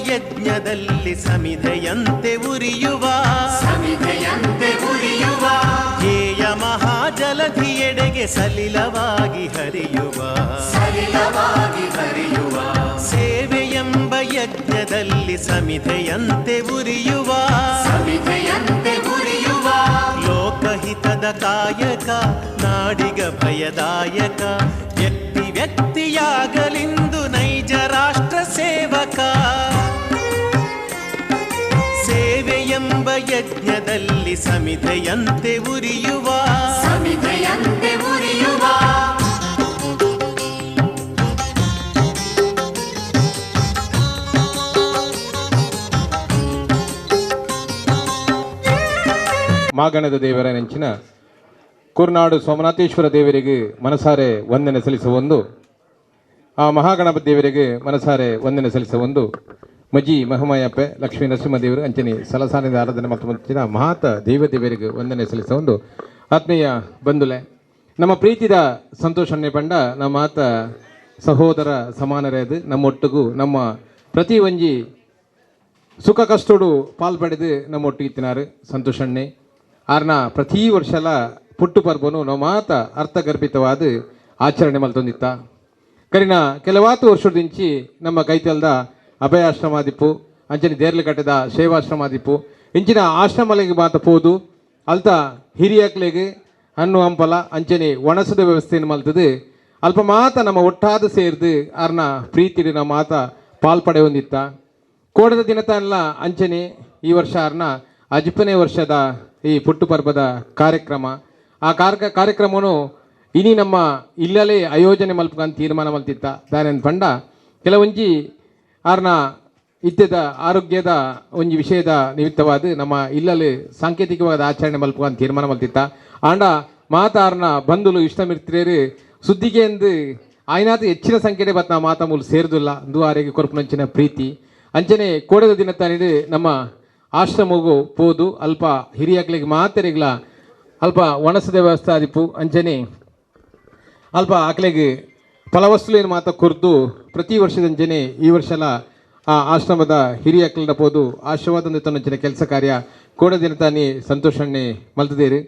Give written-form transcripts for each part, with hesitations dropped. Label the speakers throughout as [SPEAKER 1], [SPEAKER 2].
[SPEAKER 1] ಯಜ್ಞದಲ್ಲಿ ಸಮಿಧೆಯಂತೆ ಉರಿಯುವ,
[SPEAKER 2] ಸಮಿಧೆಯಂತೆ ಉರಿಯುವ,
[SPEAKER 1] ಧ್ಯೇಯ ಮಹಾಜಲಧಿಯೆಡೆಗೆ ಸಲಿಲವಾಗಿ ಹರಿಯುವ,
[SPEAKER 2] ಸಲಿಲವಾಗಿ ಹರಿಯುವ,
[SPEAKER 1] ಸೇವೆಯೆಂಬ ಯಜ್ಞದಲ್ಲಿ ಸಮಿಧೆಯಂತೆ ಉರಿಯುವ,
[SPEAKER 2] ಸಮಿಧೆಯಂತೆ ಉರಿಯುವ,
[SPEAKER 1] ಲೋಕಹಿತದ ಕಾಯಕ, ನಾಡಿಗ ಭಯದಾಯಕ, ವ್ಯಕ್ತಿ ವ್ಯಕ್ತಿಯಾಗಲಿಂದು ನೈಜ ರಾಷ್ಟ್ರ ಸೇವಕ. ಸೇವೆಯೆಂಬ ಯಜ್ಞದಲ್ಲಿ ಸಮಿಧೆಯಂತೆ ಉರಿಯುವ,
[SPEAKER 2] ಸಮಿಧೆಯಂತೆ ಉರಿಯುವ.
[SPEAKER 3] ಮಾಗಣದ ದೇವರ ನೆಂಚಿನ ಕುರ್ನಾಡು ಸೋಮನಾಥೇಶ್ವರ ದೇವರಿಗೆ ಮನಸಾರೆ ವಂದನೆ ಸಲ್ಲಿಸುವೊಂದು, ಆ ಮಹಾಗಣಪತಿ ದೇವರಿಗೆ ಮನಸಾರೆ ವಂದನೆ ಸಲ್ಲಿಸುವೊಂದು ಮಜಿ ಮಹಮಯಪ್ಪೆ ಲಕ್ಷ್ಮೀ ನರಸಿಂಹ ದೇವರು ಅಂಚನೆ ಸಲಸಾನದ ಆರಾಧನೆ ಮತ್ತು ಮುಂಚಿನ ಮಹಾತ ದೇವ ದೇವರಿಗೆ ವಂದನೆ ಸಲ್ಲಿಸುವ ಒಂದು ಆತ್ಮೀಯ ಬಂಧುಲೆ, ನಮ್ಮ ಪ್ರೀತಿದ ಸಂತೋಷನ್ನೇ ಪಂಡ ನಮ್ಮ ಆತ ಸಹೋದರ ಸಮಾನರೇ. ನಮ್ಮೊಟ್ಟಿಗೂ ನಮ್ಮ ಪ್ರತಿ ಒಂಜಿ ಸುಖ ಕಷ್ಟೋಡು ಪಾಲ್ ಪಡೆದು ನಮ್ಮ ಒಟ್ಟಿಗೆ ಇತ್ತಿನಾರು ಸಂತೋಷಣ್ಣೆ. ಆರ್ನ ಪ್ರತಿ ವರ್ಷಲ ಪುಟ್ಟು ಪರ್ಬನು ನಾವು ಮಾತ ಅರ್ಥಗರ್ಭಿತವಾದ ಆಚರಣೆ ಮಲ್ತೊಂದಿತ್ತ. ಕರಿನ ಕೆಲವಾತು ವರ್ಷದಿಂಚಿ ನಮ್ಮ ಕೈತಲ್ದ ಅಭಯಾಶ್ರಮಾದಿಪ್ಪು, ಅಂಚನೆ ದೇರ್ಲಕಟ್ಟೆದ ಸೇವಾಶ್ರಮಾದಿಪ್ಪು, ಇಂಚಿನ ಆಶ್ರಮಲೆಗೆ ಮಾತ ಪೋದು ಅಲ್ತ ಹಿರಿಯಕ್ಲೆಗೆ ಹಣ್ಣು ಹಂಪಲ ಅಂಚನೆ ಒಣಸದ ವ್ಯವಸ್ಥೆಯನ್ನು ಮಲ್ತದೆ. ಅಲ್ಪ ಮಾತ ನಮ್ಮ ಒಟ್ಟಾದ ಸೇರ್ದು ಆರ್ನ ಪ್ರೀತಿಡಿ ನಮ್ಮ ಮಾತ ಪಾಲ್ ಪಡೆಯೊಂದಿತ್ತ. ಕೋಡದ ದಿನತಲ್ಲ ಅಂಚನೆ ಈ ವರ್ಷ ಆರ್ನ ಅಜಿಪನೇ ವರ್ಷದ ಈ ಪುಟ್ಟು ಪರ್ಬದ ಕಾರ್ಯಕ್ರಮ. ಆ ಕಾರ್ಯಕ್ರಮನು ಇನಿ ನಮ್ಮ ಇಲ್ಲಲೇ ಆಯೋಜನೆ ಮಲ್ಪಕಂತ ತೀರ್ಮಾನ ಮಲ್ತಿತ್ತ. ದಾನೇನ್ ಪಂಡ ಕೆಲವೊಂಜಿ ಆರ್ನ ಇತ್ಯದ ಆರೋಗ್ಯದ ಒಂಜಿ ವಿಷಯದ ನಿಮಿತ್ತವಾದ ನಮ್ಮ ಇಲ್ಲಲ್ಲಿ ಸಾಂಕೇತಿಕವಾದ ಆಚರಣೆ ಮಲ್ಪಕಂತ ತೀರ್ಮಾನ ಮಲ್ತಿತ್ತ. ಆಂಡ ಮಾತ ಆರ್ನ ಬಂಧುಲು ಇಷ್ಟ ಮಿತ್ರೇರು ಸುದ್ದಿಗೆ ಎಂದು ಆಯ್ನಾತ ಹೆಚ್ಚಿನ ಸಂಖ್ಯೆ ಬತ್ ಮಾತ ಮೂಲು ಸೇರ್ದುಲ್ಲ ಅಂದು ಆರಿಗೆ ಕೊರಪುನಂಚಿನ ಪ್ರೀತಿ. ಅಂಚನೆ ಕೋಡದ ದಿನ ತಾನಿಡು ನಮ್ಮ ಆಶ್ರಮಗೂ ಪೋದು ಅಲ್ಪ ಹಿರಿಯಕ್ಲಿಗೆ ಮಾತೆರಿಗ್ಲ ಅಲ್ಪ ಒಣಸದ ವ್ಯವಸ್ಥೆ ಆದಿಪ್ಪು. ಅಂಚನೆ ಅಲ್ಪ ಆಕ್ಲೆಗ್ ಫಲವಸ್ತುಲೇನು ಮಾತ ಕೊರ್ದು ಪ್ರತಿ ವರ್ಷದಂಚನೆ ಈ ವರ್ಷಲ ಆ ಆಶ್ರಮದ ಹಿರಿಯಕ್ಲನ ಪೋದು ಆಶೀರ್ವಾದ ತನ್ನಂಚಿನ ಕೆಲಸ ಕಾರ್ಯ ಕೋಡ ದಿನ ತಾನಿ ಸಂತೋಷಣ್ಣೆ ಮಲ್ತದೇರು.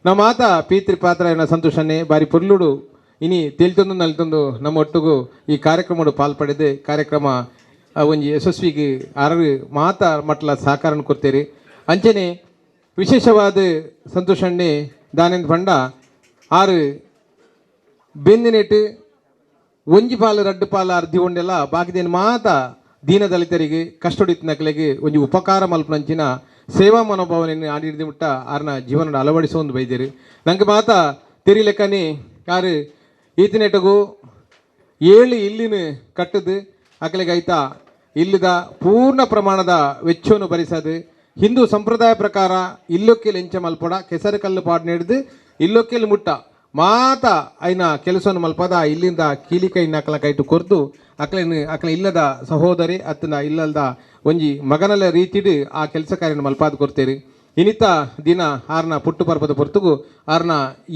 [SPEAKER 3] ನಮ್ಮ ಮಾತ ಪೀತ್ರಿ ಪಾತ್ರ ಸಂತೋಷಣ್ಣೆ ಬಾರಿ ಪೊರ್ಲುಡು ಇನಿ ತೇಲ್ತೊಂದು ನಲ್ತೊಂದು ನಮ್ಮ ಒಟ್ಟುಗು ಈ ಕಾರ್ಯಕ್ರಮಡು ಪಾಲ್ಪಡೆದು ಕಾರ್ಯಕ್ರಮ ಒಂಜಿ ಯಶಸ್ವಿಗೆ ಆರು ಮಾತ ಮಟ್ಲ ಸಹಕಾರ ಕೊಡ್ತೇರಿ. ಅಂಚನೆ ವಿಶೇಷವಾದ ಸಂತೋಷಣ್ಣೆ ದಾನೇಂದ್ರ ಪಂಡ ಆರು ಬೆಂದಿನೆಟ್ಟು ಒಂಜಿ ಪಾಲು ರಡ್ಡು ಪಾಲು ಅರ್ಧಿ ಉಂಡೆಲ್ಲ ಬಾಕಿದೇನು ಮಾತ ದೀನದಲಿತರಿಗೆ ಕಷ್ಟೊಡಿತ್ತಿನಕ್ಲೆಗೆ ಒಂಜಿ ಉಪಕಾರ ಮಲ್ಪನಂಚಿನ ಸೇವಾ ಮನೋಭಾವನೆಯನ್ನು ಆಡಿಡ್ದು ಮುಟ್ಟ ಆರ್ನ ಜೀವನ ಅಳವಡಿಸೋ ಒಂದು ಬೈದೇರು. ನಂಗೆ ಮಾತ ತೆರಿಲೆಕ್ಕನೆ ಆರು ಈತನೆಟಗು 7 ಇಲ್ಲಿನ ಕಟ್ಟದು ಅಕಲೆಗೆ ಆಯ್ತಾ ಇಲ್ಲದ ಪೂರ್ಣ ಪ್ರಮಾಣದ ವೆಚ್ಚವನ್ನು ಭರಿಸದು. ಹಿಂದೂ ಸಂಪ್ರದಾಯ ಪ್ರಕಾರ ಇಲ್ಲೊಕ್ಕೆಲ್ ಎಂಚ ಮಲ್ಪೊಡ ಕೆಸರು ಕಲ್ಲು ಪಾಡ್ ನೆಡ್ದು ಇಲ್ಲೊಕ್ಕೆಲ್ ಮುಟ್ಟ ಮಾತ ಐನ ಕೆಲಸವನ್ನು ಮಲ್ಪದ ಇಲ್ಲಿಂದ ಕೀಲಿಕೈನ ಅಕಲ ಕೈಟು ಕೊರ್ದು ಅಕಲಿನ ಅಕಲ ಇಲ್ಲದ ಸಹೋದರಿ ಅತ್ತನ ಇಲ್ಲದ ಒಂಜಿ ಮಗನಲ ರೀತಿಡು ಆ ಕೆಲಸ ಕಾರ್ಯನ ಮಲ್ಪಾದ ಕೊಡ್ತೇರಿ. ಇನ್ನಿತ ದಿನ ಆರ್ನ ಪುಟ್ಟು ಪರ್ಬದ ಪೊರ್ತುಗು ಆರ್ನ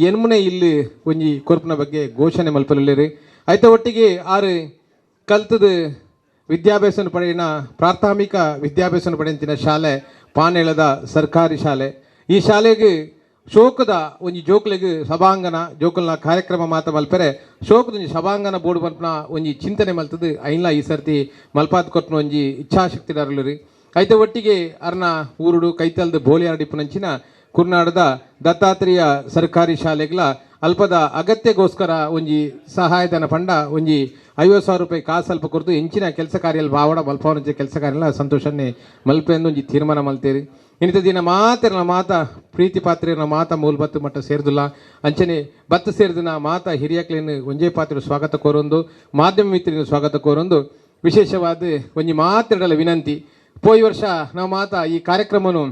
[SPEAKER 3] ಎನ್ಮುನೆ ಇಲ್ಲಿ ಒಂಜಿ ಕೊರ್ಪುನ ಬಗ್ಗೆ ಘೋಷಣೆ ಮಲ್ಪಲಿರಿ. ಐತ ಒಟ್ಟಿಗೆ ಆರು ಕಲ್ತದ ವಿದ್ಯಾಭ್ಯಾಸನ ಪಡೆಯಿನ ಪ್ರಾಥಮಿಕ ವಿದ್ಯಾಭ್ಯಾಸನ ಪಡೆಯಂತಿನ ಶಾಲೆ ಪಾನೇಳದ ಸರ್ಕಾರಿ ಶಾಲೆ. ಈ ಶಾಲೆಗೆ ಶೋಕದ ಒಂಜಿ ಜೋಕ್ಲೆಗ್ ಸಭಾಂಗಣ ಜೋಕುಲ್ನ ಕಾರ್ಯಕ್ರಮ ಮಾತ ಮಲ್ಪೆರೆ ಶೋಕದ ಒಂಜಿ ಸಭಾಂಗಣ ಬೋರ್ಡ್ ಮಲ್ಪನ ಒಂಜಿ ಚಿಂತನೆ ಮಲ್ತದ ಐನ್ಲ ಈ ಸರ್ತಿ ಮಲ್ಪಾತ್ ಕೊಟ್ನ ಒಂಜಿ ಇಚ್ಛಾಶಕ್ತಿ ಡರ್ಲುರಿ. ಐತ ಒಟ್ಟಿಗೆ ಅರ್ನ ಊರುಡು ಕೈತಲ್ದ ಬೋಳಿಯಾಡಿಪ್ಪುನಂಚಿನ ಕುರ್ನಾಡದ ದತ್ತಾತ್ರೇಯ ಸರ್ಕಾರಿ ಶಾಲೆಗಳ ಅಲ್ಪದ ಅಗತ್ಯಗೋಸ್ಕರ ಒಂಜಿ ಸಹಾಯಧನ ಪಂಡ ಒಂಜಿ 50,000 ರೂಪಾಯಿ ಕಾಸು ಅಲ್ಪ ಕೊರ್ದು ಎಂಚಿನ ಕೆಲಸ ಕಾರ್ಯ ಬಾವಡ ಮಲ್ಪವನಂಚ ಕೆಲಸ ಕಾರ್ಯ ಸಂತೋಷನ್ನೇ ಮಲ್ಪೆಂದು ಒಂಜಿ ತೀರ್ಮಾನ ಮಲ್ತೇರಿ. ಇನ್ನಿತ ದಿನ ಮಾತ್ರ ಮಾತ ಪ್ರೀತಿ ಪಾತ್ರೆನ ಮಾತ ಮೂಲ ಬತ್ತು ಮಟ್ಟ ಸೇರ್ದುಲ್ಲ. ಅಂಚನೆ ಬತ್ತು ಸೇರ್ದಿನ ಮಾತ ಹಿರಿಯಕ್ಲೇನು ಒಂಜೇ ಪಾತ್ರೆ ಸ್ವಾಗತ ಕೋರೊಂದು ಮಾಧ್ಯಮ ಮಿತ್ರನ ಸ್ವಾಗತ ಕೋರೊಂದು ವಿಶೇಷವಾದ ಒಂಜಿ ಮಾತೆರಡಲ ವಿನಂತಿ. ಪೋಯಿ ವರ್ಷ ನಾವು ಮಾತ ಈ ಕಾರ್ಯಕ್ರಮನು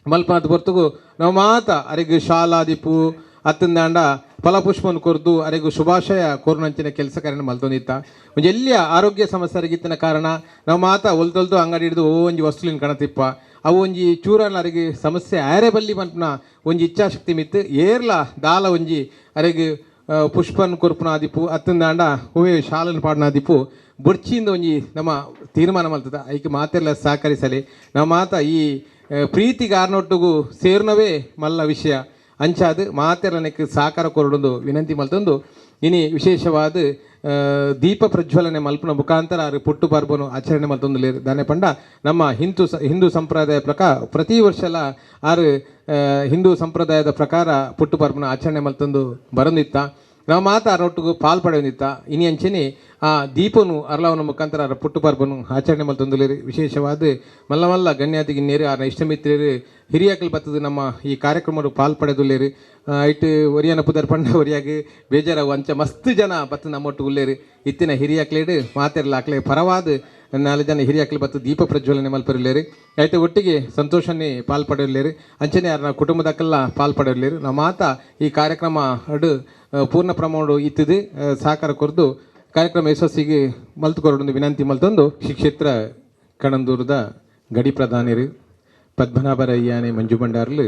[SPEAKER 3] ಮಲ್ಪನಾಥ ಹೊರ್ತುಗು ನಾವು ಮಾತ ಅರೆಗ್ ಶಾಲಾದಿಪ್ಪು ಅತ್ತಂದಾಂಡ ಫಲಪುಷ್ಪವನ್ನು ಕೊರ್ದು ಅರೆಗು ಶುಭಾಶಯ ಕೋರ್ನಂಚಿನ ಕೆಲಸ ಕಾರ್ಯನ ಮಲ್ತೊಂದಿತ್ತ. ಒಂಜಿ ಎಲ್ಲಿಯ ಆರೋಗ್ಯ ಸಮಸ್ಯೆ ಕಾರಣ ನಾವು ಮಾತ ಒಲ್ತೊಲ್ತು ಅಂಗಡಿ ಹಿಡಿದು ಒಂಜಿ ವಸ್ತುಲಿನ ಕಣತಿಪ್ಪ ಅವು ಒಂಜಿ ಚೂರನ ಅರೆಗೆ ಸಮಸ್ಯೆ ಆರೆ ಬಲ್ಲಿ ಮಲ್ಪನ ಒಂಜಿ ಇಚ್ಛಾಶಕ್ತಿ ಮಿತ್ತು ಏರ್ಲ ದಾಲ ಒಂಜಿ ಅರೆಗ್ ಪುಷ್ಪನ್ ಕೊರ್ಪುನ ಆದಿಪ್ಪು ಅತ್ತಂದಾಂಡ ಹೂವೆ ಶಾಲನ್ ಪಾಡ್ನ ಆದಿಪ್ಪು ಬೊಡ್ಚಿಂದ ಒಂಜಿ ನಮ್ಮ ತೀರ್ಮಾನ ಮಲ್ತದ. ಐಕ್ ಮಾತೆಲ್ಲ ಸಹಕರಿಸಲಿ. ನಮ್ಮ ಮಾತ ಈ ಪ್ರೀತಿಗಾರನೊಟ್ಟಿಗೂ ಸೇರ್ನವೇ ಮಲ್ಲ ವಿಷಯ ಅಂಚಾದ್ ಮಾತೆಲ್ಲ ಸಹಕಾರ ಕೊರಡೊಂದು ವಿನಂತಿ ಮಲ್ತೊಂದು ಇನಿ ವಿಶೇಷವಾದ ದೀಪ ಪ್ರಜ್ವಲನೆ ಮಲ್ಪನ ಮುಖಾಂತರ ಆರು ಪುಟ್ಟು ಪರ್ಬನು ಆಚರಣೆ ಮಲ್ತೊಂದು ದಾನೆ ಪಂಡ ನಮ್ಮ ಹಿಂದೂ ಸಂಪ್ರದಾಯ ಪ್ರಕಾರ ಪ್ರತಿ ವರ್ಷಲ ಆರು ಹಿಂದೂ ಸಂಪ್ರದಾಯದ ಪ್ರಕಾರ ಪುಟ್ಟು ಪರ್ಬನ ಆಚರಣೆ ಮಲ್ತೊಂದು ಬರೊಂದಿತ್ತ. ನಾವು ಮಾತ ಆರೊಟ್ಟಿಗೂ ಪಾಲ್ ಪಡೆಯೊಂದಿತ್ತ. ಇನಿ ಅಂಚನೆ ಆ ದೀಪನು ಅರ್ಲವನ ಮುಖಾಂತರ ಆರ ಪುಟ್ಟು ಪರ್ಬನು ಆಚರಣೆ ಮಲ್ತೊಂದು ವಿಶೇಷವಾದ ಮಲ್ಲ ಮಲ್ಲ ಗಣ್ಯಾತಿ ಗಿಣ್ಯರು ಆರ್ನ ಇಷ್ಟಮಿತ್ರರು ಹಿರಿಯಾಕಲ್ ಬತ್ತದ ನಮ್ಮ ಈ ಕಾರ್ಯಕ್ರಮ ಪಾಲ್ ಪಡೆದುಲ್ಲೇರು. ಇಟ್ಟು ಒರಿಯನ ಪುದರ್ ಪಂಡ ಒರಿಯಾಗಿ ಬೇಜಾರಾವು ಅಂಚ ಮಸ್ತ್ ಜನ ಬತ್ತು ನಮ್ಮೊಟ್ಟು ಉಲ್ಲೇರು. ಇತ್ತಿನ ಹಿರಿಯಾಕ್ಲೇಡು ಮಾತೆರ್ಲ ಅಕ್ಲೆ ಪರವಾದ 4 ಜನ ಹಿರಿಯಾಕ್ಲು ಬತ್ತು ದೀಪ ಪ್ರಜ್ವಲನೆ ಮಲ್ಪರಿಲ್ಲೇರು. ಐತೆ ಒಟ್ಟಿಗೆ ಸಂತೋಷನೇ ಪಾಲ್ ಪಡೆಯಲೇರು. ಅಂಚನೆ ಯಾರನ್ನ ಕುಟುಂಬದಕ್ಕೆಲ್ಲ ಪಾಲ್ ಪಡೆಯಲೇರು. ನಮ್ಮ ಮಾತ ಈ ಕಾರ್ಯಕ್ರಮ ಅಡು ಪೂರ್ಣ ಪ್ರಮಾಣ ಇತ್ತಿದ್ದು ಸಹಕಾರ ಕೊರದು ಕಾರ್ಯಕ್ರಮ ಯಶಸ್ಸಿಗೆ ಮಲ್ತು ಕೊರಡೊಂದು ವಿನಂತಿ ಮಲ್ತೊಂದು ಶ್ರೀ ಕ್ಷೇತ್ರ ಕಣಂದೂರದ ಗಡಿ ಪ್ರಧಾನಿರು ಪದ್ಮನಾಭರಯ್ಯಾನೆ ಮಂಜು ಭಂಡಾರ್ಲು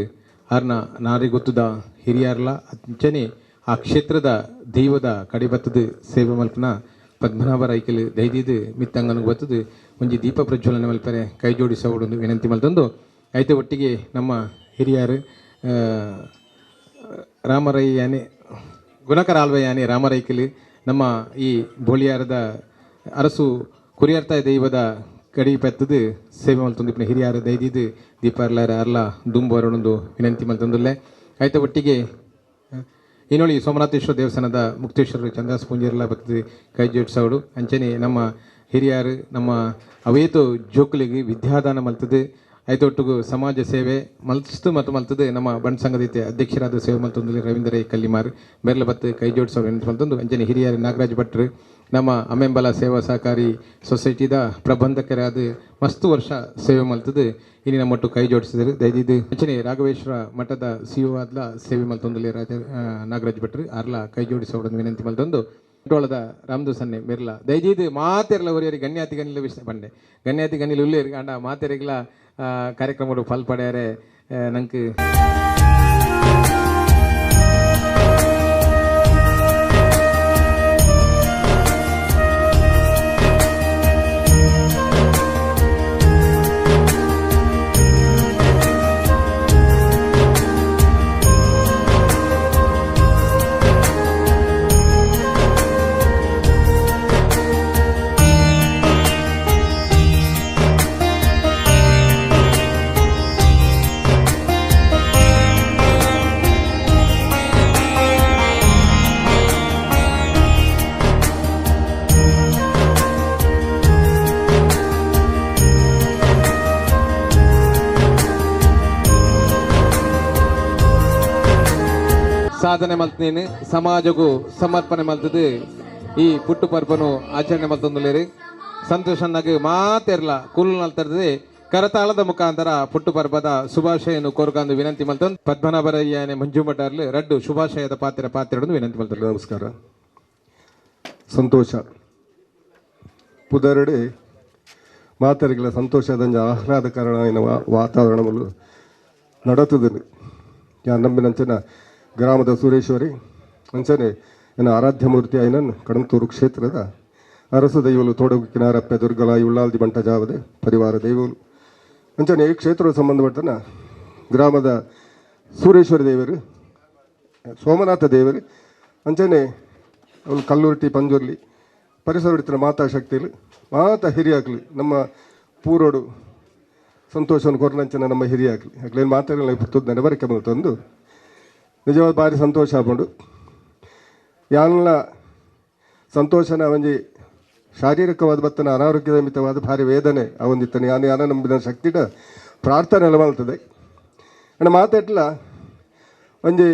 [SPEAKER 3] ಆರ್ನ ನಾರಿಗೊತ್ತುದ ಹಿರಿಯಾರ್ಲ ಅಂಚನೆ ಆ ಕ್ಷೇತ್ರದ ದೈವದ ಕಡಿಬತ್ತದ ಸೇವೆ ಮಲ್ಪನ ಪದ್ಮನಾಭ ರೈಕಲ್ ದೈದಿದ್ದು ಮಿತ್ತಂಗನಿಗೆ ಬತ್ತದು ಒಂಜಿ ದೀಪ ಪ್ರಜ್ವಲನೆ ಮಲ್ಪರೆ ಕೈ ಜೋಡಿಸೋಡೊಂದು ವಿನಂತಿ ಮಲ್ತೊಂದು ಐತೆ ಒಟ್ಟಿಗೆ ನಮ್ಮ ಹಿರಿಯರು ರಾಮರಯ್ಯಾನೆ ಗುಣಕರ ಆಲ್ವಯ್ಯಾನೆ ರಾಮರೈಕಲ್ ನಮ್ಮ ಈ ಬೋಳಿಯಾರದ ಅರಸು ಕುರಿಯರ್ತಾಯ ದೈವದ ಕಡಿ ಪೆತ್ತದು ಸೇವೆ ಮಲ್ತೊಂದು ಹಿರಿಯರು ದೈದಿದ್ದು ದೀಪಾರ್ಲಾರ ಅರ್ಲ ದುಂಬು ವಿನಂತಿ ಮಲ್ತೊಂದುಲ್ಲೆ. ಐತೆ ಒಟ್ಟಿಗೆ ಇನ್ನೊಳಿ ಸೋಮನಾಥೇಶ್ವರ ದೇವಸ್ಥಾನದ ಮುಕ್ತೇಶ್ವರ ಚಂದಾಸ್ ಪೂಂಜೇರ್ಲ ಭಕ್ತಿ ಕೈ ಜೋಡಿಸೋಡು ಅಂಚನೆ ನಮ್ಮ ಹಿರಿಯರು ನಮ್ಮ ಅವೇತು ಜೋಕುಲಿಗೆ ವಿದ್ಯಾದಾನ ಮಲ್ತದೆ. ಐತೊಟ್ಟಿಗೂ ಸಮಾಜ ಸೇವೆ ಮಲ್ಸ್ತು ಮತ್ತು ಮಲ್ತದೆ ನಮ್ಮ ಬಂಡ್ ಸಂಘದ ಅಧ್ಯಕ್ಷರಾದ ಸೇವೆ ಮಲ್ತೊಂದು ರವೀಂದ್ರ ಕಲ್ಲಿಮಾರ್ ಬೆರ್ಲ ಬತ್ತು ಕೈ ಜೋಡಿಸೋರು ಮಲ್ತೊಂದು ಅಂಚನೆ ಹಿರಿಯರು ನಾಗರಾಜ್ ಭಟ್ರು ನಮ್ಮ ಅಮ್ಮೆಂಬಲ ಸೇವಾ ಸಹಕಾರಿ ಸೊಸೈಟಿದ ಪ್ರಬಂಧಕರಾದ ಮಸ್ತು ವರ್ಷ ಸೇವೆ ಮಲ್ತದೆ ಇನಿ ನಮ್ಮೊಟ್ಟು ಕೈ ಜೋಡಿಸಿದರು ದಯದಿದ್ದು. ಅಂಚನೆ ರಾಘವೇಶ್ವರ ಮಠದ ಸಿ ಒ ಆದ್ಲ ಸೇವೆ ಮಲ್ತೊಂದಲ್ಲಿ ರಾಜ ನಾಗರಾಜ್ ಭಟ್ರು ಆರ್ಲ ಕೈ ಜೋಡಿಸೋಡೊಂದು ವಿನಂತಿ ಮಲ್ತೊಂದು ಟೋಳದ ರಾಮದಾಸನ್ನೆ ಮೆರ್ಲ ದಯದೀದು ಮಾತೆರ್ಲ ಒರಿಯರಿ ಗಣ್ಯಾತಿ ಗಣ್ಯ ವಿಷಯ ಬಂಡೆ ಗಣ್ಯಾತಿ ಗಣ್ಯಲು ಉಲ್ಲೇರಿ ಅಂಡ ಮಾತೆರಿಗ್ಲ ಕಾರ್ಯಕ್ರಮ ಫಲ್ ಪಡೆಯರೆ ನಂಗೆ ಸಾಧನೆ ಮಲ್ತನೇನು ಸಮಾಜಕ್ಕೂ ಸಮರ್ಪಣೆ ಮಲ್ತದೆ ಈ ಪುಟ್ಟು ಪರ್ಬನು ಆಚರಣೆ ಮಲ್ತೊಂದುಲೇರಿ. ಸಂತೋಷನಾಗಿ ಮಾತೆರ್ಲ ಕುಲ್ಲು ನಲ್ತದೆ ಕರತಾಳದ ಮುಖಾಂತರ ಪುಟ್ಟು ಪರ್ಬದ ಶುಭಾಶಯನು ಕೋರ್ಕಂದು ವಿನಂತಿ ಮಲ್ತೊಂದು ಪದ್ಮನಾಭರಯ್ಯನೆ ಮಂಜು ಭಂಡಾರ್ಲು ರಡ್ಡು ಶುಭಾಶಯದ ಪಾತ್ರ ಪಾತ್ರವನ್ನು ವಿನಂತಿ ಮಲ್ತೊಂದು.
[SPEAKER 4] ನಮಸ್ಕಾರ. ಸಂತೋಷ ಪುದರಡೆ ಮಾತರಿಗಳ ಸಂತೋಷದ ಆಹ್ಲಾದಕರಣ ವಾತಾವರಣ ನಡತದೆ. ನಂಬಿನಂಚಿನ ಗ್ರಾಮದ ಸೂರೇಶ್ವರಿ ಅಂಚನೆ ನನ್ನ ಆರಾಧ್ಯ ಮೂರ್ತಿ ಐನನ್ ಕಡಂತೂರು ಕ್ಷೇತ್ರದ ಅರಸು ದೈವಲು ತೋಡಗು ಕಿನಾರಪ್ಪೆ ದುರ್ಗಲ ಉಳ್ಳಾಲ್ದಿ ಬಂಟ ಜಾವದೆ ಪರಿವಾರ ದೈವಲು ಅಂಚನೆ ಈ ಕ್ಷೇತ್ರದ ಸಂಬಂಧಪಟ್ಟನ ಗ್ರಾಮದ ಸೂರೇಶ್ವರಿ ದೇವರು ಸೋಮನಾಥ ದೇವರು ಅಂಚನೆ ಅವಳು ಕಲ್ಲುರ್ಟಿ ಪಂಜುರ್ಲಿ ಪರಿಸರ ಮಾತಾ ಶಕ್ತಿಲಿ ಮಾತಾ ಹಿರಿಯಾಕ್ಲಿ ನಮ್ಮ ಪೂರೋಡು ಸಂತೋಷವನ್ನು ಕೊರನಂಚನ ನಮ್ಮ ಹಿರಿಯಾಕ್ಲಿ ಅಕ್ಲೇನು ಮಾತಾಡಲ್ಲ ಪುತ್ತದ ನೆನವರಿಕೆ ತಂದು ನಿಜವಾದ ಭಾರಿ ಸಂತೋಷ ಆಪುಂಡು. ಯಾನ್ಲ ಸಂತೋಷನ ಒಂಜಿ ಶಾರೀರಿಕವಾದ ಬತ್ತನ ಅನಾರೋಗ್ಯದ ಮಿತವಾದ ಭಾರಿ ವೇದನೆ ಅವೊಂದಿತ್ತನೆ ಯಾನು ಯಾನ ನಂಬಿದ ಶಕ್ತಿಡ ಪ್ರಾರ್ಥನೆ ಎಲ್ಲ ಮಲ್ತದೆ. ಅಂಡ ಮಾತೆಟ್ಲ ಒಂಜಿ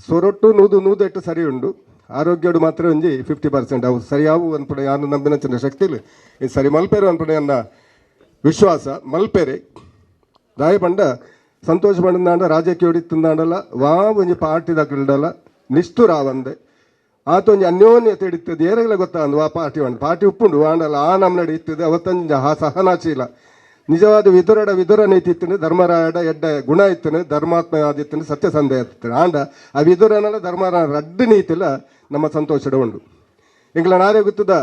[SPEAKER 4] ಸೊರೊಟ್ಟು ನೂದು ನೂದೆಟ್ಟು ಸರಿ ಉಂಡು ಆರೋಗ್ಯಡು ಮಾತ್ರ ಒಂಜಿ 50% ಅವು ಸರಿಯಾವು ಅನ್ಪುಣ ಯಾನು ನಂಬಿನ ಚಿನ್ನ ಶಕ್ತಿಲು ಇದು ಸರಿ ಮಲ್ಪೇರು ಅನ್ಪುಣ ಅನ್ನ ವಿಶ್ವಾಸ ಮಲ್ಪೇರೆ. ದಾಯ ಪಂಡ ಸಂತೋಷ ಪಂಡಂದಾಂಡ ರಾಜಕೀಯ ಹೊಡಿತಂದಾಂಡಲ್ಲ ವಾ ಒಂಜಿ ಪಾರ್ಟಿ ದಾಕಲ್ಡಲ್ಲ ನಿಷ್ಠುರಾವಂದೆ ಆತ ಒಂಜಿ ಅನ್ಯೋನ್ಯತೆ ಹಿಡಿತದೆ ಏರೆಲ್ಲ ಗೊತ್ತಾ ಅಂದು ಆ ಪಾರ್ಟಿ ಉಂಡು ಪಾರ್ಟಿ ಉಪ್ಪುಂಡು ವಾಂಡಲ್ಲ ಆ ನಮ್ಮನಡಿ ಇತ್ತದೆ ಅವತ್ತಂಜ ಆ ಸಹನಾಶೀಲ ನಿಜವಾದ ವಿದುರಡ ವಿದುರ ನೀತಿ ಇತ್ತನೆ ಧರ್ಮರಾಯಡ ಎಡ್ಡ ಗುಣ ಇತ್ತನೆ ಧರ್ಮಾತ್ಮ ಆದಿತ್ತನೆ ಸತ್ಯಸಂಧೆ ಇತ್ತು ಆಂಡ ಆ ವಿದುರನಲ್ಲ ಧರ್ಮರಾಯ ರಡ್ಡು ನೀತಿಲ್ಲ ನಮ್ಮ ಸಂತೋಷದ ಉಂಡು. ಎಂಕ್ಲ ನಾರೇ ಗೊತ್ತದ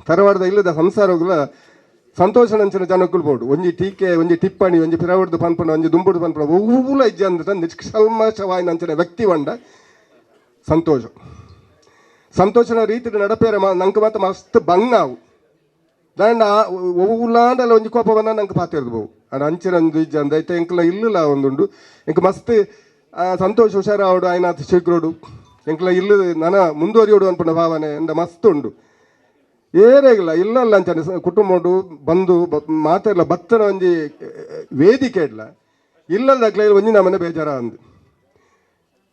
[SPEAKER 4] ತರವಾಡದ ಇಲ್ಲದ ಸಂಸಾರಗಳ ಸಂತೋಷನಂಚಿನ ಜನಕ್ಕೂ ಬೋಡು ಒಂಜಿ ಟೀಕೆ ಒಂಜಿ ಟಿಪ್ಪಣಿ ಒಂಜಿ ಪಿರವಡ್ದು ಪನ್ಪಣ ಒಂಜಿ ದುಂಬುಡು ಪನ್ಪಣ ಒವ್ವುಲ ಇಜ್ಜ ಅಂದ್ರೆ ನಿಷ್ಕಲ್ಮಶವಾಯಿನಂಚಿನ ವ್ಯಕ್ತಿ వంಡ ಸಂತೋಷ. ಸಂತೋಷನ ರೀತಿಯ ನಡಪೇರ ನಂಗೆ ಮಾತ್ರ ಮಸ್ತ್ ಬಂಗಾವು ದಾಂಡ ಒವ್ವುಲಾಂಡಲ ಒಂಜಿ ಕೋಪ ಬಂದ ನಂಗೆ ಪಾತಿರ್ದು ಬೋವು ಅಂಡ್ ಅಂಚಿನ ಒಂದು ಇಜ್ಜ ಅಂದ ಐತೆ ಎಂಕ್ಲ ಇಲ್ಲಲ ಒಂದುಂಡು ಎಂಕ್ ಮಸ್ತ್ ಸಂತೋಷ ಹುಷಾರಾವಡು ಆಯ್ನಾಥ ಶೀಘ್ರೋಡು ಎಂಕ್ಲ ಇಲ್ಲ ನನ ಮುಂದುವರಿಯೋಡು ಅನ್ಪುನ ಭಾವನೆ ಎಂದ ಮಸ್ತ್ ಉಂಡು. ಏರೇಗಿಲ್ಲ ಇಲ್ಲಲ್ಲ ಅಂಚನೆ ಕುಟುಂಬ ಬಂದು ಮಾತೆಲ್ಲ ಬತ್ತನ ಒಂಜಿ ವೇದಿಕೆ ಇಡ್ಲ ಇಲ್ಲದ ಒಂಜಿ ನಮ್ಮನೆ ಬೇಜಾರ ಅಂದು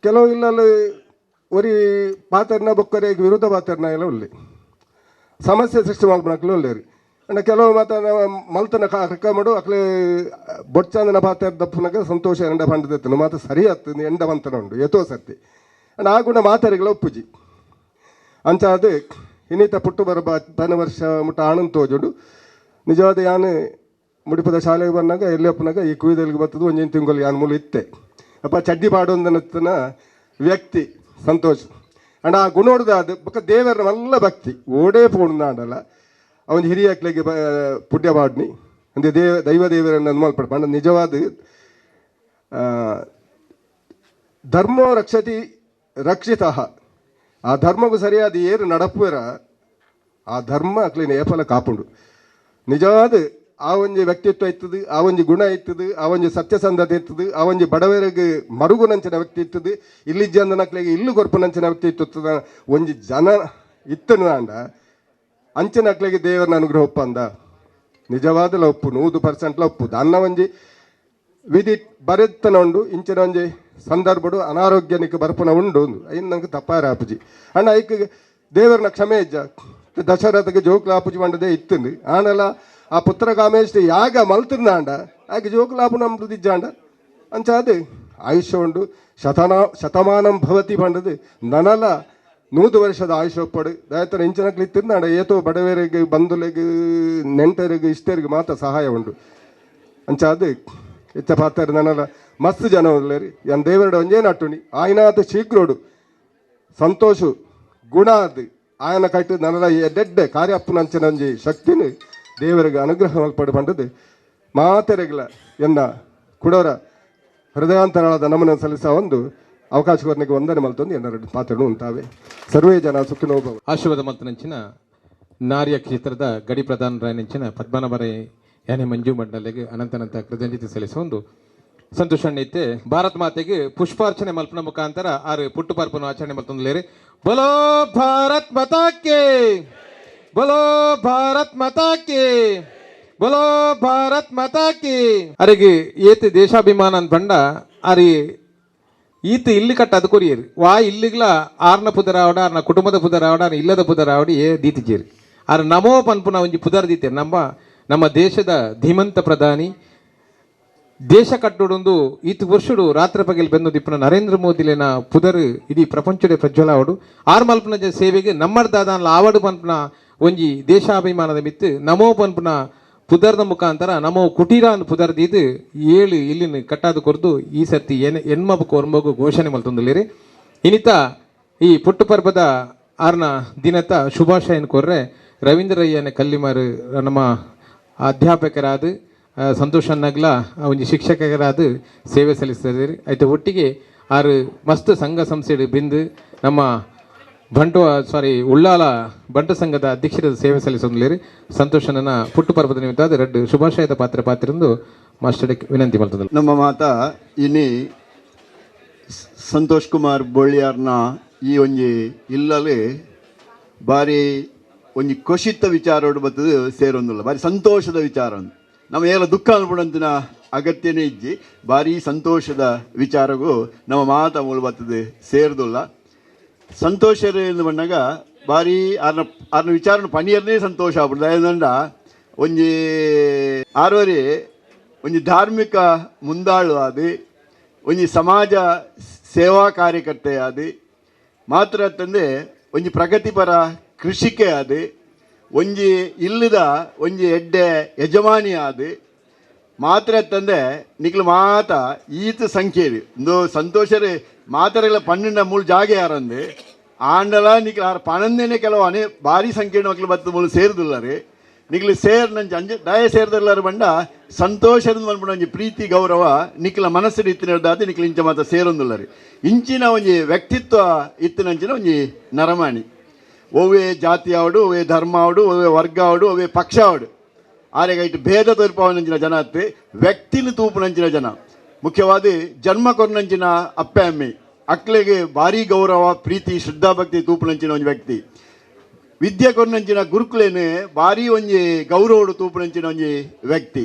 [SPEAKER 4] ಕೆಲವು ಇಲ್ಲಲ್ಲಿ ಒರಿ ಪಾತರ್ನ ಬೊಕ್ಕರೆ ವಿರುದ್ಧ ಪಾತರ್ನ ಎಲ್ಲ ಉಲ್ಲಿ ಸಮಸ್ಯೆ ಸೃಷ್ಟಿ ಮಲ್ಪನಕ್ಲು ಉಲ್ಲೇರಿ. ಅಂಡ ಕೆಲವು ಮಾತ ಮಲ್ತನ ಕಕ್ಕ ಮಾಡು ಅಕ್ಲೆ ಬೊಚ್ಚಂದನ ಪಾತ್ರ ದಪ್ಪನಕ ಸಂತೋಷ ಎಂಡ ಪಂಡದೆತ್ತನು ಮಾತ ಸರಿ ಆಗ್ತದೆ ಎಂಡ ಮಂತನ ಉಂಡು ಎತೋ ಸರ್ತಿ ಅಂಡ ಆ ಗುಣ ಮಾತಾರಿಗಳ ಒಪ್ಪುಜಿ ಅಂಚಾದ ಇನ್ನಿತ ಪುಟ್ಟು ಬರಬ 10 ವರ್ಷ ಮುಟ್ಟ ಆಣನ್ ತೋಜುಂಡು. ನಿಜವಾದ ಯಾನು ಮುಡಿಪದ ಶಾಲೆಗೆ ಬಂದಾಗ ಎಲ್ಲಿ ಒಪ್ಪನಾಗ ಈ ಕುಯ್ದಲ್ಲಿಗೆ ಬರ್ತದೆ ಒಂಜೇನು ತಿಂಗಳು ಯಾನ್ ಮೂಲ ಇತ್ತೆ ಅಪ್ಪ ಚಡ್ಡಿ ಪಾಡೊಂದನತ್ತನ ವ್ಯಕ್ತಿ ಸಂತೋಷ. ಅಂಡ ಆ ಗುಣೋಡ್ದ ಅದು ಬೊಕ್ಕ ದೇವರ ಮಲ್ಲ ಭಕ್ತಿ ಓಡೇ ಪೋಣಾಂಡಲ್ಲ ಅವನ ಹಿರಿಯಕ್ಲಿಗೆ ಪುಣ್ಯ ಪಾಡ್ನಿ ಅಂದರೆ ದೈವ ದೇವರನ್ನು ಮಲ್ಪಡ ಪಂಡ ನಿಜವಾದ ಧರ್ಮೋ ರಕ್ಷತಿ ರಕ್ಷಿತಃ. ಆ ಧರ್ಮಕ್ಕೂ ಸರಿಯಾದ ಏರು ನಡಪುರ ಆ ಧರ್ಮ ಅಕ್ಲಿನ ಏಫಲ ಕಾಪುಂಡು. ನಿಜವಾದ ಆ ಒಂಜಿ ವ್ಯಕ್ತಿತ್ವ ಇತ್ತದು, ಆ ಒಂಜಿ ಗುಣ ಇತ್ತದು, ಆ ಒಂಜಿ ಸತ್ಯಸಂಧತೆ ಇತ್ತದು, ಆ ಒಂಜಿ ಬಡವರಿಗೆ ಮರುಗುನಂಚಿನ ವ್ಯಕ್ತಿ ಇತ್ತದು, ಇಲ್ಲಿ ಜನಕ್ಲಿಗೆ ಇಲ್ಲು ಕೊರ್ಪುನಂಚಿನ ವ್ಯಕ್ತಿ ಇತ್ತು ಒಂಜಿ ಜನ ಇತ್ತನು ಅಂಡ ಅಂಚಿನ ಅಕ್ಲಿಗೆ ದೇವರನ್ನ ಅನುಗ್ರಹ ಒಪ್ಪಂದ ನಿಜವಾದ ಒಪ್ಪು 100% ಒಪ್ಪು. ದಾನ್ನ ಒಂಜಿ ವಿಧಿ ಬರೆತ್ತನ ಉಂಡು ಇಂಚಿನ ಒಂಜಿ ಸಂದರ್ಭಡು ಅನಾರೋಗ್ಯನಿಗೆ ಬರ್ಪುನ ಉಂಡು ಐನ್ ನಂಗೆ ತಪ್ಪಾರ ಆಪುಜಿ ಅಣ್ಣ ಐಕ್ ದೇವರನ್ನ ಕ್ಷಮೆ ಇಜ್ಜ ದಶರಥಗೆ ಜೋಕ್ಲ ಆಪುಜಿ ಮಂಡದೆ ಇತ್ತಂದು ಆನಲ ಆ ಪುತ್ರ ಕಾಮೇಶ್ ಯಾಗ ಮಲ್ತಿಂದಾಂಡ ಆಗ ಜೋಕ್ಲಾಪು ನಮ್ದು ದಿಜ್ಜಾಂಡ ಅಂಚಾದ ಆಯುಷ್ಯ ಉಂಡು ಶತಮಾನಂ ಭವತಿ ಪಂಡದು ನನಲ 100 ವರ್ಷದ ಆಯುಷ್ಯ ಒಪ್ಪಡು ದಯತರ ಇಂಚಿನಕ್ಲಿ ತಿಂದಾಂಡ ಏತೋ ಬಡವರಿಗೆ ಬಂಧುಲೆಗೆ ನೆಂಟರಿಗೆ ಇಷ್ಟರಿಗೆ ಮಾತ್ರ ಸಹಾಯ ಉಂಡು ಅಂಚಾದ ಇತ್ತ ಪಾತ್ರ ನನಲ ಮಸ್ತ್ ಜನ ಉಲ್ಲೇರಿ ಎನ್ ದೇವರಡ ಒಂಜೇ ನಟ್ಟುನಿ ಆಯ್ನಾಥ ಶೀಘ್ರೋಡು ಸಂತೋಷ ಗುಣ ಅದು ಆಯನ ಕಟ್ಟು ನನಲ ಎಡ್ಡೆಡ್ಡೆ ಕಾರ್ಯಪ್ಪನಂಚಿನ ಒಂಜಿ ಶಕ್ತಿನ ದೇವರಿಗೆ ಅನುಗ್ರಹ ಮಲ್ಪಡು ಪಂಡದು ಮಾತೆರೆಗ್ಲ ಎನ್ನ ಕುಡೋರ ಹೃದಯಾಂತರಾಳದ ನಮನ ಸಲ್ಲಿಸ ಒಂದು ಅವಕಾಶವನ್ನಿಗೆ ವಂದನೆ ಮಲ್ತೊಂದು ಎನ್ನರ ಪಾತ್ರನು ಉಂಟಾವೆ. ಸರ್ವೇ ಜನ ಸುಖಿನೋ ಭವ.
[SPEAKER 3] ಆಶೀರ್ವಾದ ಮಲ್ತನಂಚಿನ ನಾರ್ಯ ಕ್ಷೇತ್ರದ ಗಡಿ ಪ್ರಧಾನರಾಯನಂಚಿನ ಪದ್ಮನಾಭರೈ ಯಾನೆ ಮಂಜು ಮಂಡಲಿಗೆ ಅನಂತನಂತ ಕೃತಜ್ಞತೆ ಸಲ್ಲಿಸುವ ಒಂದು ಸಂತೋಷ ಐತೆ. ಭಾರತ್ ಮಾತೆಗೆ ಪುಷ್ಪಾರ್ಚನೆ ಮಲ್ಪನ ಮುಖಾಂತರ ಆರು ಪುಟ್ಟು ಪರ್ಪನ್ನು ಆಚರಣೆ ಮಲ್ತೊಂದುಲೇರಿ. ಬೋಲೋ ಭಾರತ್ ಮಾತಾಕ್ಕೆ, ಬೋಲೋ ಭಾರತ್ ಮಾತಾಕ್ಕೆ, ಬೋಲೋ ಭಾರತ್ ಮಾತಾಕ್ಕೆ. ಅರಿಗೆ ಏತಿ ದೇಶಾಭಿಮಾನ ಅಂತ ಬಂಡ ಅರಿ ಈತ ಇಲ್ಲಿ ಕಟ್ಟ ಅದು ಕೊರಿಯರು ವಾ ಇಲ್ಲಿಗ್ಲ ಆರ್ನ ಪುದರಾವಡ ಆರ್ನ ಕುಟುಂಬದ ಪುದರಾವಡ ಆರ್ನ ಇಲ್ಲದ ಪುದರಾವಡ ಏ ದೀತಿಜೇರಿ ಆರ್ ನಮೋ ಪನ್ಪುನ ಒಂಜಿ ಪುದರ್ ದೀತೆ. ನಮ್ಮ ನಮ್ಮ ದೇಶದ ಧೀಮಂತ ಪ್ರಧಾನಿ ದೇಶ ಕಟ್ಟುಡೊಂದು ಈತ ವರ್ಷಡು ರಾತ್ರಿ ಪಗಲ್ ಬೆಂದು ದಿಪ್ಪನ ನರೇಂದ್ರ ಮೋದಿಲೇನ ಪುದರ್ ಇಡೀ ಪ್ರಪಂಚಡೆ ಪ್ರಜ್ವಲ ಆವಡು ಆರ್ ಮಲ್ಪನ ಸೇವೆಗೆ ನಮ್ಮರ್ದಾದ ಆವಡು ಪನ್ಪುನ ಒಂಜಿ ದೇಶಾಭಿಮಾನದ ಮಿತ್ತು ನಮೋ ಪನ್ಪುನ ಪುದರ್ದ ಮುಖಾಂತರ ನಮೋ ಕುಟೀರ ಅಂದ್ ಪುದರ್ ದೀದು 7 ಇಲ್ಲಿನ ಕಟ್ಟಾದ ಕೊರ್ದು ಈ ಸರ್ತಿ ಎನ್ಮಬು ಒರ್ಮಗು ಘೋಷಣೆ ಮಲ್ತೊಂದುಲ್ಲೇರಿ. ಇನ್ನಿತ ಈ ಪುಟ್ಟು ಪರ್ಬದ ಆರ್ನ ದಿನತ ಶುಭಾಶಯನ ಕೊರ್ರೆ ರವೀಂದ್ರಯ್ಯನ ಕಲ್ಲಿಮಾರು ನಮ್ಮ ಅಧ್ಯಾಪಕರಾದ ಸಂತೋಷ್ ಅನ್ನಾಗ್ಲ ಒಂಜಿ ಶಿಕ್ಷಕರಾದ ಸೇವೆ ಸಲ್ಲಿಸ್ತಾರೆ. ಆಯ್ತು ಒಟ್ಟಿಗೆ ಆರು ಮಸ್ತ್ ಸಂಘ ಸಂಸ್ಥೆ ಬಿಂದು ನಮ್ಮ ಬಂಟು ಉಳ್ಳಾಲ ಬಂಟ ಸಂಘದ ಅಧ್ಯಕ್ಷರ ಸೇವೆ ಸಲ್ಲಿಸೋದ್ಲೇರಿ ಸಂತೋಷನನ್ನ ಪುಟ್ಟು ಪರ್ವದ ನಿಮಿತ್ತ ಎರಡು ಶುಭಾಶಯದ ಪಾತ್ರ ಪಾತ್ರೆಂದು ಮಾಸ್ಟರ್ ವಿನಂತಿ ಮಾಡ್ತದೆ.
[SPEAKER 5] ನಮ್ಮ ಮಾತಾ ಇನಿ ಸಂತೋಷ್ ಕುಮಾರ್ ಬೊಳ್ಳಿಯಾರ್ನ ಈ ಒಂಜಿ ಇಲ್ಲಲ್ಲಿ ಬಾರಿ ಒಂಜಿ ಖುಷಿತ್ತ ವಿಚಾರ ಬರ್ತದೆ ಸೇರೊಂದಿಲ್ಲ, ಬಾರಿ ಸಂತೋಷದ ವಿಚಾರ. ನಮ್ಮ ಏಲ ದುಃಖ ಅನ್ಬಿಡಂತಿನ ಅಗತ್ಯನೇ ಇಜ್ಜಿ, ಭಾರಿ ಸಂತೋಷದ ವಿಚಾರಗೂ ನಮ್ಮ ಮಾತ ಮೂಲ ಬರ್ತದೆ ಸೇರ್ದುಲ್ಲ. ಸಂತೋಷ ಎಂದು ಬಂದಾಗ ಭಾರಿ ಆರ್ನ ಆರ್ನ ವಿಚಾರನ ಪಣಿಯರ್ನೇ ಸಂತೋಷ ಆಗ್ಬಿಡ್ದು. ಏನಂಡ ಒಂಜಿ ಆರೋರಿ ಒಂಜಿ ಧಾರ್ಮಿಕ ಮುಂದಾಳು ಆದಿ, ಒಂಜಿ ಸಮಾಜ ಸೇವಾ ಕಾರ್ಯಕರ್ತೆ ಆದಿ, ಮಾತ್ರ ಅಂತಂದೆ ಒಂಜಿ ಪ್ರಗತಿಪರ ಕೃಷಿಕೆ ಆದಿ, ಒಂಜಿ ಇಲ್ಲದ ಒಂಜಿ ಎಡ್ಡೆ ಯಜಮಾನಿ ಆದಿ, ಮಾತ್ರ ತಂದೆ ನಿಕ್ಲು ಮಾತ ಈತ ಸಂಖ್ಯೆ ಒಂದು ಸಂತೋಷರೇ ಮಾತರೆಲ್ಲ ಪನ್ನಿನ ಮೂಲ ಜಾಗೆ ಯಾರಂದೆ ಆಂಡಲ ನಿಕ್ಲ ಆರ್ ಪನಂದೇನೆ ಕೆಲವು ಅನೇ ಭಾರಿ ಸಂಕೀರ್ಣ ಮಕ್ಳು ಬತ್ತು ಮೂಲು ಸೇರ್ದುಲ್ಲರಿ ನಿಕ್ಲು ಸೇರ್ ನಂಚ ಅಂಜ ದಯ ಸೇರ್ದಲ್ಲಾರು ಬಂಡ ಸಂತೋಷದ ಮನ್ಪುನ ಒಂಜಿ ಪ್ರೀತಿ ಗೌರವ ನಿಕ್ಲ ಮನಸ್ಸು ಇತ್ತಿನ ನಿಕ್ಲ ಇಂಚ ಮಾತ ಸೇರೊಂದುಲ್ಲರಿ. ಇಂಚಿನ ಒಂಜಿ ವ್ಯಕ್ತಿತ್ವ ಇತ್ತಿನಂಚಿನ ಒಂಜಿ ನರಮಾಣಿ. ಒವ್ವೇ ಜಾತಿ ಆವಡು, ಒವ್ವೇ ಧರ್ಮ ಆವಡು, ಒವ್ವೇ ವರ್ಗ ಆವಡು, ಒವ್ವೇ ಪಕ್ಷ ಆವಡು, ಆರೆಗೈಟ್ ಭೇದ ತೋರ್ಪಾವನಂಚಿನ ಜನ ಅತ್ತೆ ವ್ಯಕ್ತಿನ ತೂಪುನಂಚಿನ ಜನ. ಮುಖ್ಯವಾದ ಜನ್ಮ ಕೊರ್ನಂಚಿನ ಅಪ್ಪೆ ಅಮ್ಮೆ ಅಕ್ಲೆಗೆ ಭಾರಿ ಗೌರವ ಪ್ರೀತಿ ಶ್ರದ್ಧಾಭಕ್ತಿ ತೂಪುನಂಚಿನ ಒಂಜಿ ವ್ಯಕ್ತಿ. ವಿದ್ಯೆ ಕೊರ್ನಂಚಿನ ಗುರುಕುಲೇನೆ ಭಾರಿ ಒಂಜಿ ಗೌರವಡು ತೂಪುನಂಚಿನ ಒಂಜಿ ವ್ಯಕ್ತಿ.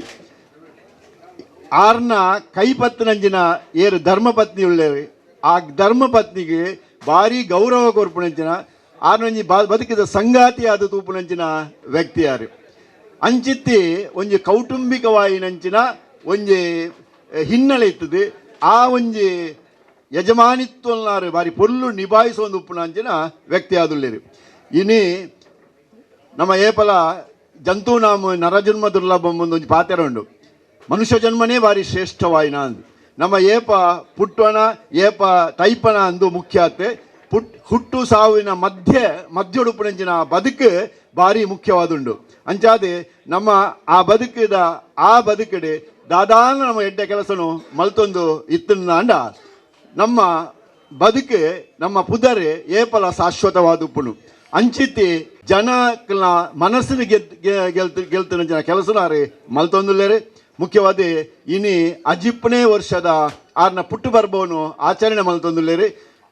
[SPEAKER 5] ಆರ್ನ ಕೈಪತ್ತನಂಚಿನ ಏರು ಧರ್ಮಪತ್ನಿ ಉಳ್ಳೇರು, ಆ ಧರ್ಮಪತ್ನಿಗೆ ಭಾರಿ ಗೌರವ ಕೊರ್ಪುನಂಚಿನ ಆರ್ನೊಂಜಿ ಬದುಕಿದ ಸಂಗಾತಿ ಆದ ತೂಪುನಂಚಿನ ವ್ಯಕ್ತಿ ಯಾರು. ಅಂಚಿತ್ತಿ ಒಂಜಿ ಕೌಟುಂಬಿಕವಾಯಿನಂಚಿನ ಒಂಜಿ ಹಿನ್ನೆಲೆ ಇತ್ತದೆ. ಆ ಒಂಜಿ ಯಜಮಾನಿತ್ವನಾರು ಬಾರಿ ಪೊರ್ಲು ನಿಭಾಯಿಸುವ ಒಂದು ಉಪ್ಪುನಂಚಿನ ವ್ಯಕ್ತಿ ಆದುಳ್ಳೇರು. ಇನಿ ನಮ್ಮ ಏಪಲ ಜಂತು ನಾಮ ನರಜನ್ಮ ದುರ್ಲಭ ಒಂದೊಂದು ಪಾತ್ರ ಉಂಡು. ಮನುಷ್ಯ ಜನ್ಮನೇ ಭಾರಿ ಶ್ರೇಷ್ಠವಾಯಿನ ಅಂದು ನಮ್ಮ ಏಪ ಪುಟ್ಟಣ ಏಪ ತೈಪನ ಅಂದು ಮುಖ್ಯ ಆತೆ. ಹುಟ್ಟು ಸಾವಿನ ಮಧ್ಯೆ ಮಧ್ಯುಡುಪುನಂಚಿನ ಬದುಕು ಭಾರಿ ಮುಖ್ಯವಾದುಂಡು. ಅಂಚಾದೆ ನಮ್ಮ ಆ ಬದುಕಿದ ಆ ಬದುಕಡೆ ದಾದಾನ ನಮ್ಮ ಎಡ್ಡೆ ಕೆಲಸನು ಮಲ್ತೊಂದು ಇತ್ತಂಡ ನಮ್ಮ ಬದುಕು ನಮ್ಮ ಪುದರೆ ಏಪಲ ಶಾಶ್ವತವಾದ ಉಪ್ಪುನು. ಅಂಚಿತಿ ಜನಕ್ಲ ಮನಸ್ಸಿನ ಗೆಲ್ತು ಗೆಲ್ತನ ಜನ ಕೆಲಸನಾರೆ ಮಲ್ತೊಂದುಲ್ಲೇರೆ. ಮುಖ್ಯವಾದ ಇನಿ ಅಜಿಪ್ಪನೇ ವರ್ಷದ ಆರ್ನ ಪುಟ್ಟು ಬರ್ಬೋನು ಆಚರಣೆ ಮಲ್ತೊಂದುಲ್ಲೇರಿ.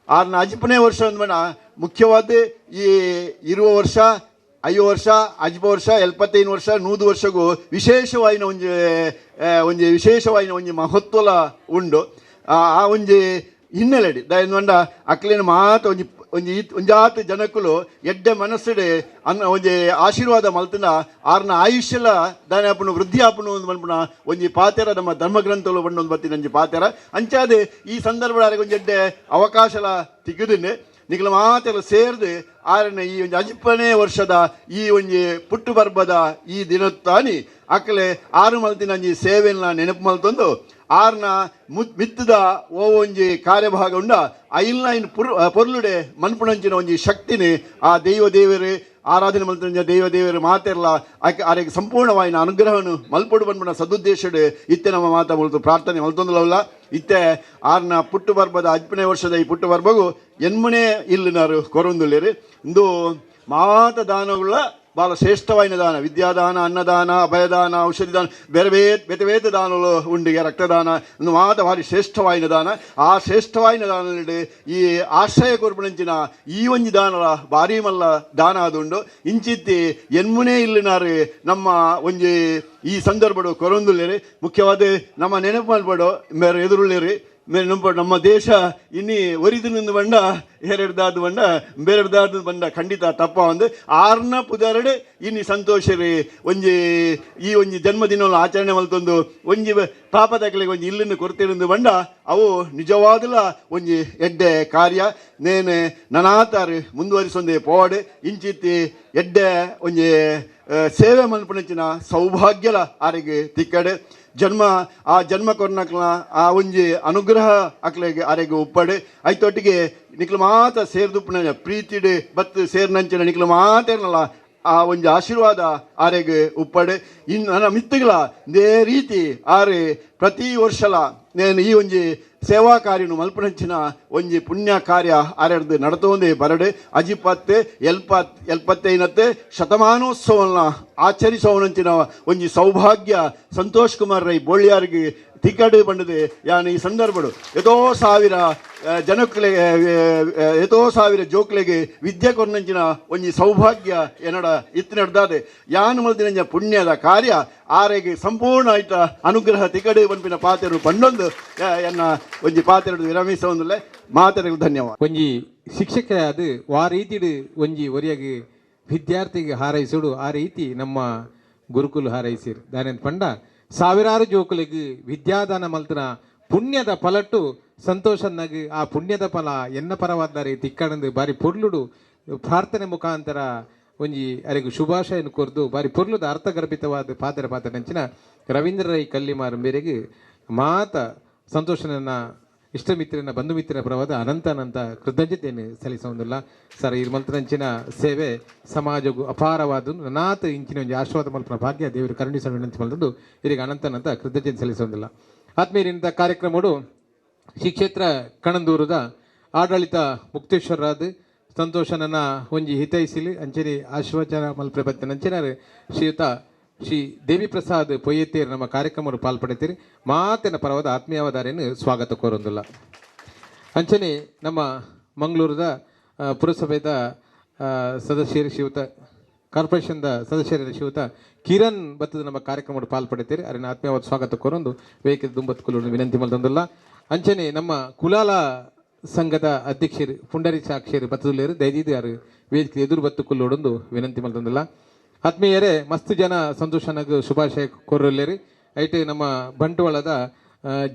[SPEAKER 5] ಆರ್ನ ಅಜಿಪ್ಪನೇ ವರ್ಷ ಅಂದ್ಮಣ ಮುಖ್ಯವಾದ ಈ 20 ವರ್ಷ 5 ವರ್ಷ 5 ವರ್ಷ 75 ವರ್ಷ 100 ವರ್ಷಗೂ ವಿಶೇಷವಾಯಿನ ಒಂಜಿ ಒಂಜಿ ವಿಶೇಷವಾಯಿನ ಒಂಜಿ ಮಹತ್ವಲ ಉಂಡು. ಆ ಒಂಜಿ ಹಿನ್ನೆಲೆಡಿ ದಯಂಡ ಅಕ್ಲೇನ ಮಾತ ಒಂಜಿ ಒಂಜಿ ಒಂಜಾತ ಜನಕ್ಕುಲು ಎಡ್ಡೆ ಮನಸ್ಸುಡೆ ಅನ್ನ ಒಂಜಿ ಆಶೀರ್ವಾದ ಮಲ್ತನ ಆರ್ನ ಆಯುಷ್ಯಲ ದಾನೆ ಆಪುನು ವೃದ್ಧಿ ಆಪುನು ಒಂದು ಮನ್ಪುನ ಒಂಜಿ ಪಾತೆರ ನಮ್ಮ ಧರ್ಮಗ್ರಂಥಲು ಬಂಡೊಂದು ಬತ್ತಿನ ಒಂಜಿ ಪಾತೆರ. ಅಂಚಾದೆ ಈ ಸಂದರ್ಭ ಒಂಜಿ ಎಡ್ಡೆ ಅವಕಾಶಲ ತಿಕ್ಕುದಿನ್ನೆ ನಿಕ್ಲ ಮಾತೆಲ್ಲ ಸೇರ್ದು ಆರನ ಈ ಒಂಜಿ ಅಜಿಪ್ಪನೇ ವರ್ಷದ ಈ ಒಂಜಿ ಪುಟ್ಟು ಪರ್ಬದ ಈ ದಿನತ್ತಾನಿ ಅಕ್ಕಲೆ ಆರು ಮಲ್ತಿನ ಒಂಜಿ ಸೇವೆನ ನೆನಪು ಮಲ್ತೊಂದು ಆರ್ನ ಮಿತ್ತದ ಓ ಒಂಜಿ ಕಾರ್ಯಭಾಗ ಉಂಡ ಐಲ್ನ ಇನ್ ಪೊರ್ಲುಡೆ ಮನ್ಪುಣಂಚಿನ ಒಂಜಿ ಶಕ್ತಿನಿ ಆ ದೈವ ದೇವರು ಆರಾಧನೆ ಮಲ್ತಿನ ದೈವ ದೇವರು ಮಾತೆರ್ಲ ಆಕೆ ಆರೆಗೆ ಸಂಪೂರ್ಣವಾಯಿನ ಅನುಗ್ರಹವನ್ನು ಮಲ್ಪೊಡು ಬನ್ಪುನ ಸದುದ್ದೇಶಡು ಇತ್ತೆ ನಮ್ಮ ಮಾತ ಮುಲ್ತು ಪ್ರಾರ್ಥನೆ ಮಲ್ತೊಂದುಲವಲ್ಲ. ಇತ್ತೆ ಆರ್ನ ಪುಟ್ಟು ಪರ್ಬದ ಅಜ್ಪನೇ ವರ್ಷದ ಈ ಪುಟ್ಟು ಪರ್ಬಗು ಎನ್ಮನೆ ಇಲ್ಲಿನಾರು ಕೊರೊಂದುಲ್ಲೇರು. ಇಂದು ಮಾತ ದಾನಗಳ ಭಾಳ ಶ್ರೇಷ್ಠವಾಯಿನ ದಾನ, ವಿದ್ಯಾದಾನ, ಅನ್ನದಾನ, ಅಭಯದಾನ, ಔಷಧಿ ದಾನ, ಬೇರೆ ಬೇರೆ ಬೇತೆ ಬೇತೆ ದಾನಗಳು ಉಂಡಿಗೆ ರಕ್ತದಾನ ಇಂದು ಮಾತ ಭಾರಿ ಶ್ರೇಷ್ಠವಾಯಿನ ದಾನ. ಆ ಶ್ರೇಷ್ಠವಾಯಿನ ದಾನದಲ್ಲಿ ಈ ಆಶ್ರಯ ಕೊರ್ಪುನಂಚಿನ ಈ ಒಂಜಿ ದಾನಲ ಭಾರಿ ಮಲ್ಲ ದಾನ ಆದುಂಡು. ಇಂಚಿತ್ತಿ ಎನ್ಮುನೇ ಇಲ್ಲಿನಾರು ನಮ್ಮ ಒಂಜಿ ಈ ಸಂದರ್ಭಡು ಕೊರೊಂದುಲ್ಲೇರಿ. ಮುಖ್ಯವಾದ ನಮ್ಮ ನೆನಪು ಮಲ್ಪಡು ಮೇರೆ ಎದುರುಳ್ಳೇರಿ ಮೇಲೆ ನಮ್ಮ ದೇಶ ಇನ್ನಿ ಒರಿದಿನಿಂದ ಬಂಡ ಎರಡ್ದಾದ ಬಂಡ ಬೇರೆಡ್ದಾದ ಬಂಡ ಖಂಡಿತ ತಪ್ಪ ಒಂದು ಆರ್ನ ಪುದರಡೆ ಇನ್ನಿ ಸಂತೋಷರಿ ಒಂಜಿ ಈ ಒಂಜಿ ಜನ್ಮದಿನ ಆಚರಣೆ ಮಲ್ತೊಂದು ಒಂಜಿ ಪಾಪದಕಲಿಗೆ ಒಂಜಿ ಇಲ್ಲಿಂದ ಕೊರತೆಯಿಂದ ಬಂಡ ಅವು ನಿಜವಾದಲ ಒಂಜಿ ಎಡ್ಡೆ ಕಾರ್ಯ. ನೇನೆ ನನಾತಾರು ಮುಂದುವರಿಸೊಂದೇ ಪೋವಾಡು ಇಂಚಿತ್ತಿ ಎಡ್ಡೆ ಒಂಜಿ ಸೇವೆ ಮಲ್ಪುನಂಚಿನ ಸೌಭಾಗ್ಯಲ ಆರಿಗೆ ತಿಕ್ಕಡೆ ಜನ್ಮ ಆ ಜನ್ಮ ಕೊರ್ನಕ್ಲ ಆ ಒಂಜಿ ಅನುಗ್ರಹ ಅಕ್ಲೆಗೆ ಆರೆಗೆ ಉಪ್ಪಡೆ ಐತೊಟ್ಟಿಗೆ ನಿಕ್ಲು ಮಾತ ಸೇರ್ದುಪ್ಪುನ ಪ್ರೀತಿಡೆ ಬತ್ತು ಸೇರ್ನಂಚಿನ ನಿಕ್ಲು ಮಾತೇರ್ನಲ್ಲ ಆ ಒಂಜಿ ಆಶೀರ್ವಾದ ಆರೆಗೆ ಉಪ್ಪಡೆ. ಇನ್ನು ನನ್ನ ಮಿತ್ತುಗಳ ಇದೇ ರೀತಿ ಆರೆ ಪ್ರತಿ ವರ್ಷಲ ನೇನು ಈ ಒಂಜಿ ಸೇವಾ ಕಾರ್ಯನು ಮಲ್ಪನಂಚಿನ ಒಂಜಿ ಪುಣ್ಯ ಕಾರ್ಯ ಆರೆಡ್ದು ನಡತೊಂದೇ ಬರಡೆ. ಅಜಿಪತ್ತೆ ಎಲ್ಪತ್ತೈನತ್ತೆ ಶತಮಾನೋತ್ಸವನ ಆಚರಿಸೋನಂಚಿನ ಒಂಜಿ ಸೌಭಾಗ್ಯ ಸಂತೋಷ್ ಕುಮಾರ್ ರೈ ಬೋಳ್ಯಾರಿಗೆ ತಿಕ್ಕಡು ಬಂಡದೆ. ಯಾನ್ ಈ ಸಂದರ್ಭಡು ಎತೋ ಸಾವಿರ ಜನಕ್ಲೆಗೆ ಎತೋ ಸಾವಿರ ಜೋಕ್ಲೆಗೆ ವಿದ್ಯೆ ಕೊರ್ನಂಚಿನ ಒಂಜಿ ಸೌಭಾಗ್ಯ ಎನ್ನಡ ಇತ್ತು ನಡ್ದಾದೆ. ಯಾನ್ ಮಲ್ದಿನಂಚ ಪುಣ್ಯದ ಕಾರ್ಯ ಆರೆಗೆ ಸಂಪೂರ್ಣ ಆಯ್ತ ಅನುಗ್ರಹ ತಿಕಡೆ ಪನ್ಪಿನ ಪಾತೆರು ಪಂಡೊಂದು ಎನ್ನ ಒಂಜಿ ಪಾತೆರಡು ವಿರಮಿಸೊಂದುಲ್ಲೆ. ಮಾತೆರೆಗ್ ಧನ್ಯವಾದ.
[SPEAKER 3] ಒಂಜಿ ಶಿಕ್ಷಕ ಅದು ವಾ ರೀತಿಡು ಒಂಜಿ ಒರಿಯಾಗಿ ವಿದ್ಯಾರ್ಥಿಗೆ ಹಾರೈಸುಡು ಆ ರೀತಿ ನಮ್ಮ ಗುರುಕುಲು ಹಾರೈಸಿರು. ದಾನೆಂತ ಪಂಡ ಸಾವಿರಾರು ಜೋಕುಲಿಗೆ ವಿದ್ಯಾದಾನ ಮಲ್ತನ ಪುಣ್ಯದ ಫಲಟ್ಟು ಸಂತೋಷನ್ನಾಗಿ ಆ ಪುಣ್ಯದ ಫಲ ಎನ್ನ ಪರವಾದ್ದಾರೆ ತಿಕ್ಕಣಂದು ಬಾರಿ ಪೊರ್ಲುಡು ಪ್ರಾರ್ಥನೆ ಮುಖಾಂತರ ಒಂಜಿ ಅರೆಗ್ ಶುಭಾಶಯನ ಕೊರ್ದು ಬಾರಿ ಪೊರ್ಲುದ ಅರ್ಥಗರ್ಭಿತವಾದ ಪಾತ್ರ ಪಾತ್ರ ನೆಂಚಿನ ರವೀಂದ್ರ ರೈ ಕಲ್ಲಿಮಾರು ಮೇರೆಗೆ ಮಾತ ಸಂತೋಷನನ್ನ ಇಷ್ಟಮಿತ್ರನ ಬಂಧು ಮಿತ್ರನ ಪರವಾದ ಅನಂತ ಅನಂತ ಕೃತಜ್ಞತೆಯನ್ನು ಸಲ್ಲಿಸುವುದಿಲ್ಲ ಸರ್. ಈ ಮಲ್ತನಂಚಿನ ಸೇವೆ ಸಮಾಜಕ್ಕೂ ಅಪಾರವಾದ ನನಾಥ ಇಂಚಿನ ಒಂದು ಆಶೀರ್ವಾದ ಮಲ್ಪನ ಭಾಗ್ಯ ದೇವರು ಕರುಣಿಸುವ ವಿನಂತಿ ಮಲ್ತಂದು ಇದಕ್ಕೆ ಅನಂತ ಅನಂತ ಕೃತಜ್ಞತೆ ಸಲ್ಲಿಸುವುದಿಲ್ಲ. ಆತ್ಮೀಯರಿಂದ ಕಾರ್ಯಕ್ರಮಡು ಶ್ರೀ ಕ್ಷೇತ್ರ ಕಣಂದೂರದ ಆಡಳಿತ ಮುಕ್ತೇಶ್ವರರಾದ ಸಂತೋಷನನ್ನ ಒಂಜಿ ಹಿತೈಸಿಲಿ ಅಂಚನೆ ಆಶೀರ್ವಚನ ಮಲ್ಪೆ ಬತ್ತಿನ ಶ್ರೀಯುತ ಶ್ರೀ ದೇವಿ ಪ್ರಸಾದ್ ಪೊಯ್ಯತ್ತೇರು ನಮ್ಮ ಕಾರ್ಯಕ್ರಮವನ್ನು ಪಾಲ್ಪಡೆತೀರಿ. ಮಾತಿನ ಪರವಾದ ಆತ್ಮೀಯವಾದಾರೇನು ಸ್ವಾಗತ ಕೋರೊಂದಿಲ್ಲ. ಅಂಚನೆ ನಮ್ಮ ಮಂಗಳೂರದ ಪುರಸಭೆದ ಸದಸ್ಯರು ಶ್ರೀಯುತ ಕಾರ್ಪೊರೇಷನ್ದ ಸದಸ್ಯರ ಶ್ರೀಯುತ ಕಿರಣ್ ಬತ್ತದ ನಮ್ಮ ಕಾರ್ಯಕ್ರಮವನ್ನು ಪಾಲ್ಪಡೆತೀರಿ. ಅರಿನ ಆತ್ಮೀಯವಾದ ಸ್ವಾಗತ ಕೋರೊಂದು ವೇದಿಕೆ ದುಂಬತ್ಕುಲು ವಿನಂತಿ ಮಲ್ತೊಂದಿಲ್ಲ. ಅಂಚನೆ ನಮ್ಮ ಕುಲಾಲ ಸಂಘದ ಅಧ್ಯಕ್ಷರು ಪುಂಡರಿ ಸಾಕ್ಷಿಯರು ಬತ್ತದುಲ್ಲೇರು ದಯದೀದು ಯಾರು ವೇದಿಕೆ ಎದುರು ಬತ್ತು ಕುಲ್ಲೋಡೊಂದು ವಿನಂತಿ ಮಲ್ತೊಂದಿಲ್ಲ. ಆತ್ಮೀಯರೇ, ಮಸ್ತ್ ಜನ ಸಂತೋಷನಾಗ ಶುಭಾಶಯ ಕೋರಲ್ಲೇರಿ. ಐಟ್ ನಮ್ಮ ಬಂಟ್ವಾಳದ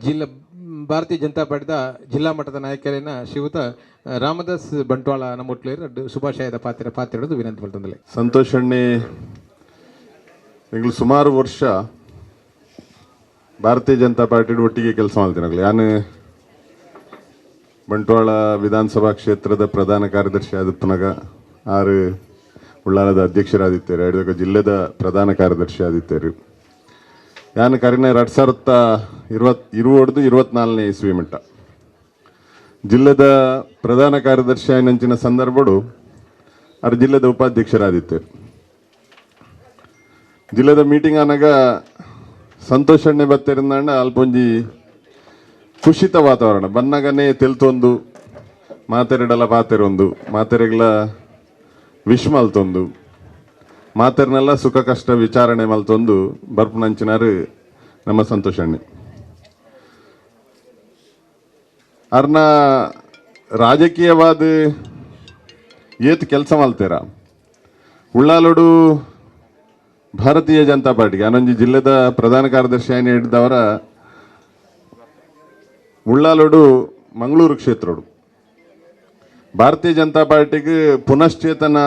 [SPEAKER 3] ಜಿಲ್ಲಾ ಭಾರತೀಯ ಜನತಾ ಪಾರ್ಟಿದ ಜಿಲ್ಲಾ ಮಟ್ಟದ ನಾಯಕರೇನ ಶ್ರೀಯುತ ರಾಮದಾಸ್ ಬಂಟ್ವಾಳ ನಮ್ಮ ಶುಭಾಶಯದ ಪಾತ್ರ ಪಾತ್ರ ವಿನಂತಿ ಮಲ್ತೊಂದಿಲ್ಲ.
[SPEAKER 6] ಸಂತೋಷಣ್ಣೆ ಎಂಗ್ಲು ಸುಮಾರು ವರ್ಷ ಭಾರತೀಯ ಜನತಾ ಪಾರ್ಟಿ ಒಟ್ಟಿಗೆ ಕೆಲಸ ಮಾಡ್ತೀನಿ. ನಾನು ಬಂಟ್ವಾಳ ವಿಧಾನಸಭಾ ಕ್ಷೇತ್ರದ ಪ್ರಧಾನ ಕಾರ್ಯದರ್ಶಿ ಆದಿಪ್ಪನಾಗ ಆರು ಉಳ್ಳಾಲದ ಅಧ್ಯಕ್ಷರಾದಿತ್ತೇರು, ಎರಡು ಜಿಲ್ಲೆದ ಪ್ರಧಾನ ಕಾರ್ಯದರ್ಶಿ ಆದಿತ್ತೇರು. ಯಾನು ಕರಿನ 2024 ಇಸ್ವಿ ಮಟ್ಟ ಜಿಲ್ಲೆದ ಪ್ರಧಾನ ಕಾರ್ಯದರ್ಶಿ ಆಯ್ನಂಚಿನ ಸಂದರ್ಭಡು ಆರು ಜಿಲ್ಲೆದ ಉಪಾಧ್ಯಕ್ಷರಾದಿತ್ತೇರು. ಜಿಲ್ಲೆದ ಮೀಟಿಂಗ್ ಆನಾಗ ಸಂತೋಷಣ್ಣೆ ಬತ್ತೇರಿಂದಾಂಡ ಅಲ್ಪೊಂಜಿ ಖುಷಿತ ವಾತಾವರಣ ಬನ್ನಗನೇ ತೆಲ್ತೊಂದು ಮಾತೆರಡಲ ಪಾತೆರೊಂದು ಮಾತೆರೆಗ್ಲ ವಿಶ್ ಮಲ್ತೊಂದು ಮಾತೆರ್ನೆಲ್ಲ ಸುಖ ಕಷ್ಟ ವಿಚಾರಣೆ ಮಲ್ತೊಂದು ಬರ್ಪುನಂಚಿನಾರು ನಮ್ಮ ಸಂತೋಷಣ್ಣೆ. ಅರ್ನ ರಾಜಕೀಯವಾದ ಏತ್ ಕೆಲಸ ಮಲ್ತೇರ ಉಳ್ಳಾಲೋಡು ಭಾರತೀಯ ಜನತಾ ಪಾರ್ಟಿಗೆ ಅನೊಂಜಿ ಜಿಲ್ಲೆದ ಪ್ರಧಾನ ಕಾರ್ಯದರ್ಶಿ ಆಯ್ನ ಹಿಡಿದವರ ಉಳ್ಳಾಲೋಡು ಮಂಗಳೂರು ಕ್ಷೇತ್ರೋಡು ಭಾರತೀಯ ಜನತಾ ಪಾರ್ಟಿಗೆ ಪುನಶ್ಚೇತನ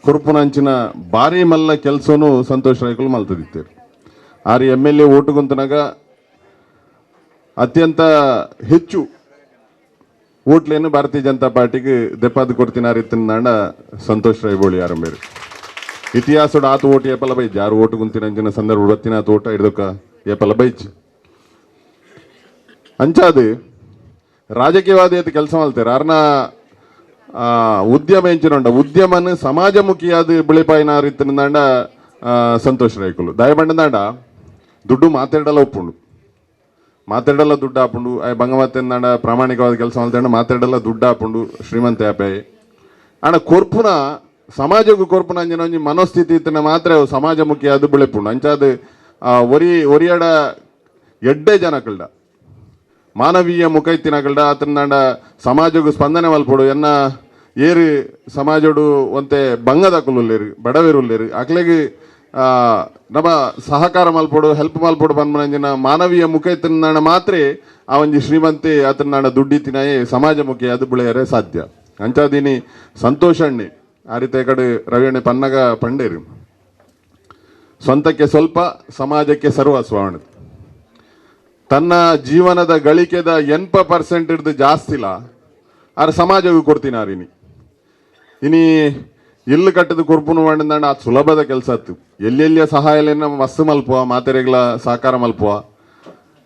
[SPEAKER 6] ಕೊರ್ಪುನಂಚಿನ ಭಾರಿ ಮಲ್ಲ ಕೆಲಸನು ಸಂತೋಷ್ ರೈಕುಲು ಮಲ್ತದಿತ್ತೇರು. ಆರು M L A ಓಟುಗುಂತನಾಗ ಅತ್ಯಂತ ಹೆಚ್ಚು ಓಟ್ಲೇನು ಭಾರತೀಯ ಜನತಾ ಪಾರ್ಟಿಗೆ ದೆಪ್ಪಾದ ಕೊಡ್ತಿನಾರ ಇತ್ತಿನಾಂಡ ಸಂತೋಷ್ ರೈಬೋಳಿ ಆರಂಭೇರು. ಇತಿಹಾಸೋಡು ಆತ ಓಟು ಏಪಲ ಬೈಜ್ ಆರು ಓಟು ಗುಂತಿನಂಚಿನ ಸಂದರ್ಭ ಬತ್ತಿನ ಆತ ಓಟ ಹಿಡ್ದಕ್ಕ ಏಪಲ ಬೈಜ್ ಅಂಚಾದು ರಾಜಕೀಯವಾದಿ ಅಂತ ಕೆಲಸ ಮಾಡ್ತಾರೆ. ಅರ್ನ ಉದ್ಯಮ ಎಂಚಿನೊಂಡ ಉದ್ಯಮನ ಸಮಾಜಮುಖಿಯಾದ ಬಿಳಿಪಾಯಿನ ಇತ್ತಿನಾಂಡ ಸಂತೋಷ್ ರೈಕುಲು ದಯಬಂಡದಾಂಡ ದುಡ್ಡು ಮಾತಾಡಲ್ಲ ಒಪ್ಪುಂಡು ಮಾತಾಡಲ್ಲ ದುಡ್ಡು ಆಪುಂಡು ಬಂಗ ಮಾತಾಡ ಪ್ರಾಮಾಣಿಕವಾದ ಕೆಲಸ ಮಾಡ್ತಾಂಡ ಮಾತಾಡಲ್ಲ ದುಡ್ಡು ಆಪುಂಡು ಶ್ರೀಮಂತ ಆಪೆ ಅಣ್ಣ ಕೊರ್ಪುನ ಸಮಾಜಕ್ಕೂ ಕೊರ್ಪುನ ಅಂಜಿನ ಒಂಜಿ ಮನೋಸ್ಥಿತಿ ಇತ್ತಿನ ಮಾತ್ರ ಸಮಾಜಮುಖಿಯಾದ ಬಿಳಿಪುಂಡು ಅಂಚಾದ ಒರಿ ಒರಿಯಡ ಎಡ್ಡೆ ಜನಕಲ್ಡ ಮಾನವೀಯ ಮುಖೈತಿನಗಲ್ಡ ಆತನಾಂಡ ಸಮಾಜಕ್ಕೂ ಸ್ಪಂದನೆ ಮಲ್ಪಡು ಎನ್ನ ಏರು ಸಮಾಜಡು ಒಂತೆ ಬಂಗದಕುಲುಲ್ಲೇರು ಬಡವೇರುಲ್ಲೇರು ಅಕ್ಲೆಗ್ ನಮ್ಮ ಸಹಕಾರ ಮಲ್ಪಡು ಹೆಲ್ಪ್ ಮಲ್ಪಡು ಪನ್ಪುನಂಚಿನ ಮಾನವೀಯ ಮುಖೈತಿನಾಂಡ ಮಾತ್ರ ಆ ಒಂಜಿ ಶ್ರೀಮಂತೆ ಆತನಾಂಡ ದುಡ್ಡಿತಿನಾಯೇ ಸಮಾಜಮುಖಿ ಅದು ಬೆಳೆಯರೆ ಸಾಧ್ಯ. ಅಂಚಾದಿನಿ ಸಂತೋಷಣ್ಣೆ ಆ ರೀತಿ ಕಡೆ ರವಿಯಣ್ಣೆ ಪನ್ನಗ ಪಂಡೇರು ಸ್ವಂತಕ್ಕೆ ಸ್ವಲ್ಪ ಸಮಾಜಕ್ಕೆ ಸರ್ವಸ್ವ ತನ್ನ ಜೀವನದ ಗಳಿಕೆದ 80% ಹಿಡ್ದು ಜಾಸ್ತಿ ಇಲ್ಲ ಆದ್ರೆ ಸಮಾಜಕ್ಕೂ ಕೊಡ್ತೀನಿ ಆರಿನಿ ಇನಿ ಇಲ್ಲು ಕಟ್ಟದ ಕೊರ್ಪುನು ಮಾಡಿದಂಡ ಅದು ಸುಲಭದ ಕೆಲಸ ಆತು. ಎಲ್ಲೆಲ್ಲಿಯ ಸಹಾಯಲೇನ ಮಸ್ತ್ ಮಲ್ಪುವ ಮಾತೆರೆಗ್ಲ ಸಹಕಾರ ಮಲ್ಪುವ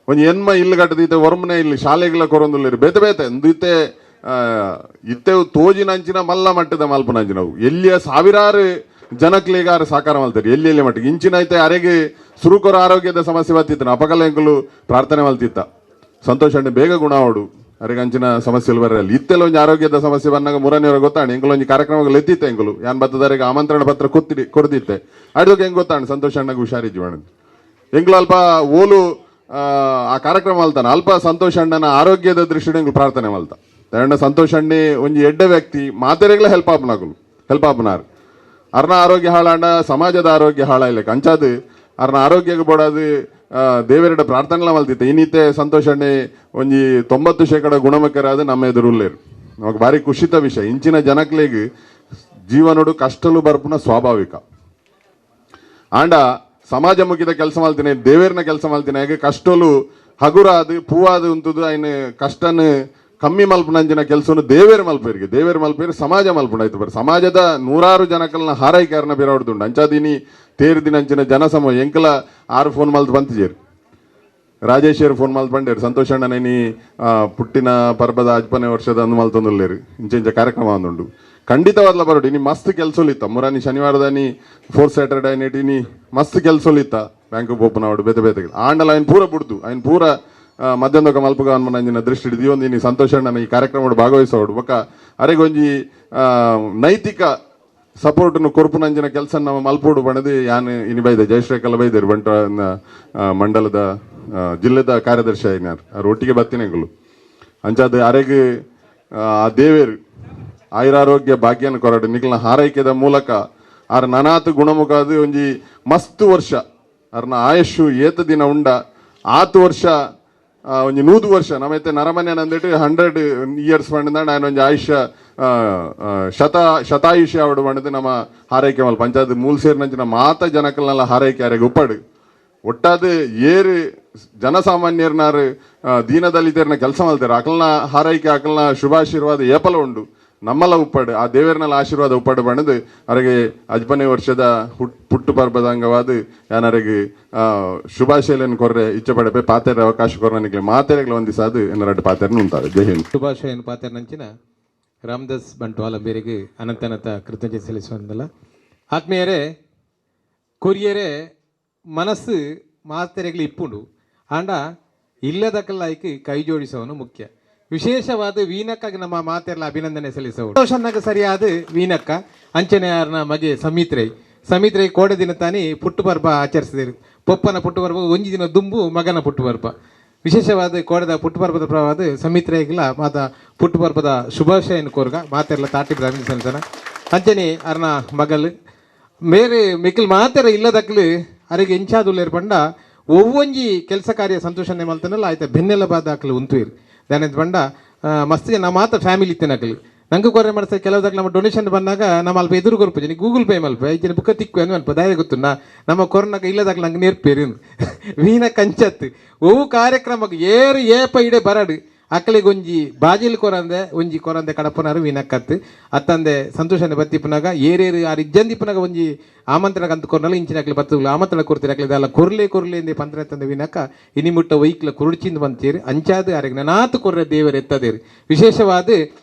[SPEAKER 6] ಒಂಜಿ ಎನ್ಮ ಇಲ್ಲು ಕಟ್ಟದ ಒರ್ಮನೆ ಇಲ್ಲಿ ಶಾಲೆಗಳ ಕೊರೊಂದುಲ್ಲೇರು ಬೇತೆ ಬೇತೆ ಒಂದು ಇತ್ತೆ ಇತ್ತೆ ತೋಜಿನಂಚಿನ ಮಲ್ಲ ಮಟ್ಟದ ಮಲ್ಪನಂಚಿನವು ಎಲ್ಲಿಯ ಸಾವಿರಾರು ಜನಕ್ಲಿಗಾರ ಸಹಕಾರ ಮಲ್ತಾರೆ ಎಲ್ಲಿ ಎಲ್ಲಿ ಮಟ್ಟಿಗೆ ಇಂಚಿನ ಐತೆ ಅರೆಗೆ ಸುರುಕೊರ ಆರೋಗ್ಯದ ಸಮಸ್ಯೆ ಬತ್ತಿತ್ತು ಅಪಕಲ ಎಂಕುಲು ಪ್ರಾರ್ಥನೆ ಮಲ್ತಿತ್ತ ಸಂತೋಷ ಅಣ್ಣ ಬೇಗ ಗುಣ ಅವಡು ಅರೆಗೆ ಅಂಚಿನ ಸಮಸ್ಯೆ ಬರಲ್ಲ ಇತ್ತೆಲ್ಲ ಒಂಜಿ ಆರೋಗ್ಯದ ಸಮಸ್ಯೆ ಬಂದಾಗ ಮುರನಿಯವರ ಗೊತ್ತಾಣ ಎಂಕುಲು ಒಂಜಿ ಕಾರ್ಯಕ್ರಮಗಳು ಎತ್ತಿತ್ತೆ ಎಂಕುಲು ಯಾನ್ ಬತ್ತದಾರಿಗೆ ಆಮಂತ್ರಣ ಪತ್ರ ಕೊತ್ತಿರಿ ಕೊಡ್ದಿತ್ತೆ ಅಡ್ದಕ್ಕೆ ಹೆಂಗ್ ಗೊತ್ತಾಣ ಸಂತೋಷ ಅಣ್ಣಗೆ ಹುಷಾರಿಜ್ಜಿ ಎಂಕುಲು ಅಲ್ಪ ಓಲು ಆ ಕಾರ್ಯಕ್ರಮ ಮಲ್ತಾನ ಅಲ್ಪ ಸಂತೋಷ ಅಣ್ಣನ ಆರೋಗ್ಯದ ದೃಷ್ಟಿಯಿಂದ ಎಂಕುಲು ಪ್ರಾರ್ಥನೆ ಮಲ್ತ ಅಣ್ಣ ಸಂತೋಷ ಅಣ್ಣೆ ಒಂಜಿ ಎಡ್ಡೆ ವ್ಯಕ್ತಿ ಮಾತೆರೆಗ್ಲ ಹೆಲ್ಪ್ ಆಪನಾಗುಲು ಹೆಲ್ಪ್ ಆಪನಾರು ಅರ್ನ ಆರೋಗ್ಯ ಹಾಳಾಂಡ ಸಮಾಜದ ಆರೋಗ್ಯ ಹಾಳಾಯ್ಲಕ್ಕ ಅಂಚಾದು ಅರ್ನ ಆರೋಗ್ಯಕ್ಕೆ ಬೋಡಾದು ದೇವರೆಡ ಪ್ರಾರ್ಥನೆ ಮಲ್ತಿತ್ತೆ ಇನ್ನಿತ್ತೆ ಸಂತೋಷ ಅಣ್ಣೆ ಒಂಜಿ 90% ಗುಣಮುಖರಾದ ನಮ್ಮ ಎದುರುಲ್ಲೇರು ನಮಗೆ ಭಾರಿ ಖುಷಿತ ವಿಷಯ. ಇಂಚಿನ ಜನಕ್ಲೆಗ್ ಜೀವನೋಡು ಕಷ್ಟಲು ಬರ್ಪುನ ಸ್ವಾಭಾವಿಕ ಆಂಡ ಸಮಾಜಮುಖಿದ ಕೆಲಸ ಮಾಡ್ತೀನಿ ದೇವೇರ್ನ ಕೆಲಸ ಮಾಡ್ತೀನಿ ಹಾಗೆ ಕಷ್ಟಲು ಹಗುರಾದು ಪೂವಾದು ಉಂತುದು ಐನ್ ಕಷ್ಟನ ಕಮ್ಮಿ ಮಲ್ಪುನಂಚಿನ ಕೆಲಸವನ್ನು ದೇವೇರು ಮಲ್ಪೇರಿಗೆ, ದೇವೇರು ಮಲ್ಪೇರು ಸಮಾಜ ಮಲ್ಪುಂಡು ಆಯ್ತು ಬರ್. ಸಮಾಜದ ನೂರಾರು ಜನಕಲ್ನ ಹಾರೈಕಾರನ ಬಿರವಡ್ದುಂಡು. ಅಂಚಾದಿನಿ ತೇರ್ದಿನಂಚಿನ ಜನಸಮೂಹ ಎಂಕಲ ಆರು ಫೋನ್ ಮಲ್ತು ಬಂತಿಜೇರು. ರಾಜೇಶ್ವರ್ ಫೋನ್ ಮಲ್ತ್ ಬಂಡೇರು, ಸಂತೋಷ ಅಣ್ಣನೇನಿ ಪುಟ್ಟಿನ ಪರ್ಬದ ಅಜ್ಪನೆ ವರ್ಷದ ಅಂದು ಮಲ್ತೊಂದುಲ್ಲೇರು, ಇಂಚ ಇಂಚ ಕಾರ್ಯಕ್ರಮ ಒಂದುಂಡು. ಖಂಡಿತವಾದ್ಲ ಬರೋಡು. ಇನಿ ಮಸ್ತ್ ಕೆಲಸಲಿತ್ತ ಮುರಾನಿ ಶನಿವಾರದಾನಿ ಫೋರ್ತ್ ಸ್ಯಾಟರ್ಡೆ ನೆಟ್ ಇನಿ ಮಸ್ತ್ ಕೆಲಸಲಿತ್ತ ಬ್ಯಾಂಕ್ ಪೋಪುನವಡು ಬೇತೆ ಬೇತೆ ಆಂಡಲ ಐನ್ ಪೂರ ಬುಡ್ದು ಐನ್ ಪೂರ ಮಧ್ಯಾಹ್ನದ ಮಲ್ಪುಗ ಅನ್ಮನಂಜಿನ ದೃಷ್ಟಿ ದಿವೊಂದು ಇನಿ ಸಂತೋಷ ಅಣ್ಣನ ಈ ಕಾರ್ಯಕ್ರಮಡ್ ಭಾಗವಹಿಸೋಡು. ಬೊಕ್ಕ ಅರೆಗೊಂಜಿ ನೈತಿಕ ಸಪೋರ್ಟ್ನು ಕೊರ್ಪುನಂಜಿನ ಕೆಲಸ ನಮ್ಮ ಮಲ್ಪೋಡು ಬಣದು ಯಾನ್ ಇನಿ ಬೈದೆ. ಜಯಶ್ರೀಕಲ್ಲ ಬೈದೇರು ಬಂಟ ಮಂಡಲದ ಜಿಲ್ಲೆದ ಕಾರ್ಯದರ್ಶಿ ಆಯ್ನಾರ್ ಅವ್ರ ಒಟ್ಟಿಗೆ ಬತ್ತಿನೆಗಳು. ಅಂಚಾದ ಅರೆಗ್ ಆ ದೇವೇರು ಆಯುರಾರೋಗ್ಯ ಭಾಗ್ಯನ ಕೊರಡು ನಿಕ್ಲ್ನ ಹಾರೈಕೆದ ಮೂಲಕ ಆರ್ ನನಾತ್ ಗುಣಮುಖ ಅದು ಒಂಜಿ ಮಸ್ತ್ ವರ್ಷ ಅರ್ನ ಆಯಸ್ಸು ಏತ ದಿನ ಉಂಡ ಆತು ವರ್ಷ ಒಂಜಿ 100 ವರ್ಷ ನಮೈತೆ ನರಮನೆ ನಂದಿಟ್ಟು 100 ಇಯರ್ಸ್ ಪಂಡ ఆయన ಒಂಜಿ ಆಯುಷ್ಯ ಶತಾಯುಷ್ಯ ಅವಡು ಪಂಡದು ನಮ್ಮ ಹಾರೈಕೆ ಮಲ್ ಪಂಚಾಯತ್ ಮೂಲ ಸೇರಿನಂಚಿನ ಮಾತ ಜನಕಲ್ನೆಲ್ಲ ಹಾರೈಕೆ ಅರೆಗ್ ಉಪ್ಪಡು. ಒಟ್ಟಾದ ಏರು ಜನಸಾಮಾನ್ಯರ್ನಾರು ದೀನದಲಿತರ್ನ ಕೆಲಸ ಮಾಡ್ತಾರೆ ಅಕಲ್ನ ಹಾರೈಕೆ ಅಕಲ್ನ ಶುಭಾಶೀರ್ವಾದ ಏಪಲ ಉಂಡು ನಮ್ಮಲ್ಲ ಉಪ್ಪಾಡು ಆ ದೇವರನ್ನೆಲ್ಲ ಆಶೀರ್ವಾದ ಉಪ್ಪಾಡು ಬಣ್ಣದು ಅರೆಗೆ ಅಜ್ಪನೆ ವರ್ಷದ ಪುಟ್ಟು ಪರ್ಬದ ಅಂಗವಾದ ಯಾನರೆಗೆ ಶುಭಾಶಯలను ಕೊರ್ರೆ ಇಚ್ಛೆ ಪಡೆಪೆ ಪಾತೆರ ಅವಕಾಶ ಕೊರ್ರನಿಗೆ ಮಾತೆರೆಗಳ ಒಂದಿಸ ಅದು ಎನ್ನರಡ್ಡು ಪಾತೆರನ್ನು ಉಂಟಾರೆ. ಜೈ ಹಿಂದ್.
[SPEAKER 3] ಶುಭಾಶಯನ ಪಾತೆರನಂಚಿನ ರಾಮದಾಸ್ ಬಂಟ್ವಾಲ ಬೇರೆಗೆ ಅನಂತ ಕೃತಜ್ಞತೆ ಸಲ್ಲಿಸುವಂದಲ್ಲ. ಆತ್ಮೀಯರೇ, ಕೊರಿಯರೇ ಮನಸ್ಸು ಮಾತೆರೆಗಳು ಇಪ್ಪುಂಡು ಆಂಡ ಇಲ್ಲದಕ್ಕಲ್ಲಾಯ್ಕೆ ಕೈ ಜೋಡಿಸೋನು ಮುಖ್ಯ. ವಿಶೇಷವಾದ ವೀನಕ್ಕಾಗಿ ನಮ್ಮ ಮಾತೆಲ್ಲ ಅಭಿನಂದನೆ ಸಲ್ಲಿಸೋದು. ಸಂತೋಷನ್ನಾಗ ಸರಿಯಾದ ವೀನಕ್ಕ ಅಂಚನೆಯಾರನ ಮಗೆ ಸಮಿತ್ರೈ ಸಮಿತ್ರೈ ಕೋಡೆ ದಿನ ತಾನೇ ಪುಟ್ಟು ಪರ್ಬ ಆಚರಿಸಿದರು. ಪೊಪ್ಪನ ಪುಟ್ಟು ಪರ್ಬ ಒಂಜಿ ದಿನ ದುಂಬು ಮಗನ ಪುಟ್ಟು ಪರ್ಬ. ವಿಶೇಷವಾದ ಕೋಡೆದ ಪುಟ್ಟು ಪರ್ಬದ ಪ್ರವಾದ ಸಮಿತ್ರೈಗಿಲ್ಲ ಮಾತ ಪುಟ್ಟು ಪರ್ಬದ ಶುಭಾಶಯನ ಕೋರ್ಗ ಮಾತೆಲ್ಲ ತಾಟಿ ಬ್ರಾಹ್ಮಣ ಸಲ್ಲಿಸನ. ಅಂಚನೆ ಅರ್ನ ಮಗಲ್ ಮೇರೆ ಮಿಕ್ಲ್ ಮಾತೆರ ಇಲ್ಲದಕ್ಲು ಅರೆಗೆ ಎಂಚಾದುಲ್ಲೇರು ಪಂಡ ಒವ್ವೊಂಜಿ ಕೆಲಸ ಕಾರ್ಯ ಸಂತೋಷನೆ ಮಲ್ತನಲ್ಲ ಆಯ್ತಾ ಬೆನ್ನೆಲ್ಲ ಬಾದ ಹಾಕಲು ಉಂತುವಿರು ದಾನೆಂತ ಪಂಡ ಮಸ್ತ್ ಜನ ಮಾತ್ರ ಫ್ಯಾಮಿಲಿ ಇತ್ತಿನಕಲು ನಂಗೆ ಕೊರೆ ಮಾಡ್ತಾರೆ. ಕೆಲವುದಕ್ಕೆ ನಮ್ಮ ಡೊನೇಷನ್ ಬಂದಾಗ ನಮ್ಮ ಅಲ್ಪ ಎದುರು ಕೊರ್ಪು ಗೂಗಲ್ ಪೇ ಮಲ್ಪ ಐಚಿನ ಬುಕ್ಕ ತಿಕ್ಕು ಅಂದ್ ಅಲ್ಪ ದಾಯ ಗೊತ್ತುಂಡ ನಮ್ಮ ಕೊರೋನಾಗ ಇಲ್ಲದಾಗಲ ನಂಗೆ ನೇರ್ಪೇರು ವೀಣ ಕಂಚತ್ತು ಒವು ಕಾರ್ಯಕ್ರಮಕ್ಕೆ ಏರು ಏಪ ಇಡೆ ಬರಡು ಅಕ್ಕಲಿಗೆ ಒಂಜಿ ಬಾಜಿಲ್ ಕೊರಂದೆ ಒಂಜಿ ಕೊರಂದೆ ಕಡಪನಾರು ವೀಣಕ್ಕತ್ತು ಅತ್ತಂದೆ ಸಂತೋಷನೆ ಬತ್ತಿಪ್ಪನಾಗ ಏರೇರು ಆರು ಇಜ್ಜಂದಿಪ್ಪನಾಗ ಒಂಜಿ ಆಮಂತ್ರಣ ಕಂತು ಕೊರ್ನಲ್ಲ ಇಂಚಿನ ಅಕ್ಲಿ ಬತ್ತುಗಳು ಆಮಂತ್ರಣ ಕೊರ್ತೀರಿ ಅಕ್ಲಿ ಇದೆಲ್ಲ ಕೊರ್ಲೆ ಕೊರ್ಲೆ ಎಂದೇ ಪಂತ್ರ ತಂದೆ ವೀಣಕ್ಕ ಇನಿಮುಟ್ಟ ವೈಕ್ಲ ಕುರುಡ್ಚಿಂದ ಬಂತೀರಿ ಅಂಚಾದ ಅರೆಗೆ ನನಾತು ಕೊರ್ರೆ ದೇವರು ಎತ್ತದೇರಿ. ವಿಶೇಷವಾದ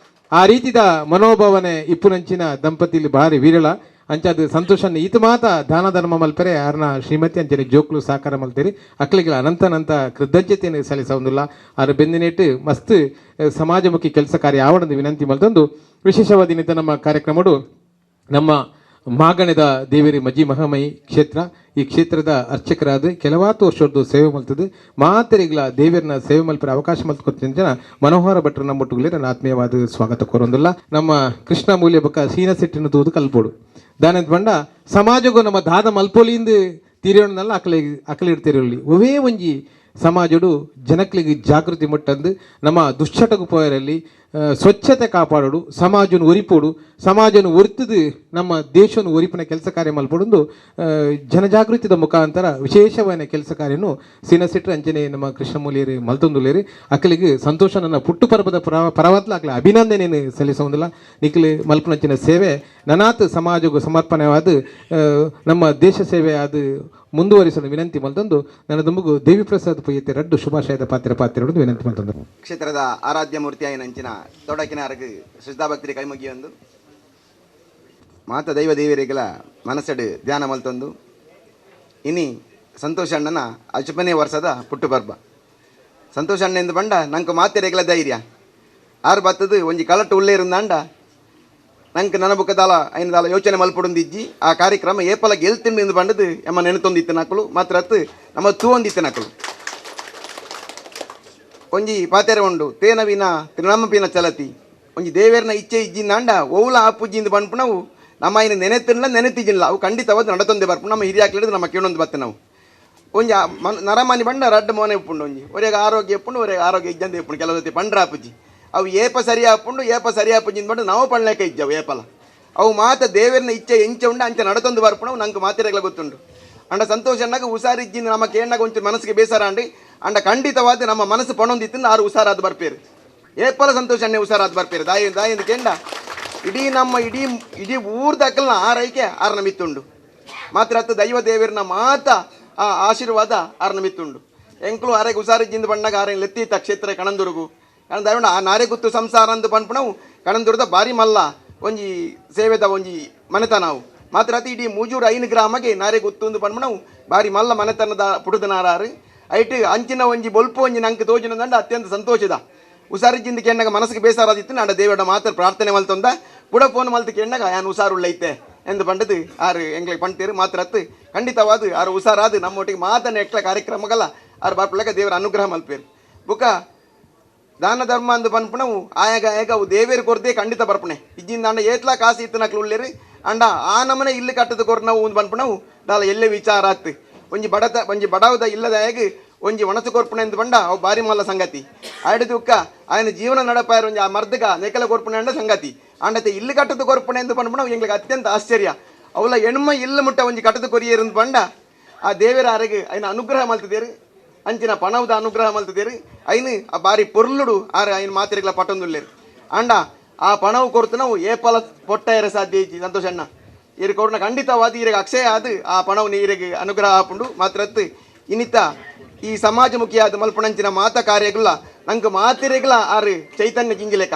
[SPEAKER 3] ಆ ರೀತಿದ ಮನೋಭಾವನೆ ಇಪ್ಪುನಂಚಿನ ದಂಪತಿಲಿ ಭಾರಿ ವಿರಳ. ಅಂಚಾದ ಸಂತೋಷನ ಈತ ಮಾತ ದಾನ ಧರ್ಮ ಮಲ್ಪರೆ ಆರ್ನ ಶ್ರೀಮತಿ ಅಂಚನೆ ಜೋಕ್ಲು ಸಾಕಾರ ಮಲ್ತೇರಿ ಅಕ್ಲಿಗಳ ಅನಂತ ಅನಂತ ಕೃತಜ್ಞತೆಯನ್ನು ಸಲ್ಲಿಸೋದಿಲ್ಲ. ಆರು ಬೆಂದಿನೇಟು ಮಸ್ತ್ ಸಮಾಜಮುಖಿ ಕೆಲಸ ಕಾರ್ಯ ಆವಣದ ವಿನಂತಿ ಮಲ್ತೊಂದು ವಿಶೇಷವಾದ ನಿತ ನಮ್ಮ ಕಾರ್ಯಕ್ರಮಡು ನಮ್ಮ ಮಾಗಣದ ದೇವೇರಿ ಮಜ್ಜಿ ಮಹಾಮಯಿ ಕ್ಷೇತ್ರ ಈ ಕ್ಷೇತ್ರದ ಅರ್ಚಕರಾದ ಕೆಲವಾತು ವರ್ಷದ್ದು ಸೇವೆ ಮಲ್ತದೆ ಮಾತೆರಿಗ್ಲ ದೇವಿಯರ್ನ ಸೇವೆ ಮಲ್ಪರ ಅವಕಾಶ ಮಲ್ತ್ಕೊಡ್ತೀನಿ ಜನ ಮನೋಹರ ಭಟ್ರು ನಮ್ಮ ಒಟ್ಟುಗಲೇ ನನ್ನ ಆತ್ಮೀಯವಾದ ಸ್ವಾಗತ ಕೋರೊಂದಿಲ್ಲ. ನಮ್ಮ ಕೃಷ್ಣ ಮೂಲ್ಯ ಬಕ್ಕ ಸೀನ ಸೆಟ್ಟಿನ ತೂದು ಕಲ್ಪೋಡು ದಾನಂತ ಬಂಡ ಸಮಾಜಗೂ ನಮ್ಮ ದಾದ ಮಲ್ಪೊಲಿಂದ ತೀರೋಣನಲ್ಲ ಅಕಲಿ ಅಕಲಿ ಇಡ್ತಿರಲಿ ಒವೇ ಒಂಜಿ ಸಮಾಜಡು ಜನಕ್ಲಿಗೆ ಜಾಗೃತಿ ಮುಟ್ಟಂದು ನಮ್ಮ ದುಶ್ಚಟకు ಪೋಯರಲ್ಲಿ ಸ್ವಚ್ಛತೆ ಕಾಪಾಡೋಡು ಸಮಾಜನ ಒರಿಪೋಡು ಸಮಾಜನ ಒರಿತದು ನಮ್ಮ ದೇಶನ ಒರಿಪಿನ ಕೆಲಸ ಕಾರ್ಯ ಮಲ್ಪೊಡೊಂದು ಜನಜಾಗೃತಿದ ಮುಖಾಂತರ ವಿಶೇಷವಾದ ಕೆಲಸ ಕಾರ್ಯನು ಸೀನಸಿಟ್ರ ಅಂಚನೆ ನಮ್ಮ ಕೃಷ್ಣಮೂಲಿಯರು ಮಲ್ತೊಂದುಲೇರಿ ಅಕ್ಕಲಿಗೆ ಸಂತೋಷ ನನ್ನ ಪುಟ್ಟು ಪರ್ಬದ ಪರವಾತ್ಲ ಅಕ್ಲೆ ಅಭಿನಂದನೆಯನ್ನು ಸಲ್ಲಿಸೋದಿಲ್ಲ. ನಿಕ್ಲಿ ಮಲ್ಪನಂಚಿನ ಸೇವೆ ನನಾತ್ ಸಮಾಜಕ್ಕೂ ಸಮರ್ಪಣೆವಾದ ನಮ್ಮ ದೇಶ ಸೇವೆ ಅದು ಮುಂದುವರಿಸಲು ವಿನಂತಿ ಮಲ್ತೊಂದು ನನ್ನ ದುಂಬುಗು ದೇವಿ ಪ್ರಸಾದ್ ಪೊಯ್ಯತೆ ರಡ್ಡು ಶುಭಾಶಯದ ಪಾತ್ರ ಪಾತ್ರ ವಿನಂತಿ ಮಲ್ತೊಂದು.
[SPEAKER 7] ಕ್ಷೇತ್ರದ ಆರಾಧ್ಯ ಮೂರ್ತಿಯಾಯಿನಂಚಿನ ತೊಡಕಿನಾರಗ್ ಶ್ರದ್ಧಾಭಕ್ತಿ ಕೈಮುಗಿಯೊಂದು ಮಾತ ದೈವ ದೇವರಿಗಳ ಮನಸ್ಸಡು ಧ್ಯಾನ ಮಲ್ತೊಂದು ಇನಿ ಸಂತೋಷ ಅಣ್ಣನ ಅಜ್ಪನೇ ವರ್ಷದ ಪುಟ್ಟು ಪರ್ಬ. ಸಂತೋಷ ಅಣ್ಣ ಎಂದು ಬಂಡ ನಂಗೆ ಮಾತೆರೆಗಳ ಧೈರ್ಯ ಆರು ಬತ್ತದು ಒಂಜಿ ಕಳಟ್ಟು ಉಳ್ಳೇ ಇರುಂದಾಂಡ ನಂಗೆ ನನ್ನ ಬುಕ್ಕದಾಲ ಐನದಾಲ ಯೋಚನೆ ಮಲ್ಪೊಡೊಂದಿಜ್ಜಿ ಆ ಕಾರ್ಯಕ್ರಮ ಏಪಲ ಗೆಲ್ತಿಂಡು ಎಂದು ಬಂಡದು ಎಮ್ಮ ನೆನತೊಂದಿತ್ತು ನಕಲು ಮಾತ್ರ ಅತ್ತು ನಮ್ಮ ತೂವೊಂದಿತ್ತು ನಕಲು ಒಂಜಿ ಪಾತೆರೆ ಉಂಡು ತೇನವಿನ ತಿರುನಮ್ಮಪಿನ ಚಲತಿ ಒಂಜಿ ದೇವೇರ್ನ ಇಚ್ಛೆ ಇಜ್ಜಿಂದಾಂಡ ಓವುಲ ಆಪುಜ್ಜಿಂದ ಪನ್ಪುನವು ನಮ್ಮ ಐನ ನೆನೆತಿಲ್ಲ ನೆನೆತಿಜಿಲ್ಲ ಅವು ಖಂಡಿತವಾದ ನಡತೊಂದೆ ಬರ್ಪು ನಮ್ಮ ಹಿರಿಯಾಕ್ಲಿಡ್ದು ನಮ್ಮ ಕೇಳೊಂದು ಬತ್ತೆ ನಾವು ಒಂಜಿ ನರಮಾನಿ ಬಂಡ ರಡ್ಡು ಮೋನೆ ಉಪ್ಪುಂಡು ಒಂಜಿ ಒರೆಗೆ ಆರೋಗ್ಯ ಇಪ್ಪುಂಡು ಒರೆಗೆ ಆರೋಗ್ಯ ಇಜ್ಜಂದೆ ಇಪ್ಪುಂಡು ಕೆಲವು ಸತಿ ಪಂಡ್ರ ಆಪುಜಿ ಅವು ಏಪ ಸರಿ ಆಪುಂಡು ಏಪ ಸರಿ ಆಪುಜಿ ಬಂಡು ನಾವು ಪಣ್ಲೇಕ ಇಜ್ಜವು ಏಪಲ ಅವು ಮಾತ ದೇವೇರ್ನ ಇಚ್ಛೆ ಎಂಚ ಉಂಡು ಅಂಚ ನಡತೊಂದು ಬರ್ಪುಣವು ನಂಗೆ ಮಾತಿರಗ್ಲ ಗೊತ್ತುಂಡು. ಅಂಡ ಸಂತೋಷ ಅಣ್ಣಗ ಹುಷಾರಿಜ್ಜಿಂದ ನಮ್ಮ ಕೇಣ್ಣಗ ಒಂಚೂರು ಮನಸ್ಸಿಗೆ ಬೇಸರ ಅಂಡಿ ಅಂಡ ಖಂಡಿತವಾದ ನಮ್ಮ ಮನಸ್ಸು ಪಣೊಂದಿತ್ತು ಆರು ಹುಷಾರಾದ ಬರ್ಪೇರು ಏಪಲ ಸಂತೋಷ ಅಣ್ಣೆ ಹುಷಾರಾದ ಬರ್ಪೇರು ದಾಯಿ ದಾಯಿ ಕೆಂಡ ಇಡೀ ನಮ್ಮ ಇಡೀ ಇಡೀ ಊರ್ದಕ್ಕಲ್ನ ಆರೈಕೆ ಆರ್ನ ಮಿತ್ತುಂಡು ಮಾತ್ರ ಅತ್ತ ದೈವ ದೇವರನ ಮಾತ ಆ ಆಶೀರ್ವಾದ ಆರ್ನ ಮಿತ್ತುಂಡು ಎಂಕ್ಲು ಆರೆಗೆ ಹುಷಾರಿಜ್ಜಿಂದ ಬಣ್ಣಗ ಆರೆ ಲೆತ್ತೀತ ಕ್ಷೇತ್ರ ಕಣಂದುರುಗು ಕಣಂದ ಆ ನಾರೆ ಗುತ್ತು ಸಂಸಾರ ಅಂದು ಪನ್ಪುಣವು ಕಣಂದುರ್ದ ಬಾರಿ ಮಲ್ಲ ಒಂಜಿ ಸೇವೆದ ಒಂಜಿ ಮನೆತನವು ಮಾತ್ರ ಅತಿ ಇಡೀ ಮೂಜೂರು ಐನು ಗ್ರಾಮಗೆ ನಾರೆ ಗುತ್ತು ಅಂದು ಪನ್ಪುಣವು ಬಾರಿ ಮಲ್ಲ ಮನೆತನದ ಪುಟುದನಾರಾರು ಐಟ್ ಅಂಚಿನ ಒಂಜಿ ಬೊಲ್ಪು ಒಂಜಿ ನಂಗೆ ತೋಜಿನ ದಂಡ ಅತ್ಯಂತ ಸಂತೋಷದ ಹುಷಾರಿಜ್ಜಿಂದ ಕೆಣ್ಣಗ ಮನಸ್ಸಿಗೆ ಬೇಸರಾದಿತ್ತು ನಾಡ ದೇವಡ ಮಾತ್ರ ಪ್ರಾರ್ಥನೆ ಮಲ್ತೊಂದ ಕೂಡ ಫೋನ್ ಮಲ್ತು ಕೆಣ್ಣಗ ಯಾನ್ ಹುಷಾರುಳ್ಳೈತೆ ಎಂದು ಪಂಡದು ಆರು ಎಂಗ್ಲಿಗೆ ಪಂತೀರು ಮಾತ್ರ ಅತ್ತು ಖಂಡಿತವಾದ ಆರು ಹುಷಾರಾದು ನಮ್ಮೊಟ್ಟಿಗೆ ಮಾತನ್ನ ಎಕ್ಲ ಕಾರ್ಯಕ್ರಮಗಲ್ಲ ಆರು ಬಾರ್ಪುಲಕ ದೇವರ ಅನುಗ್ರಹ ಮಲ್ಪೇರು ಬುಕ್ಕ ದಾನ ಧರ್ಮ ಅಂದು ಪನ್ಪುಣವು ಆಯಾಗ ಆಯಾಗ ಅವು ದೇವೇರು ಕೊರತೆ ಖಂಡಿತ ಬರ್ಪಣೆ ಇಜ್ಜಿಂದ ಅಂಡ ಏತ್ಲಾ ಕಾಸು ಇತ್ತನಕ್ಲು ಉಳ್ಳೇರಿ ಅಂಡ ಆ ನಮನೆ ಇಲ್ಲಿ ಕಟ್ಟದ ಕೊರ್ನವು ಒಂದು ಪನ್ಪುಣವು ದಾಲ ಎಲ್ಲೇ ವಿಚಾರ ಆತ್ತು ಒಂಜಿ ಬಡತ ಒಂಜಿ ಬಡವದ ಇಲ್ಲದ ಆಯಾಗ ಒಂಜಿ ಒಣಸು ಕೊರ್ಪಣೆ ಎಂದು ಬಂಡ ಅವು ಬಾರಿ ಮಲ್ಲ ಸಂಗತಿ ಆಯ್ದು ಉಕ್ಕ ఆయన ಜೀವನ ನಡಪಾಯರು ಒಂಜಿ ಆ ಮರ್ದಗ ನೆಕಲ ಕೊರ್ಪಣೆ ಅಂಡ ಸಂಗತಿ ಅಂಡತೆ ಇಲ್ಲಿ ಕಟ್ಟದ ಕೊರ್ಪಣೆ ಎಂದು ಪನ್ಪುಣವು ಎಂಗ್ಲಿಗೆ ಅತ್ಯಂತ ಆಶ್ಚರ್ಯ ಅವಲ ಎಣ್ಮ ಇಲ್ಲ ಮುಟ್ಟ ಒಂಜಿ ಕಟ್ಟದ ಕೊರಿಯೇರು ಬಂಡ ಆ ದೇವರ ಆರೆಗೆ ఆయన ಅನುಗ್ರಹ ಮಲ್ತದೇರು ಅಂಚಿನ ಪಣವದ ಅನುಗ್ರಹ ಮಲ್ತದೇರು ಐನು ಆ ಬಾರಿ ಪೊರ್ಲುಡು ಆರೆ ಐನು ಮಾತ್ರೆಗಳ ಪಟ್ಟೊಂದುಲ್ಲೇರು ಅಂಡ ಆ ಪಣವು ಕೊರ್ತು ನಾವು ಏಪಲ ಪೊಟ್ಟ ಸಾಧ್ಯ ಇಜ್ಜಿ ಸಂತೋಷ ಅಣ್ಣ ಇರು ಕೊರ್ನ ಖಂಡಿತವಾದ ಈರೆಗೆ ಅಕ್ಷಯ ಆದು ಆ ಪಣವು ನೀರಿಗೆ ಅನುಗ್ರಹ ಆಪುಂಡು ಮಾತ್ರ ಇನ್ನಿತ ಈ ಸಮಾಜಮುಖಿಯಾದ ಮಲ್ಪಣಂಚಿನ ಮಾತ ಕಾರ್ಯಗಳ ನಂಗೆ ಮಾತಿರೆಗಳ ಆರು ಚೈತನ್ಯ ಜಿಂಗಿಲೇಕ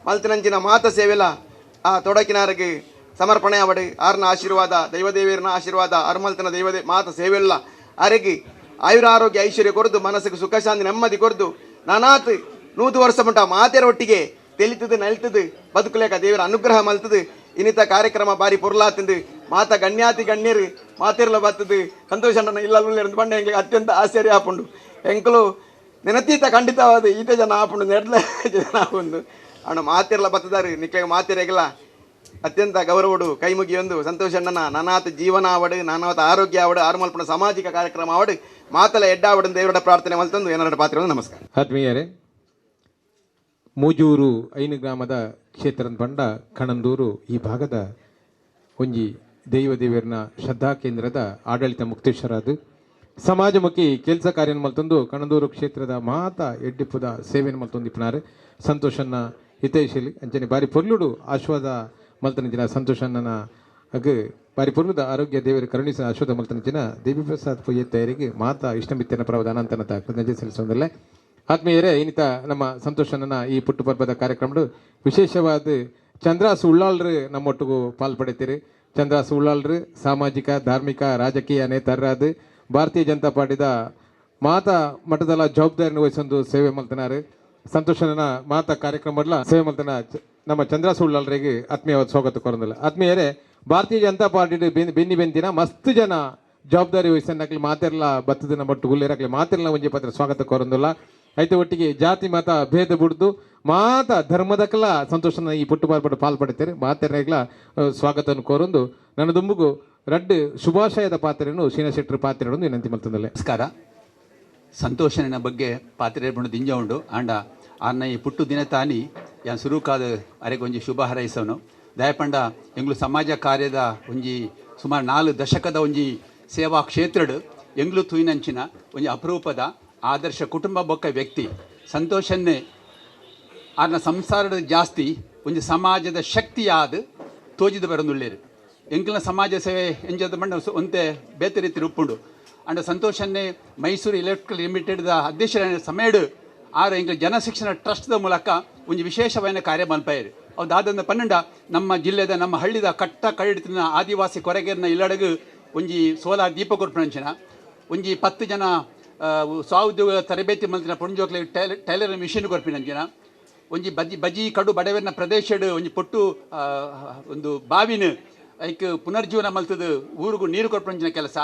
[SPEAKER 7] ಮಲ್ತನಂಚಿನ ಮಾತ ಸೇವೆಲ ಆ ತೊಡಕಿನಾರಿಗೆ ಸಮರ್ಪಣೆ ಅವಡು ಆರ್ನ ಆಶೀರ್ವಾದ ದೈವದೇವಿಯರನ ಆಶೀರ್ವಾದ ಅರ್ಮಲ್ತನ ದೈವದೇ ಮಾತ ಸೇವೆಲ್ಲ ಆರೆಗೆ ಆಯುರಾರೋಗ್ಯ ಐಶ್ವರ್ಯ ಕೊರದು ಮನಸ್ಸಿಗೆ ಸುಖ ಶಾಂತಿ ನೆಮ್ಮದಿ ಕೊರದು ನಾನಾತ್ 100 ವರ್ಷ ಮಟ್ಟ ಮಾತೆರ ಒಟ್ಟಿಗೆ ತೆಲಿತದು ನಲಿತದು ಬದುಕುಲೇಕ ದೇವರ ಅನುಗ್ರಹ ಮಲ್ತದು ಇನ್ನಿತ ಕಾರ್ಯಕ್ರಮ ಬಾರಿ ಪೊರ್ಲಾತಂದು ಮಾತ ಗಣ್ಯಾತಿ ಗಣ್ಯರು ಮಾತಿರ್ಲ ಬರ್ತದು ಸಂತೋಷ ಇಲ್ಲ ಬಣ್ಣ ಎಂಗ್ಲಿಗೆ ಅತ್ಯಂತ ಆಶ್ಚರ್ಯ ಆಪುಂಡು ಎಂಕಲು ನೆನತೀತ ಖಂಡಿತವಾದ ಈತ ಜನ ಆಪುಂಡು ನೆಡ್ಲ ಜನ ಆಪುಂಡು ಅವನ ಮಾತಿರ್ಲ ಬತ್ತದಾರು ನಿಕ್ಲೆಗೆ ಮಾತಿರೆಗಿಲ್ಲ ಅತ್ಯಂತ ಗೌರವಡು ಕೈ ಮುಗಿಯೊಂದು ಸಂತೋಷಣ್ಣನ ನಾನಾತ ಜೀವನ ಆವಡು ನಾನಾತ ಆರೋಗ್ಯ ಆವಡು ಆರುಮಲ್ಪಣ ಸಾಮಾಜಿಕ ಕಾರ್ಯಕ್ರಮ ಆವಡು ಮಾತಲ ಎಡ್ಡಾವಡು ದೇವರ ಪ್ರಾರ್ಥನೆ ಮಲ್ತಂದು ಏನಾರ ಪಾತ್ರ. ನಮಸ್ಕಾರ.
[SPEAKER 3] ಆತ್ಮೀಯರೇ, ಮೂಜೂರು ಐನು ಗ್ರಾಮದ ಕ್ಷೇತ್ರದ ಬಂಡ ಕಣಂದೂರು ಈ ಭಾಗದ ಒಂಜಿ ದೈವ ದೇವರನ ಶ್ರದ್ಧಾ ಕೇಂದ್ರದ ಆಡಳಿತ ಮುಕ್ತೇಶ್ವರಾದು ಸಮಾಜಮುಖಿ ಕೆಲಸ ಕಾರ್ಯ ಮಲ್ತೊಂದು ಕಣಂದೂರು ಕ್ಷೇತ್ರದ ಮಾತ ಎಡ್ಡಿಪುದ ಸೇವೆಯನ್ನು ಮಲ್ತೊಂದು ಇಪ್ಪನಾರು ಸಂತೋಷನ್ನ ಹಿತೈಷಿಲಿ ಅಂಚನೆ ಬಾರಿ ಪೊರ್ಲುಡು ಆಶ್ವಾದ ಮಲ್ತನ ದಿನ ಸಂತೋಷಣ್ಣನ ಅಗ್ ಬಾರಿ ಪೊರ್ಲುದ ಆರೋಗ್ಯ ದೇವರು ಕರುಣಿಸ ಆಶ್ವಾದ ಮಲ್ತನ ದಿನ ದೇವಿ ಪ್ರಸಾದ್ ಪೊಯ್ಯ ತಯಾರಿಗೆ ಮಾತಾ ಇಷ್ಟಮಿತ್ತನ ಪ್ರವಾದ ಅನಂತನ ಕೃತಜ್ಞತೆ ಸಲ್ಲಿಸುವುದಲ್ಲೇ. ಆತ್ಮೀಯರೇ, ಇನ್ನಿತ ನಮ್ಮ ಸಂತೋಷಣ್ಣನ ಈ ಪುಟ್ಟು ಪರ್ಬದ ಕಾರ್ಯಕ್ರಮಡು ವಿಶೇಷವಾದ ಚಂದ್ರಾಸು ಉಳ್ಳಾಳ್ರು ನಮ್ಮೊಟ್ಟಿಗೂ ಪಾಲ್ಪಡಿತೀರಿ. ಚಂದ್ರಾಸು ಉಳ್ಳಾಳ್ರು ಸಾಮಾಜಿಕ ಧಾರ್ಮಿಕ ರಾಜಕೀಯ ನೇತಾರರಾದ ಭಾರತೀಯ ಜನತಾ ಪಾರ್ಟಿದ ಮಾತಾ ಮಠದಲ್ಲ ಜವಾಬ್ದಾರಿಯನ್ನು ವಹಿಸೊಂದು ಸೇವೆ ಮಲ್ತನಾರು. ಸಂತೋಷನ ಮಾತಾ ಕಾರ್ಯಕ್ರಮಗಳ ಸೇವೆ ಮಲ್ತನ ನಮ್ಮ ಚಂದ್ರಾಸು ಉಳ್ಳಾಳ್ರಿಗೆ ಆತ್ಮೀಯವಾದ ಸ್ವಾಗತ ಕೋರಂದಿಲ್ಲ. ಆತ್ಮೀಯರೇ, ಭಾರತೀಯ ಜನತಾ ಪಾರ್ಟಿ ಬೆನ್ನಿ ಬೆಂದಿನ ಮಸ್ತ್ ಜನ ಜವಾಬ್ದಾರಿ ವಹಿಸನ್ನಕ್ಲಿ ಮಾತೆರ್ಲ ಬತ್ತದ ನಮ್ಮ ಗುಲ್ಲೇರಕ್ಲಿ ಮಾತೆರ್ಲ ಒಂಜಿ ಪತ್ರ ಸ್ವಾಗತ ಕೋರಂದಿಲ್ಲ. ಐತೆ ಒಟ್ಟಿಗೆ ಜಾತಿ ಮತ ಭೇದ ಬಿಡ್ದು ಮಾತ ಧರ್ಮದಕ್ಕೆಲ್ಲ ಸಂತೋಷನ ಈ ಪುಟ್ಟು ಪಾಲ್ಪಟ್ಟು ಪಾಲ್ಪಡ್ತಾರೆ ಮಾತೆರ್ನೆಗ್ಲ ಸ್ವಾಗತವನ್ನು ಕೋರೊಂದು ನನ್ನ ದುಂಬುಗು ರಡ್ಡು ಶುಭಾಶಯದ ಪಾತ್ರೆಯನ್ನು ಶೀನಶೆಟ್ಟರು ಪಾತ್ರೆಯನ್ನು ವಿನಂತಿ ಮಲ್ತಂದಲ್ಲ.
[SPEAKER 8] ನಮಸ್ಕಾರ. ಸಂತೋಷನ ಬಗ್ಗೆ ಪಾತ್ರೆ ಬಣ್ಣ ದಿಂಜ ಉಂಡು ಆಂಡ ಆರ್ನ ಈ ಪುಟ್ಟು ದಿನ ತಾನಿ ಯಾನ್ ಸುರುಕಾದ ಅರೆಗೆ ಒಂಜಿ ಶುಭ ಹಾರೈಸವನು. ದಯಪಂಡ ಎಂಗ್ಲು ಸಮಾಜ ಕಾರ್ಯದ ಒಂಜಿ ಸುಮಾರು 4 ದಶಕದ ಒಂಜಿ ಸೇವಾ ಕ್ಷೇತ್ರಡು ಎಂಗ್ಲು ತೂಯಿನಂಚಿನ ಒಂಜಿ ಅಪರೂಪದ ಆದರ್ಶ ಕುಟುಂಬ ಬೊಕ್ಕ ವ್ಯಕ್ತಿ ಸಂತೋಷನ್ನೇ ಆರ್ನ ಸಂಸಾರದ ಜಾಸ್ತಿ ಒಂಜಿ ಸಮಾಜದ ಶಕ್ತಿಯಾದ ತೋಜಿದ ಬರನುಳ್ಳೇರು. ಎಂಕ್ಲಿನ ಸಮಾಜ ಸೇವೆ ಎಂಜದ ಮಣ್ಣ ಒಂತೆ ಬೇತೆ ರೀತಿ ರೂಪುಂಡು. ಅಂಡ ಸಂತೋಷನ್ನೇ ಮೈಸೂರು ಎಲೆಕ್ಟ್ರಿಕಲ್ ಲಿಮಿಟೆಡ್ದ ಅಧ್ಯಕ್ಷರ ಸಮಯಡು ಆರು ಎಂಕ್ಲ ಜನಶಿಕ್ಷಣ ಟ್ರಸ್ಟ್ದ ಮೂಲಕ ಒಂಜಿ ವಿಶೇಷವಾದ ಕಾರ್ಯ ಮಲ್ಪಾಯರು. ಅವು ದಾದಂದ 12 ನಮ್ಮ ಜಿಲ್ಲೆದ ನಮ್ಮ ಹಳ್ಳಿದ ಕಟ್ಟ ಕಡಿತಿನ ಆದಿವಾಸಿ ಕೊರಗೇರ್ನ ಇಲ್ಲಡಗು ಒಂಜಿ ಸೋಲಾರ್ ದೀಪ ಕೊರ್ಪಣಂಚಿನ ಒಂಜಿ 10 ಜನ ಸ್ವ ಉದ್ಯೋಗ ತರಬೇತಿ ಮಲ್ತಿನ ಪೊಂಜೋಕ್ಲೆ ಟೈಲರ್ ಮಿಷಿನ್ ಕೊರ್ಪಿನಂಚಿನ ಒಂಜಿ ಬಜಿ ಬಜಿ ಕಡು ಬಡವರ್ನ ಪ್ರದೇಶಡ್ ಒಂಜಿ ಪೊಟ್ಟು ಒಂದು ಬಾವಿನ ಐಕ್ ಪುನರ್ಜೀವನ ಮಲ್ತದ ಊರುಗು ನೀರು ಕೊರ್ಪಂಚಿನ ಕೆಲಸ,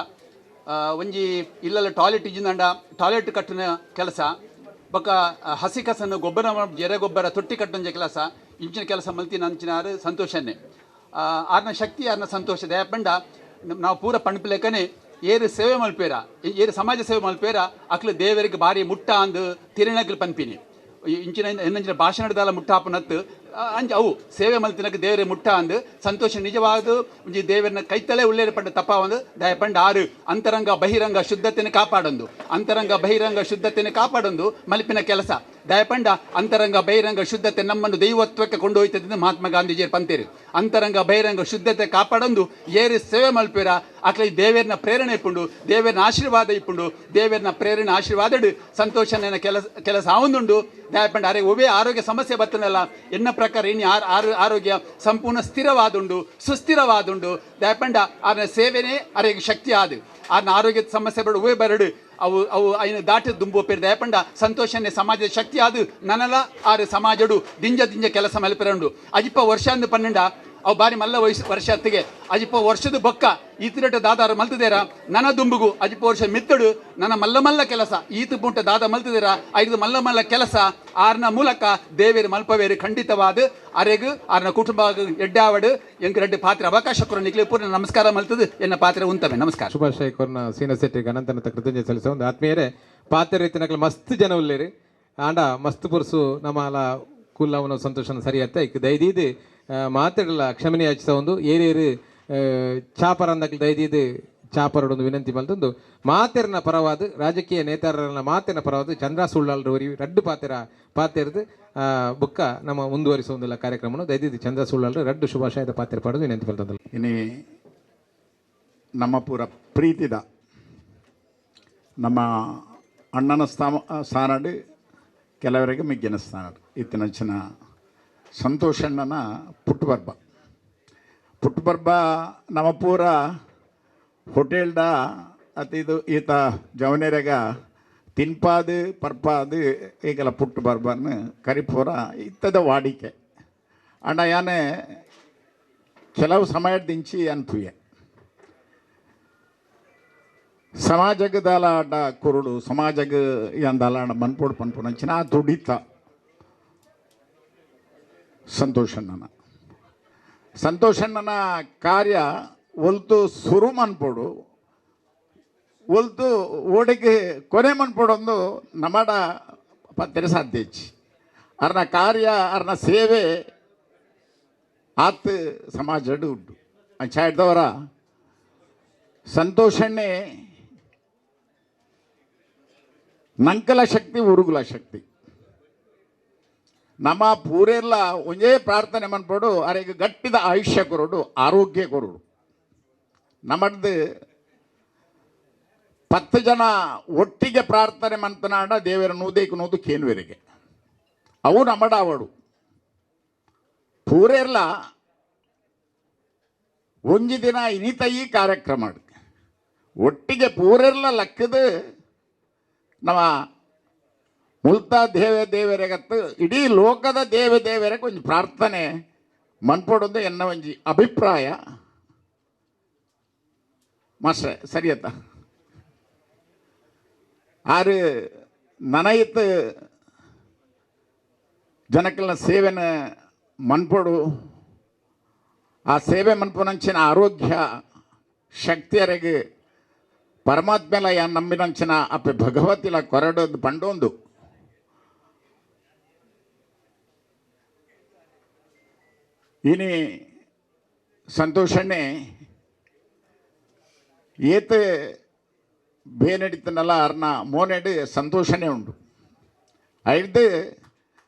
[SPEAKER 8] ಒಂಜಿ ಇಲ್ಲೆಲ್ಲ ಟಾಯ್ಲೆಟ್ ಇಜ್ಜಿಂದಂಡ ಟಾಯ್ಲೆಟ್ ಕಟ್ಟಿನ ಕೆಲಸ, ಬೊಕ್ಕ ಹಸಿ ಕಸನ್ನು ಗೊಬ್ಬರ ಜೆರೆ ಗೊಬ್ಬರ ತೊಟ್ಟಿ ಕಟ್ಟಂಜ ಕೆಲಸ, ಇಂಚಿನ ಕೆಲಸ ಮಲ್ತಿನ ಅಂಚಿನಾರು ಸಂತೋಷನ್ನೇ. ಆರ್ನ ಶಕ್ತಿ ಆರ್ನ ಸಂತೋಷ. ದಯಪಂಡ ನಾವು ಪೂರ ಪಣಪಿಲೇಕನೆ ಏರು ಸೇವೆ ಮಲ್ಪೇರ ಏರು ಸಮಾಜ ಸೇವೆ ಮಲ್ಪೇರ ಅಕ್ಲು ದೇವರಿಗೆ ಭಾರಿ ಮುಟ್ಟ ಅಂದು ತಿರುನಕ್ಲು ಪನ್ಪಿನಿ. ಇಂಚಿನ ಎನ್ನಂಚಿನ ಭಾಷಣದಾಲ ಮುಟ್ಟಾಪನತ್ತು ಅಂಚ ಅವು ಸೇವೆ ಮಲ್ತಿನಕ್ಕೆ ದೇವರೇ ಮುಟ್ಟ ಅಂದು ಸಂತೋಷ ನಿಜವಾದ ಒಂಜಿ ದೇವರನ್ನ ಕೈತಲೇ ಉಳ್ಳೇರು ಪಂಡ ತಪ್ಪಾವಂದು ದಯ ಪಂಡ ಆರು ಅಂತರಂಗ ಬಹಿರಂಗ ಶುದ್ಧತೆಯನ್ನು ಕಾಪಾಡೊಂದು ಅಂತರಂಗ ಬಹಿರಂಗ ಶುದ್ಧತೆಯನ್ನು ಕಾಪಾಡೊಂದು ಮಲ್ಪಿನ ಕೆಲಸ ದಯಪಂಡ ಅಂತರಂಗ ಬಹಿರಂಗ ಶುದ್ಧತೆ ನಮ್ಮನ್ನು ದೈವತ್ವಕ್ಕೆ ಕೊಂಡೊಯ್ತದೆ ಮಹಾತ್ಮ ಗಾಂಧೀಜಿಯರು ಪಂತೇರು ಅಂತರಂಗ ಬಹಿರಂಗ ಶುದ್ಧತೆ ಕಾಪಾಡೊಂದು ಏರು ಸೇವೆ ಮಲ್ಪಿರ ಅಕ್ಲೆ ದೇವೇರ್ನ ಪ್ರೇರಣೆ ಇಪ್ಪುಂಡು ದೇವೇರ್ನ ಆಶೀರ್ವಾದ ಇಪ್ಪುಂಡು ದೇವೇರ್ನ ಪ್ರೇರಣೆ ಆಶೀರ್ವಾದಡು ಸಂತೋಷನ ಕೆಲಸ ಕೆಲಸ ಆವೊಂದುಂಡು ದಯಪಂಡ ಅರೆ ಒವೇ ಆರೋಗ್ಯ ಸಮಸ್ಯೆ ಬರ್ತನಲ್ಲ ಎನ್ನ ಪ್ರಕಾರ ಇನ್ನು ಆರೋಗ್ಯ ಸಂಪೂರ್ಣ ಸ್ಥಿರವಾದುಂಡು ಸುಸ್ಥಿರವಾದುಂಡು ದಯಪಂಡ ಆರ್ನ ಸೇವೆನೇ ಅರೆಗೆ ಶಕ್ತಿ ಆದು ಆರ್ನ ಆರೋಗ್ಯದ ಸಮಸ್ಯೆ ಬರಡು ಒವೇ ಬರಡು ಅವು ಅವು ಐನ ದಾಟಿ ದುಂಬು ಪೇರು ದಯಪಂಡ ಸಂತೋಷನೇ ಸಮಾಜದ ಶಕ್ತಿ ಅದು ನನಲ ಆರು ಸಮಾಜಡು ದಿಂಜ ದಿಂಜ ಕೆಲಸ ಮಲ್ಪೆರಂಡು ಅಜಿಪ ವರ್ಷ ಅಂದು ಪನ್ನೆಂಡ ಅವು ಬಾರಿ ಮಲ್ಲ ವಯಸ್ಸು ವರ್ಷ ಅತ್ತಿಗೆ ಅಜಿಪ ವರ್ಷದ ಬೊಕ್ಕ ಈತಿರಟ ದಾದಾರು ಮಲ್ತದೇರ ನನ್ನ ದುಂಬುಗು ಅಜಿಪ ವರ್ಷ ಮಿತ್ತಡು ನನ್ನ ಮಲ್ಲ ಮಲ್ಲ ಕೆಲಸ ಈತು ಬುಂಟ ದಾದ ಮಲ್ತದೇರ ಐದು ಮಲ್ಲ ಮಲ್ಲ ಕೆಲಸ ಆರ್ನ ಮೂಲಕ ದೇವೇರು ಮಲ್ಪವೇರು ಖಂಡಿತವಾದ ಅರೆಗು ಆರ್ನ ಕುಟುಂಬ ಎಡ್ಡಾವಡು ಎಂಕ್ ರೆಡ್ಡಿ ಪಾತ್ರೆ ಅವಕಾಶ ಕೊರ ನಿಕ್ಲೆ ಪೂರ್ಣ ನಮಸ್ಕಾರ ಮಲ್ತದು ಎನ್ನ ಪಾತ್ರೆ ಉಂತವೆ. ನಮಸ್ಕಾರ.
[SPEAKER 3] ಶುಭಾಶಯ ಕೊರ್ನ ಸೀನ ಶೆಟ್ಟಿಗೆ ಅನಂತನಂತ ಕೃತಜ್ಞತೆ ಸಲ್ಲಿಸ ಒಂದು ಆತ್ಮೀಯರೇ ಪಾತ್ರೆ ರೀತಿನಕಲ್ ಮಸ್ತ್ ಜನ ಉಲ್ಲೇರಿ ಆಂಡ ಮಸ್ತ್ ಪುರುಸು ನಮ್ಮಲ ಕುಲ್ಲವನ ಸಂತೋಷನ ಸರಿಯತ್ತ ಇಕ್ ದೈದೀದು ಮಾತಾಡಲ್ಲ ಕ್ಷಮನೆ ಯಾಚಿಸ ಒಂದು ಏರೇರು ಚಾಪರಂದಕ್ಕೆ ದೈದೀದು ಚಾಪರಡೊಂದು ವಿನಂತಿ ಮಲ್ತೊಂದು ಮಾತೆರ್ನ ಪರವಾದ ರಾಜಕೀಯ ನೇತಾರರನ್ನ ಮಾತಿನ ಪರವಾದ ಚಂದ್ರ ಸುಳ್ಳಾಲ್ರವರಿ ರಡ್ಡು ಪಾತೆರ ಪಾತೆರ್ದು ಬುಕ್ಕ ನಮ್ಮ ಮುಂದುವರಿಸುವುದಿಲ್ಲ ಕಾರ್ಯಕ್ರಮವನ್ನು ದೈದೀದು ಚಂದ್ರ ಸುಳ್ಳಾಲ್ರು ರಡ್ಡು ಶುಭಾಶಯದ ಪಾತೆರ ಪಾಡೋದು ವಿನಂತಿ ಮಲ್ತೊಂದು.
[SPEAKER 9] ಇನಿ ನಮ್ಮ ಪೂರ ಪ್ರೀತಿದ ನಮ್ಮ ಅಣ್ಣನ ಸ್ಥಾನಡು ಕೆಲವರಿಗೆ ಮಿಗ್ಗಿನ ಸ್ಥಾನಡು ಇತ್ತಿನಂಚಿನ ಸಂತೋಷಣ್ಣನ ಪುಟ್ಟುಬರ್ಬ ಪುಟ್ಟುಬರ್ಬ ನಮ್ಮ ಪೂರ ಹೋಟೆಲ್ಡ ಅತಿ ಇದು ಈತ ಜವನೇರೆಗ ತಿನ್ಪಾದು ಪರ್ಪಾದು ಈಗೆಲ್ಲ ಪುಟ್ಟು ಬರ್ಬನ್ನು ಕರಿಪೂರ ಇತ್ತದ ವಾಡಿಕೆ ಅಣ್ಣ ಯಾನೆ ಕೆಲವು ಸಮಯದಿಂಚಿ ಅನ್ಪುಯೆ ಸಮಾಜಕ್ಕೆ ದಾಲಾಡ ಕುರುಡು ಸಮಾಜಕ್ಕೆ ದಾಲಾಡ ಮನ್ಪೋಡು ಪನ್ಪುನಂಚಿನ ಆ ದುಡಿತ ಸಂತೋಷಣ್ಣನ ಸಂತೋಷಣ್ಣನ ಕಾರ್ಯ ಒಲ್ತು ಸುರು ಮನ್ಪೋಡು ಒಲ್ತು ಓಡಿಗೆ ಕೊನೆ ಮನ್ಪೋಡೊಂದು ನಮ್ಮಡ ಪತ್ತೆರೆ ಸಾಧ್ಯ ಹೆಚ್ಚಿ ಅರ್ನ ಕಾರ್ಯ ಅರ್ನ ಸೇವೆ ಆತ್ ಸಮಾಜಡು ಉಂಟು ಅಂಚಾಯ್ದವರ ಸಂತೋಷಣ್ಣೆ ನಂಕಲ ಶಕ್ತಿ ಉರುಗುಲ ಶಕ್ತಿ ನಮ್ಮ ಪೂರೆಲ್ಲ ಒಂದೇ ಪ್ರಾರ್ಥನೆ ಮನ್ಪೋಡು ಅರೆಗೆ ಗಟ್ಟಿದ ಆಯುಷ್ಯ ಕೊರಡು ಆರೋಗ್ಯ ಕೊರಡು ನಮ್ಮದು 10 ಜನ ಒಟ್ಟಿಗೆ ಪ್ರಾರ್ಥನೆ ಮಂತನಾಡ ದೇವರ ನೂದೇಕು ನೂದು ಕೇನ್ವೆರಿಗೆ ಅವು ನಮ್ಮಡಾವಡು ಪೂರೆಲ್ಲ ಒಂಜಿ ದಿನ ಇನಿತ ಈ ಕಾರ್ಯಕ್ರಮ ಒಟ್ಟಿಗೆ ಪೂರೆಲ್ಲ ಲಕ್ಕದ ನಮ್ಮ ಮುಲ್ತ ದೇವ ದೇವರೆಗತ್ತು ಇಡೀ ಲೋಕದ ದೇವ ದೇವರಿಗೆ ಒಂಜಿ ಪ್ರಾರ್ಥನೆ ಮನ್ಪೊಡೊಂದು ಎನ್ನ ಒಂಜಿ ಅಭಿಪ್ರಾಯ ಮಾಸ್ಟ್ರೆ ಸರಿಯತ್ತ ಆರು ನನಯಿತ್ತು ಜನಕ್ಕಲ್ನ ಸೇವೆನ ಮನ್ಪೊಡು ಆ ಸೇವೆ ಮನ್ಪುನಂಚಿನ ಆರೋಗ್ಯ ಶಕ್ತಿಯರೆಗೆ ಪರಮಾತ್ಮೆಲ ಯಾನ್ ನಂಬಿನಂಚಿನ ಅಪ್ಪೆ ಭಗವತಿಲ ಕೊರಡೋದು ಪಂಡೊಂದು ಇನಿ ಸಂತೋಷಣ್ಣೆ ಏತ್ ಬೇನೆಡಿತನಲ್ಲ ಅರ್ನ ಮೋನೆಡು ಸಂತೋಷನೇ ಉಂಡು ಐದು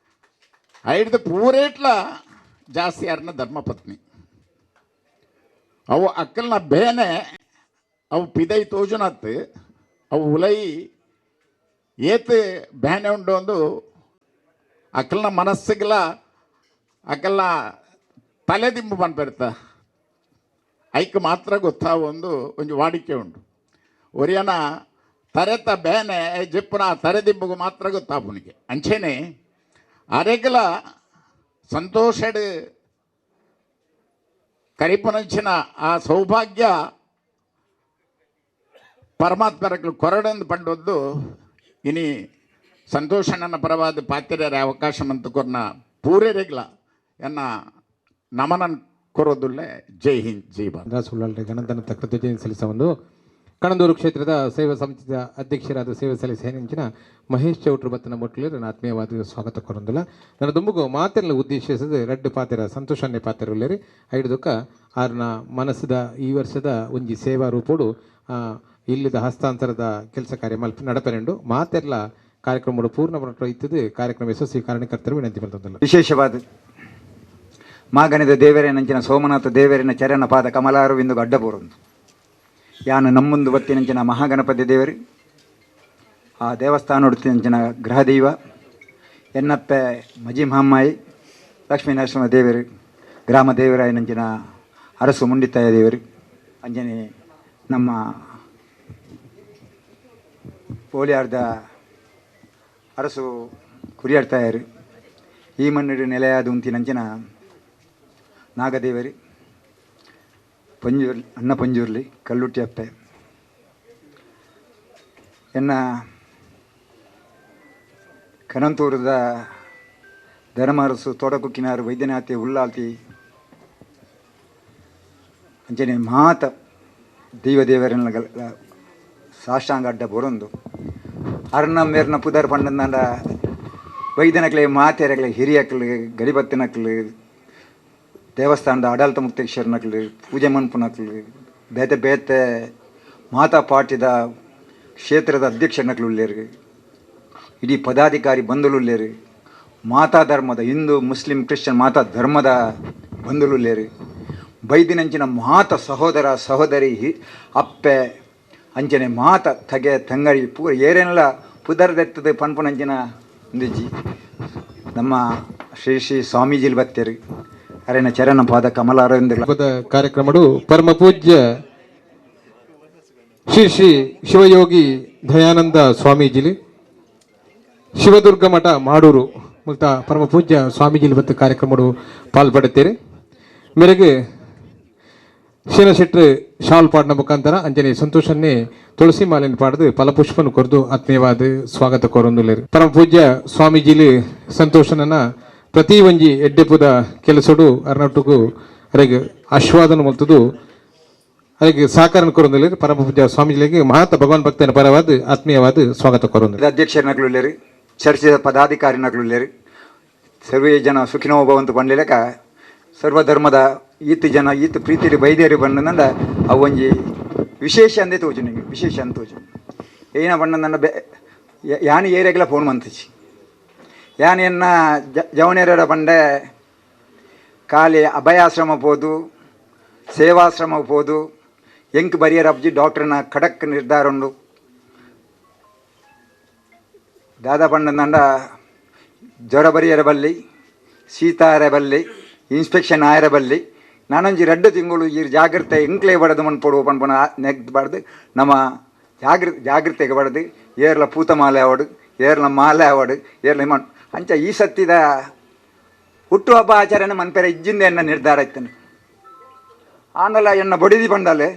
[SPEAKER 9] ಐದು ಪೂರೇಟ್ಲ ಜಾಸ್ತಿ ಅರ್ನ ಧರ್ಮಪತ್ನಿ ಅವು ಅಕ್ಕಲ್ನ ಬೇನೆ ಅವು ಪಿದೈ ತೋಜುನತ್ತು ಅವು ಉಲೈ ಏತ್ ಬೇನೆ ಉಂಡು ಒಂದು ಅಕ್ಕಲ್ನ ಮನಸ್ಸಿಗೆಲ್ಲ ಅಕ್ಕಲ್ನ ತಲೆದಿಂಬು ಪನ್ಪೆರ್ತ ಐಕ್ ಮಾತ್ರ ಗೊತ್ತಾವ ಒಂದು ಒಂಜಿ ವಾಡಿಕೆ ಉಂಟು ಒರಿಯನ ತರೆತ ಬೇನೆ ಜಿಪ್ಪುನ ತರೆದಿಂಬುಗು ಮಾತ್ರ ಗೊತ್ತಾಪುನಿಗೆ ಅಂಚೆನೆ ಅರೆಗಲ ಸಂತೋಷಡ್ ಕರಿಪುನಂಚಿನ ಆ ಸೌಭಾಗ್ಯ ಪರಮಾತ್ಮರಕ್ಲು ಕೊರಡಂದು ಪಂಡೊಂದು ಇನಿ ಸಂತೋಷಣ್ಣನ ಪರವಾದ ಪಾತ್ರೆಯರ ಅವಕಾಶ ಮಂತು ಕೊರ್ನ ಪೂರೆರೆಗ್ಲ ಎನ್ನ ನಮನನ್ ಕೊರೋದುಲ್ಲೆ. ಜೈ ಹಿಂದ್, ಜೈ ಭಾರತ್.
[SPEAKER 3] ಸುಳ್ಳಾಲ್ರಿಗೆ ಅನಂತನ ಕೃತಜ್ಞತೆ ಸಲ್ಲಿಸ ಒಂದು ಕಣಂದೂರು ಕ್ಷೇತ್ರದ ಸೇವಾ ಸಮಿತಿಯ ಅಧ್ಯಕ್ಷರಾದ ಸೇವೆ ಸಲ್ಲಿಸಿ ಮಹೇಶ್ ಚೌಟ್ರು ಬತ್ತನ ಮೊಟ್ಲು ಆತ್ಮೀಯವಾದ ಸ್ವಾಗತ ಕೊರೊಂದುಲ್ಲ. ನನ್ನ ದುಂಬುಗು ಮಾತೆಲ್ಲ ಉದ್ದೇಶಿಸದೆ ರಡ್ಡು ಪಾತೆರ ಸಂತೋಷನ್ನೇ ಪಾತೆರುಲ್ಲೇರಿ. ಐಡುದಕ್ಕ ಆರ್ನ ಮನಸ್ಸದ ಈ ವರ್ಷದ ಒಂಜಿ ಸೇವಾ ರೂಪೋಡು ಇಲ್ಲಿದ ಹಸ್ತಾಂತರದ ಕೆಲಸ ಕಾರ್ಯ ಮಲ್ಪ ನಡಪೆರೆಂಡು ಮಾತೆರ್ಲ ಕಾರ್ಯಕ್ರಮ ಪೂರ್ಣ ಇತ್ತದು ಕಾರ್ಯಕ್ರಮ ಯಶಸ್ವಿ ಕಾರಣಕರ್ತರು ವಿನಂತಿ ಮಾಡ್ತಂದಲ್ಲ.
[SPEAKER 10] ವಿಶೇಷವಾದ ಮಾಗಣಿದ ದೇವರೇನಂಚಿನ ಸೋಮನಾಥ ದೇವರಿನ ಚರಣ ಪಾದ ಕಮಲಾರವಿಂದು ಅಡ್ಡಪೂರೊಂದು ಯಾನು ನಮ್ಮುಂದು ಬತ್ತಿನಂಚಿನ ಮಹಾಗಣಪತಿ ದೇವರು ಆ ದೇವಸ್ಥಾನೊಡ್ತಿನಂಚಿನ ಗೃಹದೈವ ಎನ್ನಪ್ಪೆ ಮಜಿ ಮಹಮ್ಮಾಯಿ ಲಕ್ಷ್ಮೀ ನರಸಿಂಹ ದೇವರು ಗ್ರಾಮ ದೇವರಾಯನಂಚಿನ ಅರಸು ಮುಂಡಿತಾಯ ದೇವರು ಅಂಜನೆ ನಮ್ಮ ಪೋಲಿಯಾರ್ದ ಅರಸು ಕುರಿಯಾಡ್ತಾಯರು ಈ ಮಣ್ಣಿಡು ನೆಲೆಯಾದ ಉಂತಿನಂಚಿನ ನಾಗದೇವರಿ ಪಂಜುರ್ಲಿ ಅನ್ನ ಪಂಜುರ್ಲಿ ಕಲ್ಲುಟ್ಟಿ ಅಪ್ಪೆ ಎನ್ನ ಕನಂತೂರದ ಧರ್ಮರಸು ತೋಡಕುಕ್ಕಿನಾರು ವೈದ್ಯನಾಥಿ ಉಲ್ಲಾಲ್ತಿ ಅಂಚನೆ ಮಾತ ದೈವದೇವರನ್ನ ಸಾಷ್ಟಾಂಗ ಅಡ್ಡ ಬೊರೊಂದು ಅರ್ನ ಮೇರ್ನ ಪುದರ್ ಪಂಡಂದಾಂಡ ವೈದ್ಯನಕ್ಲೆ ಮಾತೆರಕ್ಲೆ ಹಿರಿಯಕ್ಲು ಗಡಿಬತ್ತಿನಕ್ಲು ದೇವಸ್ಥಾನದ ಆಡಳಿತ ಮುಕ್ತೇಶ್ವರನಕ್ಲು ಪೂಜೆ ಮನ್ಪುನಕ್ಲು ಬೇತೆ ಬೇತೆ ಮಾತಾ ಪಾಟಿದ ಕ್ಷೇತ್ರದ ಅಧ್ಯಕ್ಷನಕ್ಲು ಉಲ್ಲೇರು ಇಡೀ ಪದಾಧಿಕಾರಿ ಬಂಧುಲು ಮಾತಾ ಧರ್ಮದ ಹಿಂದೂ ಮುಸ್ಲಿಂ ಕ್ರಿಶ್ಚಿಯನ್ ಮಾತಾ ಧರ್ಮದ ಬಂಧುಲು ಬೈದಿನಂಚಿನ ಮಾತ ಸಹೋದರ ಸಹೋದರಿ ಅಪ್ಪೆ ಅಂಚನೆ ಮಾತ ತಗೆ ತಂಗಡಿ ಪೂರ ಏರೇನೆಲ್ಲ ಪುದರ್ದೆತ್ತದ ಪನ್ಪುನಂಚಿನ ಒಂದಿಜ್ಜಿ ನಮ್ಮ ಶ್ರೀ ಶ್ರೀ ಸ್ವಾಮೀಜಿಲ್ ಬತ್ತೇರು ಅರೆನ ಚರಣ ಪಾದ ಕಮಲಾರವಿಂದ
[SPEAKER 3] ಕಾರ್ಯಕ್ರಮಡು ಪರಮ ಪೂಜ್ಯ ಶ್ರೀ ಶ್ರೀ ಶಿವಯೋಗಿ ದಯಾನಂದ ಸ್ವಾಮೀಜಿಲಿ ಶಿವದುರ್ಗ ಮಠ ಮಾಡೂರು ಮುಲ್ತ ಪರಮ ಪೂಜ್ಯ ಸ್ವಾಮೀಜಿಲಿ ಬತ್ತ ಕಾರ್ಯಕ್ರಮಡು ಪಾಲ್ಪಡುತ್ತೀರಿ. ಮೇರೆಗೆ ಶೀನಶೆಟ್ರು ಶಾಲ್ ಪಾಡಿನ ಮುಖಾಂತರ ಅಂಜನೆ ಸಂತೋಷನ್ನೇ ತುಳಸಿ ಮಾಲೆಯನ್ನು ಪಾಡದು ಫಲಪುಷ್ಪನು ಕೊರದು ಆತ್ಮೀಯವಾದ ಸ್ವಾಗತ ಕೋರೊಂದುಲ್ಲೇರು. ಪರಮ ಪೂಜ್ಯ ಸ್ವಾಮೀಜಿಲಿ ಸಂತೋಷನನ್ನ ಪ್ರತಿ ಒಂಜಿ ಎಡ್ಡೆಪುದ ಕೆಲಸಡು ಅರ್ನಟುಗು ಅರೆಗ್ ಆಶೀರ್ವಾದನ ಮಲ್ತದು ಅರೆಗ್ ಸಹಕಾರ ಕೋರೊಂದುಲ್ಲೇರು. ಪರಮ ಪೂಜ್ಯ ಸ್ವಾಮೀಜಿಲಿಗೆ ಮಹಾತ ಭಗವಾನ್ ಭಕ್ತನ ಪರವಾದ ಆತ್ಮೀಯವಾದ ಸ್ವಾಗತ ಕೋರೊಂದು.
[SPEAKER 10] ಅಧ್ಯಕ್ಷರನಕ್ಲು ಚರ್ಚಿದ ಪದಾಧಿಕಾರಿನಕ್ಲು ಸರ್ವೇ ಜನ ಸುಖಿನೋ ಭವಂತು ಪಂಡ್ಲೆಕ ಸರ್ವಧರ್ಮದ ಈತ ಜನ ಈತ ಪ್ರೀತಿಲಿ ಬೈದೇರಿ ಬಂದಂದ ಅವೊಂಜಿ ವಿಶೇಷ ಅಂದೇ ತೋಜು ನಿಂಗೆ ವಿಶೇಷ ಅಂತ ತೋಜು ಏನ ಬಣ್ಣಂದ ಬೆ ಯಾನು ಏರಿಯಾಗೆಲ್ಲ ಫೋನ್ ಮಂತಿಚಿ ಯಾನ್ ಎನ್ನ ಜವನೇರ ಬಂಡೆ ಖಾಲಿ ಅಭಯಾಶ್ರಮ ಪೋದು ಸೇವಾಶ್ರಮ ಪೋದು ಎಂಕ್ ಬರಿಯರ್ ಅಬ್ಜಿ ಡಾಕ್ಟರ್ನ ಖಡಕ್ ನಿರ್ಧಾರ ಉಂಡು ದಾದಾ ಪಂಡಂದಂಡ ಜ್ವರ ಬರಿಯರ ಬಲ್ಲಿ ಶೀತ ಬಲ್ಲಿ ಇನ್ಸ್ಪೆಕ್ಷನ್ ಆಯರ ಬಲ್ಲಿ ನಾನೊಂಜಿ ರಡ್ಡು ತಿಂಗಳು ಈ ಜಾಗ್ರತೆ ಎಂಕ್ಲೇ ಬಡದು ಮನ್ಪೊಡು ಪನ್ಪುನ ನೆಗ್ದು ಬಾರ್ದು ನಮ್ಮ ಜಾಗ್ರತೆಗೆ ಬಡದು ಏರ್ಲ ಪೂತ ಮಾಲೆ ಆವಡು ಏರ್ಲ ಮಾಲೆ ಆವಡು ಏರ್ಲ ಮನ್ ಅಂಚ ಈ ಸತ್ತಿದ ಹುಟ್ಟುಹಬ್ಬ ಆಚರಣೆ ಮನ್ಪೆರೆ ಇಜ್ಜಿಂದ ಎನ್ನ ನಿರ್ಧಾರ ಇತ್ತನು ಆನಲ ಎನ್ನ ಬಡಿದಿ ಬಂಡಲೆ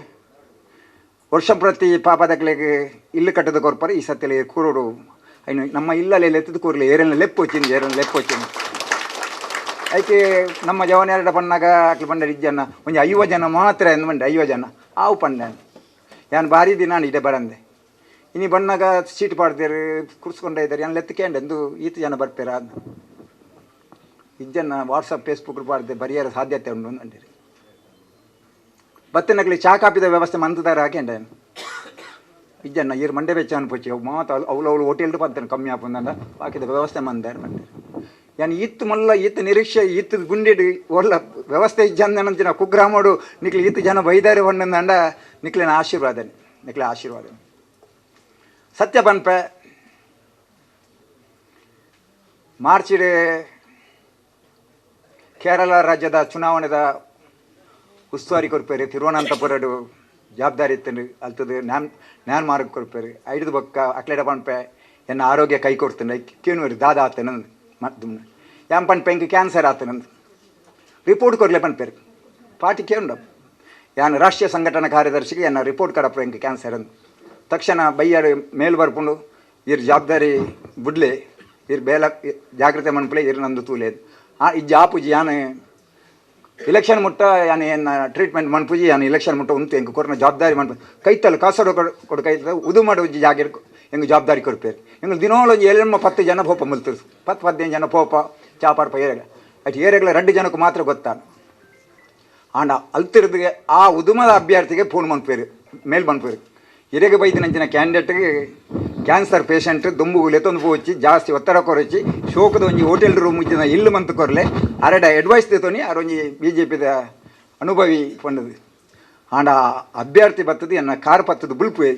[SPEAKER 10] ವರ್ಷ ಪ್ರತಿ ಪಾಪದಕ್ಲೆಗ್ ಇಲ್ಲು ಕಟ್ಟದ ಕೊರ್ಪರೆ ಈ ಸತ್ತಿಲೆ ಕೂರೋಡು ಐನು ನಮ್ಮ ಇಲ್ಲಲೆ ಎತ್ತದ ಕೂರ್ಲೆ ಏರೆಲ್ಲ ಲೆಪ್ಪು వచ్చిಂది ಏರೆಲ್ಲ ಲೆಪ್ಪು వచ్చిಂది ಐಕೆ ನಮ್ಮ ಜವನೆರಡ ಪಣ್ಣಾಗ ಅಕ್ಲು ಪಂಡ ಇಜ್ಜನ ಒಂಜಿ 50 ಜನ ಮಾತ್ರ ಎಂದು ಬಂಡೆ 50 ಜನ ಆವು ಪಂಡೆ ಯಾನ್ ಭಾರಿ ದಿನ ಇಡೆ ಬರಂದೆ ಇನಿ ಬಣ್ಣಾಗ ಸೀಟ್ ಪಾಡ್ದೇರು ಕುರ್ಸ್ಕೊಂಡ ಇದ್ದಾರೆ ಯಾನ್ ಲೆತ್ತಕೇಂಡೆ ಎಂದು ಈತ ಜನ ಬರ್ಪೇರ ಇಜ್ಜನ ವಾಟ್ಸಪ್ ಫೇಸ್ಬುಕ್ ಪಾಡ್ದೆ ಬರಿಯರ ಸಾಧ್ಯತೆ ಉಂಟು ಅಂದಿರಿ ಬತ್ತಿನಕ್ಲಿ ಚಾ ಕಾಪಿದ ವ್ಯವಸ್ಥೆ ಮಂತದಾರ ಹಾಕೇಂಡೆ ಇಜ್ಜನ್ನ ಈರ್ ಮಂಡೆ ಬೆಚ್ಚ ಅನ್ಪೊಚ್ಚಿ ಅವು ಮಾತ ಅವ್ಲು ಅವ್ಲು ಹೋಟೆಲ್ ಪಂತೇನೆ ಕಮ್ಮಿ ಆಪುಂದಂಡ ಬಾಕಿದ ವ್ಯವಸ್ಥೆ ಮಂದಾರ ಮಂಡೆ ಯಾನ್ ಈತ್ ಮಲ್ಲ ಈತ್ ನಿರೀಕ್ಷೆ ಈತ್ ಗುಂಡಿಡ್ ಒಲ್ಲ ವ್ಯವಸ್ಥೆ ಇಜ್ಜಂದನಂಚಿನ ಕುಗ್ರಾಮಡು ನಿಕ್ಲೆ ಈತ್ ಜನ ಬೈದಾರೆ ಹೊಣ್ಣಂದಂಡ ನಿಕ್ಲೆನ ಆಶೀರ್ವಾದನೆ ನಿಕ್ಲೆ ಆಶೀರ್ವಾದನೆ ಸತ್ಯ ಪನ್ಪೆ ಮಾರ್ಚಿಡ್ ಕೇರಳ ರಾಜ್ಯದ ಚುನಾವಣೆದ ಉಸ್ತುವಾರಿ ಕೊರ್ಪೇರು ತಿರುವನಂತಪುರಡು ಜವಾಬ್ದಾರಿ ಇತ್ತು ಅಲ್ತದು ನ್ಯಾನ್ ಮಾರ್ಗ ಕೊರ್ಪೇರು ಐದು ಬೊಕ್ಕ ಅಕ್ಲೆಡ ಪನ್ಪೆ ಎನ್ನ ಆರೋಗ್ಯ ಕೈ ಕೊಡ್ತೇನೆ ಕೇಳುವರು ದಾದ ಆತನ ಮದ್ದು ಯಾನ್ ಪನ್ಪೆ ಇಂಕ್ ಕ್ಯಾನ್ಸರ್ ಆತನಂದು ರಿಪೋರ್ಟ್ ಕೊರ್ಲೆ ಪನ್ಪೇರು ಪಾರ್ಟಿ ಕೇಂಡ ಯಾನ್ ರಾಷ್ಟ್ರೀಯ ಸಂಘಟನಾ ಕಾರ್ಯದರ್ಶಿಗೆ ಎನ್ನ ರಿಪೋರ್ಟ್ ಕಡಪ್ಪ ಇಂಕ್ ಕ್ಯಾನ್ಸರ್ ಅಂದು ತಕ್ಷಣ ಬೈಯಾಡು ಮೇಲ್ ಬರ್ಪುಂಡು ಇರ್ ಜವಾಬ್ದಾರಿ ಬುಡ್ಲೆ ಇರ್ ಬೇಲ ಜಾಗ್ರತೆ ಮನ್ಪಲೆ ಇರ್ ನಂದು ತೂಲೆ ಆ ಇಜ್ಜ ಆಪುಜಿ ಯಾನ್ ಇಲೆಕ್ಷನ್ ಮುಟ್ಟ ಯಾನ್ ಎನ್ನ ಟ್ರೀಟ್ಮೆಂಟ್ ಮನ್ಪುಜಿ, ಯಾನ್ ಇಲೆಕ್ಷನ್ ಮುಟ್ಟ ಉಂತು ಎಂಕ್ ಕೊರ್ನ ಜವಾಬ್ದಾರಿ ಮನ್ಪು ಕೈತಲ್ ಕಾಸರಗೋಡು ಕೊಡು ಕೈತಲ್ ಉದು ಮಾಡು ಒಂಜಿ ಜಾಗೆ ಎಂಕ್ ಜವಾಬ್ದಾರಿ ಕೊರ್ಪೇರು. ಎಂಕ್ ದಿನೋಲ ಒಂಜಿ ಏಳೆಮ್ಮ 10 ಜನ ಪೋಪ ಮುಲ್ತು, 10 15 ಜನ ಪೋಪ ಚಾಪಾರ್ಪ ಏರೆಗಳ ಅಟ್ ಏರೆಗಳ 2 ಜನಕ್ಕೆ ಮಾತ್ರ ಗೊತ್ತಾನ. ಆಂಡ ಅಲ್ತಿರ್ದು ಆ ಉದುಮದ ಅಭ್ಯರ್ಥಿಗೆ ಫೋನ್ ಮನ್ಪೇರು, ಮೇಲ್ ಮನ್ಪೇರು. ಇರೆಗೆ ಬೈದಿನಂಚಿನ ಕ್ಯಾಂಡಿಡೇಟ್ಗೆ ಕ್ಯಾನ್ಸರ್ ಪೇಷಂಟ್ ದುಂಬು ಲೆತ್ತೊಂದು ಪೋಚಿ ಜಾಸ್ತಿ ಒತ್ತಡ ಕೊರಚಿ ಶೋಕದ ಒಂಜಿ ಹೋಟೆಲ್ ರೂಮ್ ಇಜ್ಜಿನ ಇಲ್ಲು ಮಂತ್ ಕೊರ್ಲೆ ಅರೆಡ ಅಡ್ವೈಸ್ ದೇತೋನಿ ಅರೊಂಜಿ ಬಿ ಜೆ ಪಿದ ಅನುಭವಿ ಪಂಡದು. ಆಂಡ ಅಭ್ಯರ್ಥಿ ಬತ್ತದು ಎನ್ನ ಕಾರ್ ಪತ್ತದು ಬುಲ್ಪು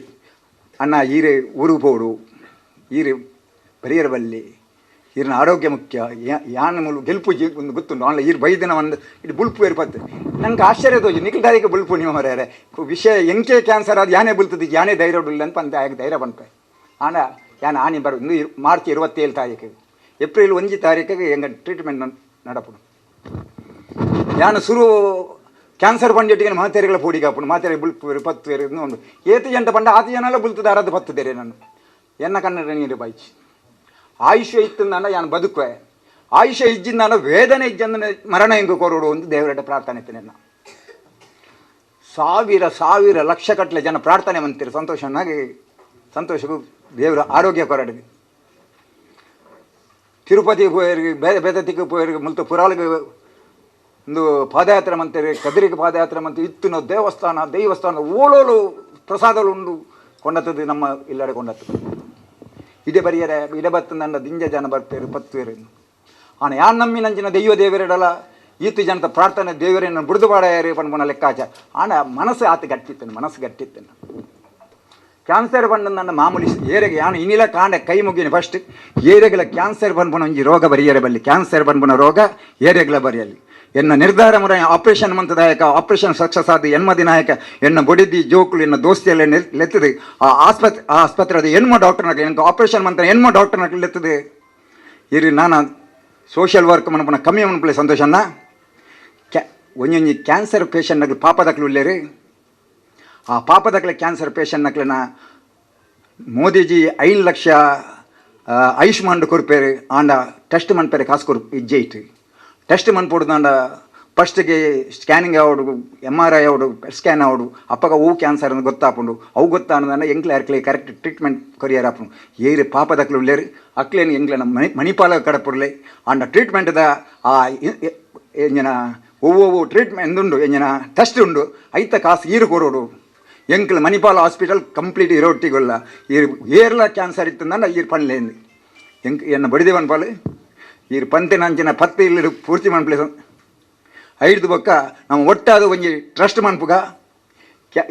[SPEAKER 10] ಅಣ್ಣ ಈರೆ ಊರು ಪೋಡು ಈರೆ ಬರಿಯರ ಬಲ್ಲಿ ಈರಿನ ಆರೋಗ್ಯ ಮುಖ್ಯ ಯಾನ್ ಮೂಲು ಗೆಲ್ಪು ಜಿ ಒಂದು ಗೊತ್ತುಂಟು ಆನ್ಲ ಈರು ಬೈದಿನ ಒಂದು ಇಡು ಬುಲ್ಪು ಏರ್ಪತ್ತು. ನಂಗೆ ಆಶ್ಚರ್ಯ ತೋಜು ನಿಖಲ್ ತಾರೀಕು ಬುಲ್ಪು ನೀವು ಮರ್ಯಾರೆ ವಿಷಯ ಎಂಕೆ ಕ್ಯಾನ್ಸರ್ ಅದು ಯಾನೇ ಬುಲ್ತದ್ದು ಯಾನೇ ಧೈರ್ಯ ಉಡ್ಲಿಲ್ಲ ಅಂತ ಪಂತ ಆಗ ಧೈರ್ಯ ಪನ್ಪೆ. ಆಂಡ ಯಾನ್ ಆನಿ ಬರು ಇಂದು ಮಾರ್ಚ್ 27 ತಾರೀಕು ಏಪ್ರಿಲ್ 1 ತಾರೀಕಿಗೆ ಎಂಗ ಟ್ರೀಟ್ಮೆಂಟ್ ನಡಪುಡು. ಯಾನು ಸುರು ಕ್ಯಾನ್ಸರ್ ಪಂಡಿಟ್ಟಿಗೆ ಮಾತೆರೆಗಳ ಪೋಡಿಗೆ ಹಾಪುಡು ಮಾತೆರೆ ಬುಲ್ಪು ಪತ್ತು ಬೇರೆ ಉಂಡು ಏತು ಜಂಟ ಪಂಡ ಆತು ಜನ ಎಲ್ಲ ಬುಲ್ತದ ಅರದು ಪತ್ತು ದೇರೆ ನಾನು ಎನ್ನ ಕನ್ನಡ ನೀರು ಬಾಯ್ಚಿ ಆಯುಷ್ಯ ಇತ್ತು ಯಾನು ಬದುಕುವೆ ಆಯುಷ್ಯ ಇಜ್ಜಿಂದ ವೇದನೆ ಇಜ್ಜಂದ ಮರಣ ಹೆಂಗು ಕೊರೋಡು ಒಂದು ದೇವರಡ ಪ್ರಾರ್ಥನೆ ಇತ್ತೇನೆ. ಸಾವಿರ ಸಾವಿರ ಲಕ್ಷ ಕಟ್ಟಲೆ ಜನ ಪ್ರಾರ್ಥನೆ ಮಂತೀರಿ ಸಂತೋಷನಾಗಿ ಸಂತೋಷಕ್ಕೂ ದೇವರ ಆರೋಗ್ಯ ಕೊರಡಿದೆ. ತಿರುಪತಿ ಪೋಯರಿಗೆ ಬೇರೆ ಬೇರೆ ತಿಕ್ಕು ಪೋಯರಿಗೆ ಮುಲ್ತ ಪುರಾಳಿಗೆ ಒಂದು ಪಾದಯಾತ್ರೆ ಮಂತೀರಿ ಕದಿರಿಗೆ ಪಾದಯಾತ್ರೆ ಮಂತಿ ಇತ್ತಿನ ದೇವಸ್ಥಾನ ದೇವಸ್ಥಾನ ಓಲೋಲು ಪ್ರಸಾದಗಳು ಉಂಡು ಕೊಂಡತ್ತದು ನಮ್ಮ ಇಲ್ಲಡೆ ಕೊಂಡತ್ತದು. ಇದೇ ಬರಿಯರೆ ಇಡೆ ಬತ್ತು ನನ್ನ ದಿಂಜ ಜನ ಬರ್ಪೇರು ಪತ್ತುವೇರು ಆನ ಯಾನ್ ನಂಬಿನಂಚಿನ ದೈವ ದೇವರೆಡಲ ಈತು ಜನತ ಪ್ರಾರ್ಥನೆ ದೇವರನ್ನು ಬುಡ್ದು ಪಾಡಾಯರು ಪನ್ಪುನ ಲೆಕ್ಕಾಚಾರ. ಆನ ಮನಸ್ಸು ಆತ ಗಟ್ಟಿತ್ತನು ಮನಸ್ಸು ಗಟ್ಟಿತ್ತನು. ಕ್ಯಾನ್ಸರ್ ಬಂದ ನನ್ನ ಮಾಮೂಲಿ ಏರೆಗೆ ಯಾನು ಇನ್ನಿಲ್ಲ ಕಾಂಡ ಕೈ ಮುಗಿನ ಫಸ್ಟ್ ಏರೆಗಳ ಕ್ಯಾನ್ಸರ್ ಪನ್ಪುನ ಒಂಜಿ ರೋಗ ಬರಿಯರೆ ಬಲ್ಲಿ ಕ್ಯಾನ್ಸರ್ ಪನ್ಪುನ ರೋಗ ಏರೆಗಳ ಬರಿಯಲ್ಲಿ ಎನ್ನ ನಿರ್ಧಾರ ಮುರ ಆಪರೇಷನ್ ಮಂತದಾಯಕ ಆಪರೇಷನ್ ಸಕ್ಸಸ್ ಆದ ಎನ್ಮದಿ ನಾಯಕ ಎನ್ನ ಬೊಡಿದಿ ಜೋಕುಲು ಎನ್ನ ದೋಸ್ತಿಯಲ್ಲ ಲೆತ್ತದೆ ಆ ಆಸ್ಪತ್ರೆ ಆ ಆಸ್ಪತ್ರೆ ಅದು ಎನ್ಮ ಡಾಕ್ಟರ್ನಾಗ ಎನ್ಕ ಆಪರೇಷನ್ ಮಂತ ಎನ್ಮ ಡಾಕ್ಟರ್ನಾಗ ಲೆತ್ತದೆ ಇರಿ ನಾನು ಸೋಷಿಯಲ್ ವರ್ಕ್ ಮನಪುನ ಕಮ್ಮಿ ಮನ್ಪುಲೆ ಸಂತೋಷನ್ನ ಕ್ಯಾ ಒಂಜೊಂಜಿ ಕ್ಯಾನ್ಸರ್ ಪೇಷಂಟ್ ನಕ್ಲು ಪಾಪದಕ್ಲು ಉಲ್ಲೇರಿ ಆ ಪಾಪದಕ್ಲೆ ಕ್ಯಾನ್ಸರ್ ಪೇಷಂಟ್ ನಕ್ಲೆನ ಮೋದಿಜಿ 5 ಲಕ್ಷ ಆಯುಷ್ಮಾನ್ ಕೊರ್ಪೇರು ಆಂಡ ಟೆಸ್ಟ್ ಮನ್ಪೇರೆ ಕಾಸು ಕೊರ್ ಇಜ್ಜೆ ಇಟ್ಟು ಟೆಸ್ಟ್ ಮನ್ಪೊಡ್ದಾಂಡ ಫಸ್ಟ್ಗೆ ಸ್ಕ್ಯಾನಿಂಗ್ ಆವಡು MRI ಆವಡು ಪೆಟ್ ಸ್ಕ್ಯಾನ್ ಆವಡು ಅಪ್ಪಗ ಅವು ಕ್ಯಾನ್ಸರ್ ಅಂತ ಗೊತ್ತಾಪುಂಡು ಅವು ಗೊತ್ತಾನದಾನ ಎಂಕ್ಲೆ ಅರ್ಕ್ಲೆ ಕರೆಕ್ಟ್ ಟ್ರೀಟ್ಮೆಂಟ್ ಕೊರಿಯರ್ ಆಪುಂಡು ಏರು ಪಾಪದಕ್ಲು ಉಲ್ಲೇರು ಅಕ್ಲೇನು ಎಂಕ್ಲೆನ ಮಣಿ ಮಣಿಪಾಲ ಕಡಪುರ್ಲೆ ಆಂಡ ಟ್ರೀಟ್ಮೆಂಟ್ದ ಆ ಎಂಜಿನ ಒವ್ವೊವು ಟ್ರೀಟ್ಮೆಂಟ್ ಉಂಡು ಎಂಜಿನ ಟೆಸ್ಟ್ ಉಂಡು ಐತ ಕಾಸು ಈರು ಕೊರೋಡು ಎಂಕ್ಲ ಮಣಿಪಾಲ ಹಾಸ್ಪಿಟಲ್ ಕಂಪ್ಲೀಟ್ ಇರೋಟ್ಟಿಗೊಲ್ಲ ಈರು ಏರ್ಲ ಕ್ಯಾನ್ಸರ್ ಇತ್ತಂದ ಈರು ಪನ್ಲೇಂದು ಎಂಕ್ ಎನ್ನ ಬಡಿದೆ ಪನ್ಪಾಲು ಈರು ಪಂತಿನ ಅಂಚಿನ ಪತ್ತೆ ಇಲ್ಲಿ ಪೂರ್ತಿ ಮನ್ಪಲೆ ಐದು ಬೊಕ್ಕ ನಮ್ಮ ಒಟ್ಟಾದ ಒಂಜಿ ಟ್ರಸ್ಟ್ ಮನ್ಪುಗ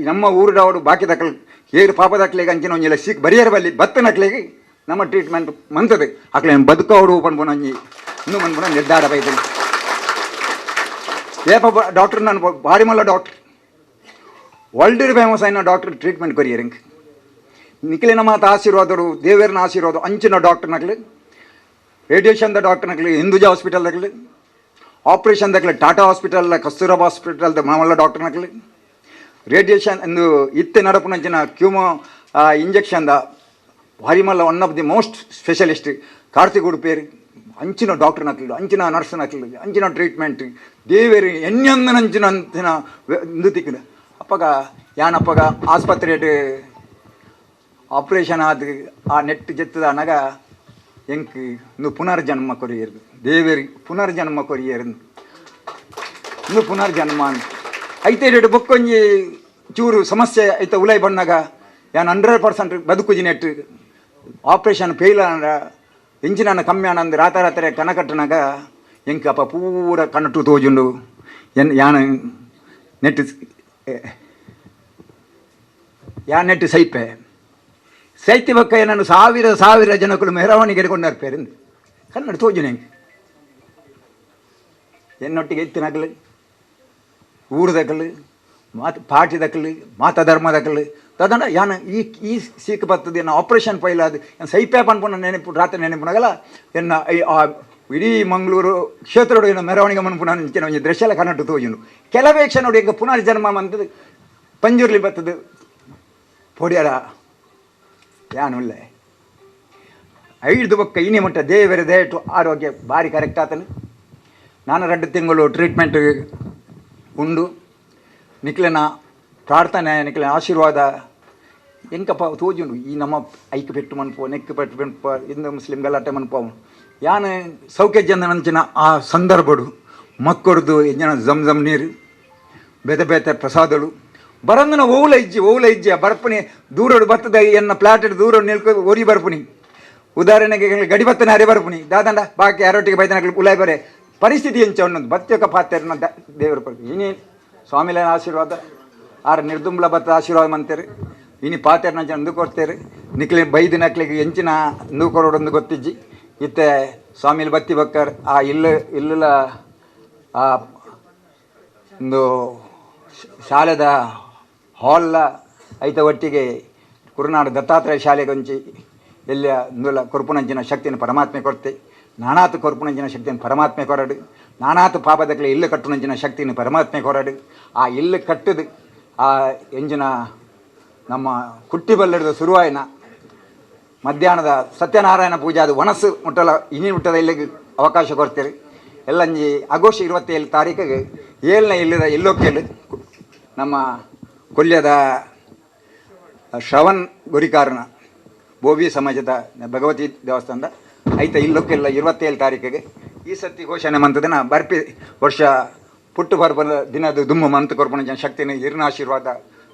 [SPEAKER 10] ನಮ್ಮ ಊರುಡವರು ಬಾಕಿ ದಕ್ಕಲು ಏರು ಪಾಪದಕ್ಲೆಗೆ ಅಂಚಿನ ಒಂಜಿಲ ಸೀಕ್ ಬರಿಯರ ಬಲ್ಲಿ ಬತ್ತನಕ್ಲೆಗೆ ನಮ್ಮ ಟ್ರೀಟ್ಮೆಂಟ್ ಮಂತದೆ ಅಕ್ಲೆ ಬದುಕವಡು ಪನ್ಪುನ ಒಂಜಿ ಇನ್ನೂ ಮನ್ಪುನ ನಿರ್ಧಾರ ಬೈದಲ್ಲಿ ಏಪ ಡಾಕ್ಟರ್ ನಾನು ಭಾರಿ ಮಲ್ಲ ಡಾಕ್ಟರ್ ವರ್ಲ್ಡ್ ಫೇಮಸ್ అయిన ಡಾಕ್ಟರ್ ಟ್ರೀಟ್ಮೆಂಟ್ ಕೊರಿಯರ್ ಇಂಕ್ ನಿಖಿಲಿನ ಮಾತ ಆಶೀರ್ವಾದರು ದೇವರನ ಆಶೀರ್ವಾದ ಅಂಚಿನ ಡಾಕ್ಟರ್ ನಕ್ಲು ರೇಡಿಯೇಷನ್ the doctor ನಕ್ಲು ಹಿಂದೂಜಾ ಹಾಸ್ಪಿಟಲ್ ದಕ್ಲು ಆಪರೇಷನ್ ದಕ್ಲು Tata hospital Kasturba hospital the ಮಾಮಲ್ಲ ಡಾಕ್ಟರ್ ನಕ್ಲು ರೇಡಿಯೇಷನ್ ಎಂದು ಇತ್ತೆ ನಡಪುನಂಚಿನ ಕ್ಯೂಮೋ ಇಂಜೆಕ್ಷನ್ the ಭಾರಿ ಮಲ್ಲ one of the most specialist Karthik ಉಡುಪೇರು ಅಂಚಿನ ಡಾಕ್ಟರ್ ನಕ್ಲು ಅಂಚಿನ ನರ್ಸ್ ನಕ್ಲು ಅಂಚಿನ ಟ್ರೀಟ್ಮೆಂಟ್ ದೇವೇರು ಎಣ್ಣೆಂದನಂಚಿನ ಅಂಚಿನ ಇಂದು ತಿಕ್ಕಿನ ಅಪ್ಪಗ ಯಾನಪ್ಪಗ ಆಸ್ಪತ್ರೆ ಆಪರೇಷನ್ ಆದ ಆ ನೆಟ್ ಜೆತ್ತದ ಅನಗ ಎಂಕ್ ಇಂದು ಪುನರ್ಜನ್ಮ ಕೊರಿಯರು ದೇವೇರಿ ಪುನರ್ಜನ್ಮ ಕೊರಿಯರು ಇಂದು ಪುನರ್ಜನ್ಮ ಅಂತ ಐತೆ ರೇಟ್ ಬೊಕ್ಕೊಂಜಿ ಚೂರು ಸಮಸ್ಯೆ ಐತ ಉಲೈ ಬಣ್ಣಗ ಯಾನ್ 100% ಬದುಕುಜಿ net operation fail ಆಂಡ ಇಂಜಿನ ಕಮ್ಮಿ ಆನಂದ್ ರಾತ್ರಿ ರಾತ್ರಿ ಕನ ಕಟ್ಟನಾಗ ಎಂಕ್ ಅಪ್ಪ ಪೂರ ಕಣ್ಣು ತೋಜುಂಡು ಎನ್ ಯಾನ್ ನೆಟ್ ಯಾನ್ ನೆಟ್ ಸೈಪೆ ಸೈತಿ ಬಕ್ಕ ನಾನು ಸಾವಿರ ಸಾವಿರ ಜನಕ್ಕಳು ಮೆರವಣಿಗೆ ಕೊಂಡಾರ್ಪೇರಿಂದು ಕನ್ನಡ ತೋಜುನ ಎಂಕ್ ಎನ್ನೊಟ್ಟಿಗೆ ಎತ್ತಿನಕಲು ಊರುದಕಲು ಮಾತು ಪಾಟಿದಕಲು ಮಾತ ಧರ್ಮದಕಲು ತದಂಡ ಯಾನ ಈ ಈ ಸೀಕ್ ಬರ್ತದೆ ಎನ್ನ ಆಪರೇಷನ್ ಫೈಲ್ ಅದು ಸೈಪೆ ಪನ್ಪುನ ನೆನಪು ರಾತ್ರಿ ನೆನಪುನಾಗಲ್ಲ ಎನ್ನ ಆ ಇಡೀ ಮಂಗಳೂರು ಕ್ಷೇತ್ರಡು ಎನ್ನ ಮೆರವಣಿಗೆ ಮನ್ಪುನ ಅಂಚಿನ ಒಂಜಿ ದೃಶ್ಯ ಕನ್ನಡ ತೋಜುಂಡು ಕೆಲವೇ ಕ್ಷಣ ನೋಡಿ ಈಗ ಪುನರ್ಜನ್ಮ ಮಂತದ್ದು ಪಂಜುರ್ಲಿ ಬರ್ತದೆ ಪೊಡಿಯರ ಯಾನುಲ್ಲೆ ಐದು ಬೊಕ್ಕ ಇನಿ ಮುಟ್ಟ ದೇವರ ದಯಟು ಆರೋಗ್ಯ ಭಾರಿ ಕರೆಕ್ಟ್ ಆತನು. ನಾನು 2 ತಿಂಗಳು ಟ್ರೀಟ್ಮೆಂಟ್ ಉಂಡು. ನಿಕ್ಲೆನ ಪ್ರಾರ್ಥನೆ, ನಿಕ್ಲೆನ ಆಶೀರ್ವಾದ ಎಂಕಪ್ಪ ತೋಜುಂಡು. ಈ ನಮ್ಮ ಐಕ್ ಪೆಟ್ಟು ಮನ್ಪು, ನೆಕ್ಕು ಪೆಟ್ಟು ಮನ್ಪ, ಹಿಂದೂ ಮುಸ್ಲಿಂ ಗಲಾಟೆ ಮನ್ಪ ಯಾನ್ ಸೌಖ್ಯ ಜನ ಆ ಸಂದರ್ಭಡು ಮಕ್ಕಳದು ಎಂಜನ ಜಮ್ ಜಮ್ ನೀರು, ಬೇತೆ ಬೇತೆ ಪ್ರಸಾದಗಳು ಬರಂದನ ಓವುಲ ಇಜ್ಜಿ ಓವುಲ ಇಜ್ಜಿ ಬರ್ಪುನಿ ದೂರೋಡು ಬತ್ತದ ಎನ್ನ ಪ್ಲಾಟೆಡ್ ದೂರೋಡು ನಿಲ್ಕೊ ಒರಿ ಬರ್ಪುನಿ. ಉದಾಹರಣೆಗೆ ಗಡಿ ಬತ್ತನ ಅರೆ ಬರ್ಪುನಿ ದಾದಂಡ ಬಾಕಿ ಅರೊಟ್ಟಿಗೆ ಬೈದನಗಳು ಉಲಾಯ್ ಬರೆ ಪರಿಸ್ಥಿತಿ ಎಂಚ ಅನ್ನೋದು ಬತ್ತಿಯೊಕ್ಕ ಪಾತೆರ್ನ ದೇವರು ಇನಿ ಸ್ವಾಮಿಲನ ಆಶೀರ್ವಾದ ಆರ್ ನಿರ್ದುಂಬಲ ಬತ್ತ ಆಶೀರ್ವಾದ ಮಂತೇರು. ಇನಿ ಪಾತೆರ್ನ ಜನ ಅಂದು ಕೊಡ್ತೇರು ನಿಕ್ಲೆ ಬೈದು ನಕ್ಲಿಗೆ ಎಂಚಿನ ಅಂದು ಕೊರೋಡೊಂದು ಗೊತ್ತಿಜ್ಜಿ. ಇತ್ತೆ ಸ್ವಾಮಿಲಿ ಬತ್ತಿ ಬಕ್ಕರ್ ಆ ಇಲ್ಲು ಇಲ್ಲುಲ ಆ ಒಂದು ಶಾಲೆದ ಹಾಲ್ಲ ಐತ ಒಟ್ಟಿಗೆ ಕುರುನಾಡು ದತ್ತಾತ್ರೇಯ ಶಾಲೆಗೊಂಚಿ ಎಲ್ಲ ಇಂದುಲ ಕೊರ್ಪುನಂಚಿನ ಶಕ್ತಿಯನ್ನು ಪರಮಾತ್ಮೆ ಕೊರ್ತೆ, ನಾನಾತು ಕೊರ್ಪುನಂಚಿನ ಶಕ್ತಿಯನ್ನು ಪರಮಾತ್ಮೆ ಕೊರಡು, ನಾನಾತು ಪಾಪದಕ್ಲೆ ಇಲ್ಲು ಕಟ್ಟುನಂಚಿನ ಶಕ್ತಿಯನ್ನು ಪರಮಾತ್ಮೆ ಕೊರಡು. ಆ ಇಲ್ಲು ಕಟ್ಟದು ಆ ಎಂಜಿನ ನಮ್ಮ ಕುಟ್ಟಿ ಬಲ್ಲದ ಶುರುವಾಯಿನ ಮಧ್ಯಾಹ್ನದ ಸತ್ಯನಾರಾಯಣ ಪೂಜಾದ ಒಣಸು ಮುಟ್ಟಲ ಇನಿ ಮುಟ್ಟದ ಇಲ್ಲಿಗೆ ಅವಕಾಶ ಕೊಡ್ತೀರಿ. ಎಲ್ಲಂಜಿ ಆಗಸ್ಟ್ 27 ತಾರೀಕಿಗೆ 7ನೇ ಇಲ್ಲದ ಇಲ್ಲೊಕ್ಕೆಲು ನಮ್ಮ ಕೊಲ್ಯದ ಶ್ರವಣ್ ಗುರಿಕಾರನ ಬೋವಿ ಸಮಾಜದ ಭಗವತಿ ದೇವಸ್ಥಾನದ ಐತ ಇಲ್ಲೊಕ್ಕೆಲ್ಲ 27 ತಾರೀಕಿಗೆ ಈ ಸತಿ ಘೋಷಣೆ ಮಂತದನ ಬರ್ಪಿ ವರ್ಷ ಪುಟ್ಟು ಪರ್ಬದ ದಿನದ ದುಮ್ಮು ಮಂತ್ ಕೊರ್ಪಣ ಜನ ಶಕ್ತಿನ ಇರ್ನ ಆಶೀರ್ವಾದ,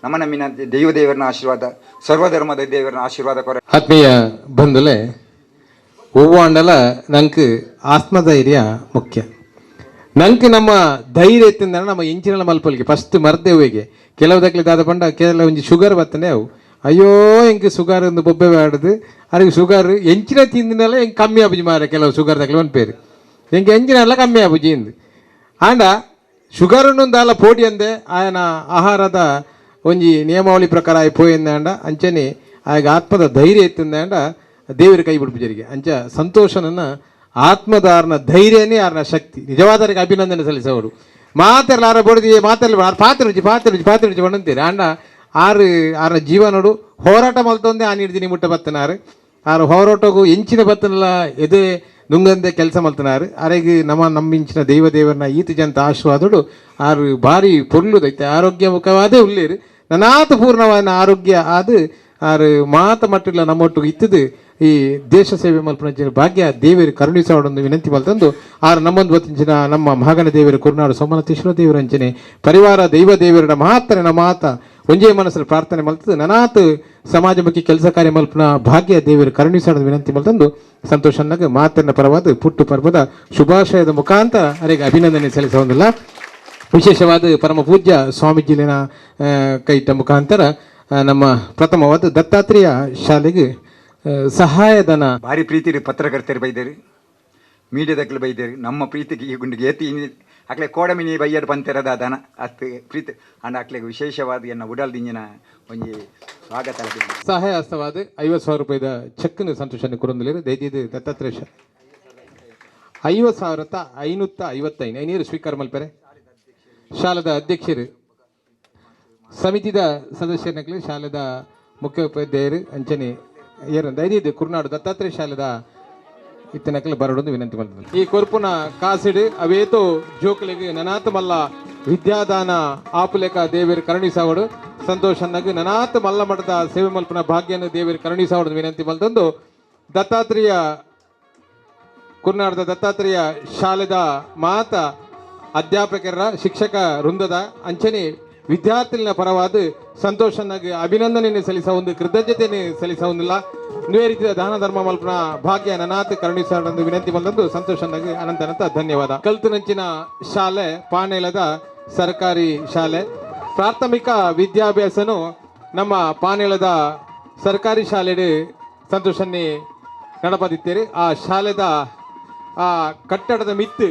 [SPEAKER 10] ನಮ್ಮ ನಮ್ಮಿನ ದೈವ ದೇವರನ ಆಶೀರ್ವಾದ, ಸರ್ವಧರ್ಮದ ದೇವರನ ಆಶೀರ್ವಾದ ಕೊರ.
[SPEAKER 3] ಆತ್ಮೀಯ ಬಂಧುಲೆ, ಒವ್ವಾಂಡಲ ನಂಗೆ ಆತ್ಮಧೈರ್ಯ ಮುಖ್ಯ. ನಂಗೆ ನಮ್ಮ ಧೈರ್ಯ ಇತ್ತಿಂದ ನಮ್ಮ ಎಂಚಿನ ಮಲ್ಪಲಿಗೆ ಫಸ್ಟ್ ಮರ್ದೇವಿಗೆ ಕೆಲವು ದಕ್ಲಿ ದಾದ ಪಂಡ ಕೆಲವು ಒಂಜಿ ಶುಗರ್ ಬತ್ತನೆ ಅವು ಅಯ್ಯೋ ಎಂಕ್ ಶುಗರ್ ಒಂದು ಬೊಬ್ಬೆ ಬೇಡದು ಅದಕ್ಕೆ ಶುಗರ್ ಎಂಚಿನ ತಿಂದಿನಲ್ಲ ಎಂಕ್ ಕಮ್ಮಿ ಆಪುಜಿ ಮಾರೆ. ಕೆಲವು ಶುಗರ್ ದಕ್ಲಿ ಒಂದು ಪೇರು ಎಂಕ್ ಎಂಚಿನೆಲ್ಲ ಕಮ್ಮಿ ಆಪುಜಿ ಇಂದು ಆಂಡ ಶುಗರ್ ದಾಲ ಪೋಡಿ ಅಂದೆ ಆಯನ ಆಹಾರದ ಒಂಜಿ ನಿಯಮಾವಳಿ ಪ್ರಕಾರ ಆಯ್ ಪೋಯಿಂದಾಂಡ ಅಂಚನೆ ಆಯಗ ಆತ್ಮದ ಧೈರ್ಯ ಇತ್ತಿಂದಾಂಡ ದೇವರ ಕೈ ಬಿಡ್ಪುಜರಿಗೆ ಅಂಚ ಸಂತೋಷನನ್ನ ಆತ್ಮದಾರನ ಧೈರ್ಯನೇ ಆರ್ನ ಶಕ್ತಿ. ನಿಜವಾದರಿಗೆ ಅಭಿನಂದನೆ ಸಲ್ಲಿಸವರು. ಮಾತೆಲ್ಲ ಆರ ಬಡ್ದು ಮಾತೆಲ್ಲ ಆರು ಪಾತ್ರೆ ರುಚಿ ಪಾತ್ರೆ ರುಚಿ ಪಾತ್ರೆ ರುಚಿ ಬಂದಂತೀರಿ ಆಂಡ ಆರು ಆರ್ನ ಜೀವನೋಡು ಹೋರಾಟ ಮಲ್ತೊಂದೇ ಆ ನೀಡ್ದಿನಿ ಮುಟ್ಟ ಬತ್ತನಾರು ಆರು ಹೋರಾಟಗೂ ಎಂಚಿನ ಬತ್ತನಲ್ಲ ಎದೆ ನುಂಗಂದೆ ಕೆಲಸ ಮಲ್ತನಾರು. ಅರೆಗೆ ನಮ್ಮ ನಮ್ಮಿಂಚಿನ ದೈವ ದೇವರನ್ನ ಈತ ಜಂತ ಆಶೀರ್ವಾದೋಡು ಆರು ಭಾರಿ ಪೊರ್ಲುದೈತೆ ಆರೋಗ್ಯ ಮುಖವಾದೇ ಉಳ್ಳೇರು ನನಾತ ಪೂರ್ಣವಾದ ಆರೋಗ್ಯ ಆದು ಆರು ಮಾತ ಮಟ್ಟಿಲ್ಲ ನಮ್ಮೊಟ್ಟಿಗೆ ಇತ್ತದು ಈ ದೇಶ ಸೇವೆ ಮಲ್ಪನ ಭಾಗ್ಯ ದೇವರು ಕರುಣಿಸೋಡೊಂದು ವಿನಂತಿ ಮಲ್ತಂದು ಆರು ನಮ್ಮೊಂದು ಬತ್ತಿಂಚಿನ ನಮ್ಮ ಮಹಾಗಣ ದೇವರು ಕುರುನಾಡು ಸೋಮನಾಥೇಶ್ವರ ದೇವರ ಅಂಚನೆ ಪರಿವಾರ ದೈವ ದೇವರ ಮಾತ್ರ ಮಾತ ಒಂಜೇ ಮನಸ್ಸಲ್ಲಿ ಪ್ರಾರ್ಥನೆ ಮಲ್ತದ್ದು ನನಾತ್ ಸಮಾಜಮುಖಿ ಕೆಲಸ ಕಾರ್ಯ ಮಲ್ಪನ ಭಾಗ್ಯ ದೇವರು ಕರುಣಿಸೋಡೊಂದು ವಿನಂತಿ ಮಲ್ತಂದು ಸಂತೋಷನ್ನಾಗ ಮಾತನ್ನ ಪರವಾದ ಪುಟ್ಟು ಪರ್ವದ ಶುಭಾಶಯದ ಮುಖಾಂತರ ಅವರಿಗೆ ಅಭಿನಂದನೆ ಸಲ್ಲಿಸೋದಿಲ್ಲ. ವಿಶೇಷವಾದ ಪರಮ ಪೂಜ್ಯ ಸ್ವಾಮೀಜಿಲಿನ ಕೈಟ ಮುಖಾಂತರ ನಮ್ಮ ಪ್ರಥಮವಾದ ದತ್ತಾತ್ರೇಯ ಶಾಲೆಗೆ ಸಹಾಯಧನ.
[SPEAKER 10] ಭಾರಿ ಪ್ರೀತಿ ಪತ್ರಕರ್ತರು ಬೈದೇರಿ, ಮೀಡಿಯಾದಕ್ಲು ಬೈದೇರಿ, ನಮ್ಮ ಪ್ರೀತಿಗೆ ಈ ಗುಂಡಿಗೆ ಏತಿ ಅಕ್ಲೆ ಕೋಡಮಿನಿ ಬೈಯಡ್ ಪಂತೆರದ ದನ ಅತ್ತು ಪ್ರೀತಿ ಅಂಡ್ ಅಕ್ಲೆಗೆ ವಿಶೇಷವಾದ ಎನ್ನ ಉಡಲ್ದಿಂಜಿನ ಒಂಜಿ ಸ್ವಾಗತ.
[SPEAKER 3] ಸಹಾಯ ಹಸ್ತವಾದ 50,000 ರೂಪಾಯಿದ ಚೆಕ್ ಸಂತೋಷ ಕುರಂದಲೇರು ದಯದೀದು ದತ್ತಾತ್ರೇಯ 50,555 ಐನೀರು ಸ್ವೀಕಾರ ಮಲ್ಪರೆ. ಶಾಲೆದ ಅಧ್ಯಕ್ಷರು ಸಮಿತಿದ ಸದಸ್ಯರನ್ನಕ್ಲು ಶಾಲೆದ ಮುಖ್ಯೋಪಾಧ್ಯಾಯರು ಅಂಚನೆ ಏರಂದ ಐದು ಕುರ್ನಾಡು ದತ್ತಾತ್ರೇಯ ಶಾಲೆದ ಇತ್ತನಕಲು ಬರಡೊಂದು ವಿನಂತಿ ಮಾಡ್ತದೆ. ಈ ಕೊರ್ಪುನ ಕಾಸಿಡು ಅವೇತೋ ಜೋಕುಲೆಗ್ ನನಾತ ಮಲ್ಲ ವಿದ್ಯಾದಾನ ಆಪುಲೇಕ ದೇವರು ಕರುಣಿಸಾವಡು ಸಂತೋಷನ್ನಾಗ ನನಾತ ಮಲ್ಲ ಮಠದ ಸೇವೆ ಮಲ್ಪನ ಭಾಗ್ಯನ ದೇವರು ಕರುಣಿಸಾವಡು ವಿನಂತಿ ಮಲ್ತಂದು ದತ್ತಾತ್ರೇಯ ಕುರ್ನಾಡದ ದತ್ತಾತ್ರೇಯ ಶಾಲೆದ ಮಾತ ಅಧ್ಯಾಪಕರ ಶಿಕ್ಷಕ ವೃಂದದ ಅಂಚನೆ ವಿದ್ಯಾರ್ಥಿಗಳ ಪರವಾದ ಸಂತೋಷನಾಗಿ ಅಭಿನಂದನೆಯನ್ನು ಸಲ್ಲಿಸ ಒಂದು ಕೃತಜ್ಞತೆಯನ್ನು ಸಲ್ಲಿಸ ಒಂದಿಲ್ಲ. ನೀವೇ ರೀತಿಯ ದಾನ ಧರ್ಮ ಮಲ್ಪನ ಭಾಗ್ಯ ನನಾಥ ಕರುಣಿಸೋಣಂದು ವಿನಂತಿ ಬಂದಂದು ಸಂತೋಷನಾಗಿ ಅನಂತ ಅನಂತ ಧನ್ಯವಾದ. ಕಲ್ತನಂಚಿನ ಶಾಲೆ ಪಾಣೇಲದ ಸರ್ಕಾರಿ ಶಾಲೆ ಪ್ರಾಥಮಿಕ ವಿದ್ಯಾಭ್ಯಾಸನು ನಮ್ಮ ಪಾಣೇಲದ ಸರ್ಕಾರಿ ಶಾಲೆಡೆ ಸಂತೋಷನ್ನೇ ನಡಪದಿತ್ತೇರಿ. ಆ ಶಾಲೆದ ಆ ಕಟ್ಟಡದ ಮಿತ್ತು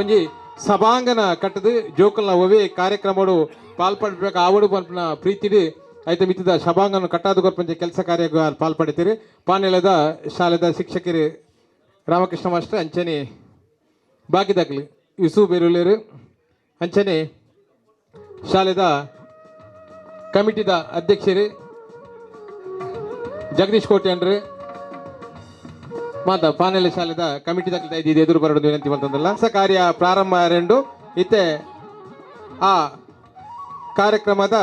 [SPEAKER 3] ಒಂಜಿ ಸಭಾಂಗಣ ಕಟ್ಟದು ಜೋಕಲ್ನ ಒವೇ ಕಾರ್ಯಕ್ರಮಡು ಪಾಲ್ಪಡಬೇಕು ಆವಡು ಪನ್ಪುನ ಪ್ರೀತಿಡಿ ಐತ ಮಿತ್ತದ ಸಭಾಂಗಣ ಕಟ್ಟಾದ ಕೊರ್ಪಂಚ ಕೆಲಸ ಕಾರ್ಯ ಪಾಲ್ಪಡಿತೀರಿ. ಪಾನೆಲದ ಶಾಲೆದ ಶಿಕ್ಷಕರು ರಾಮಕೃಷ್ಣ ಮಾಸ್ಟರ್ ಅಂಚನೆ ಬಾಕಿದಾಕ್ಲಿ ಯುಸು ಬೇರುಲೇರು ಅಂಚನೆ ಶಾಲೆದ ಕಮಿಟಿದ ಅಧ್ಯಕ್ಷರು ಜಗದೀಶ್ ಕೋಟ್ಯಾನ್ರು ಮಾತಾ ಪಾನೆಲೆ ಶಾಲೆದ ಕಮಿಟಿ ದಾಖಲೆ ಇದು ಎದುರು ಬರೋದು ವಿನಂತಿ ಮಾಡ್ತಂದಲ್ಲ. ಹೊಸ ಕಾರ್ಯ ಪ್ರಾರಂಭ ರೆಂಡು ಇತ್ತೆ ಆ ಕಾರ್ಯಕ್ರಮದ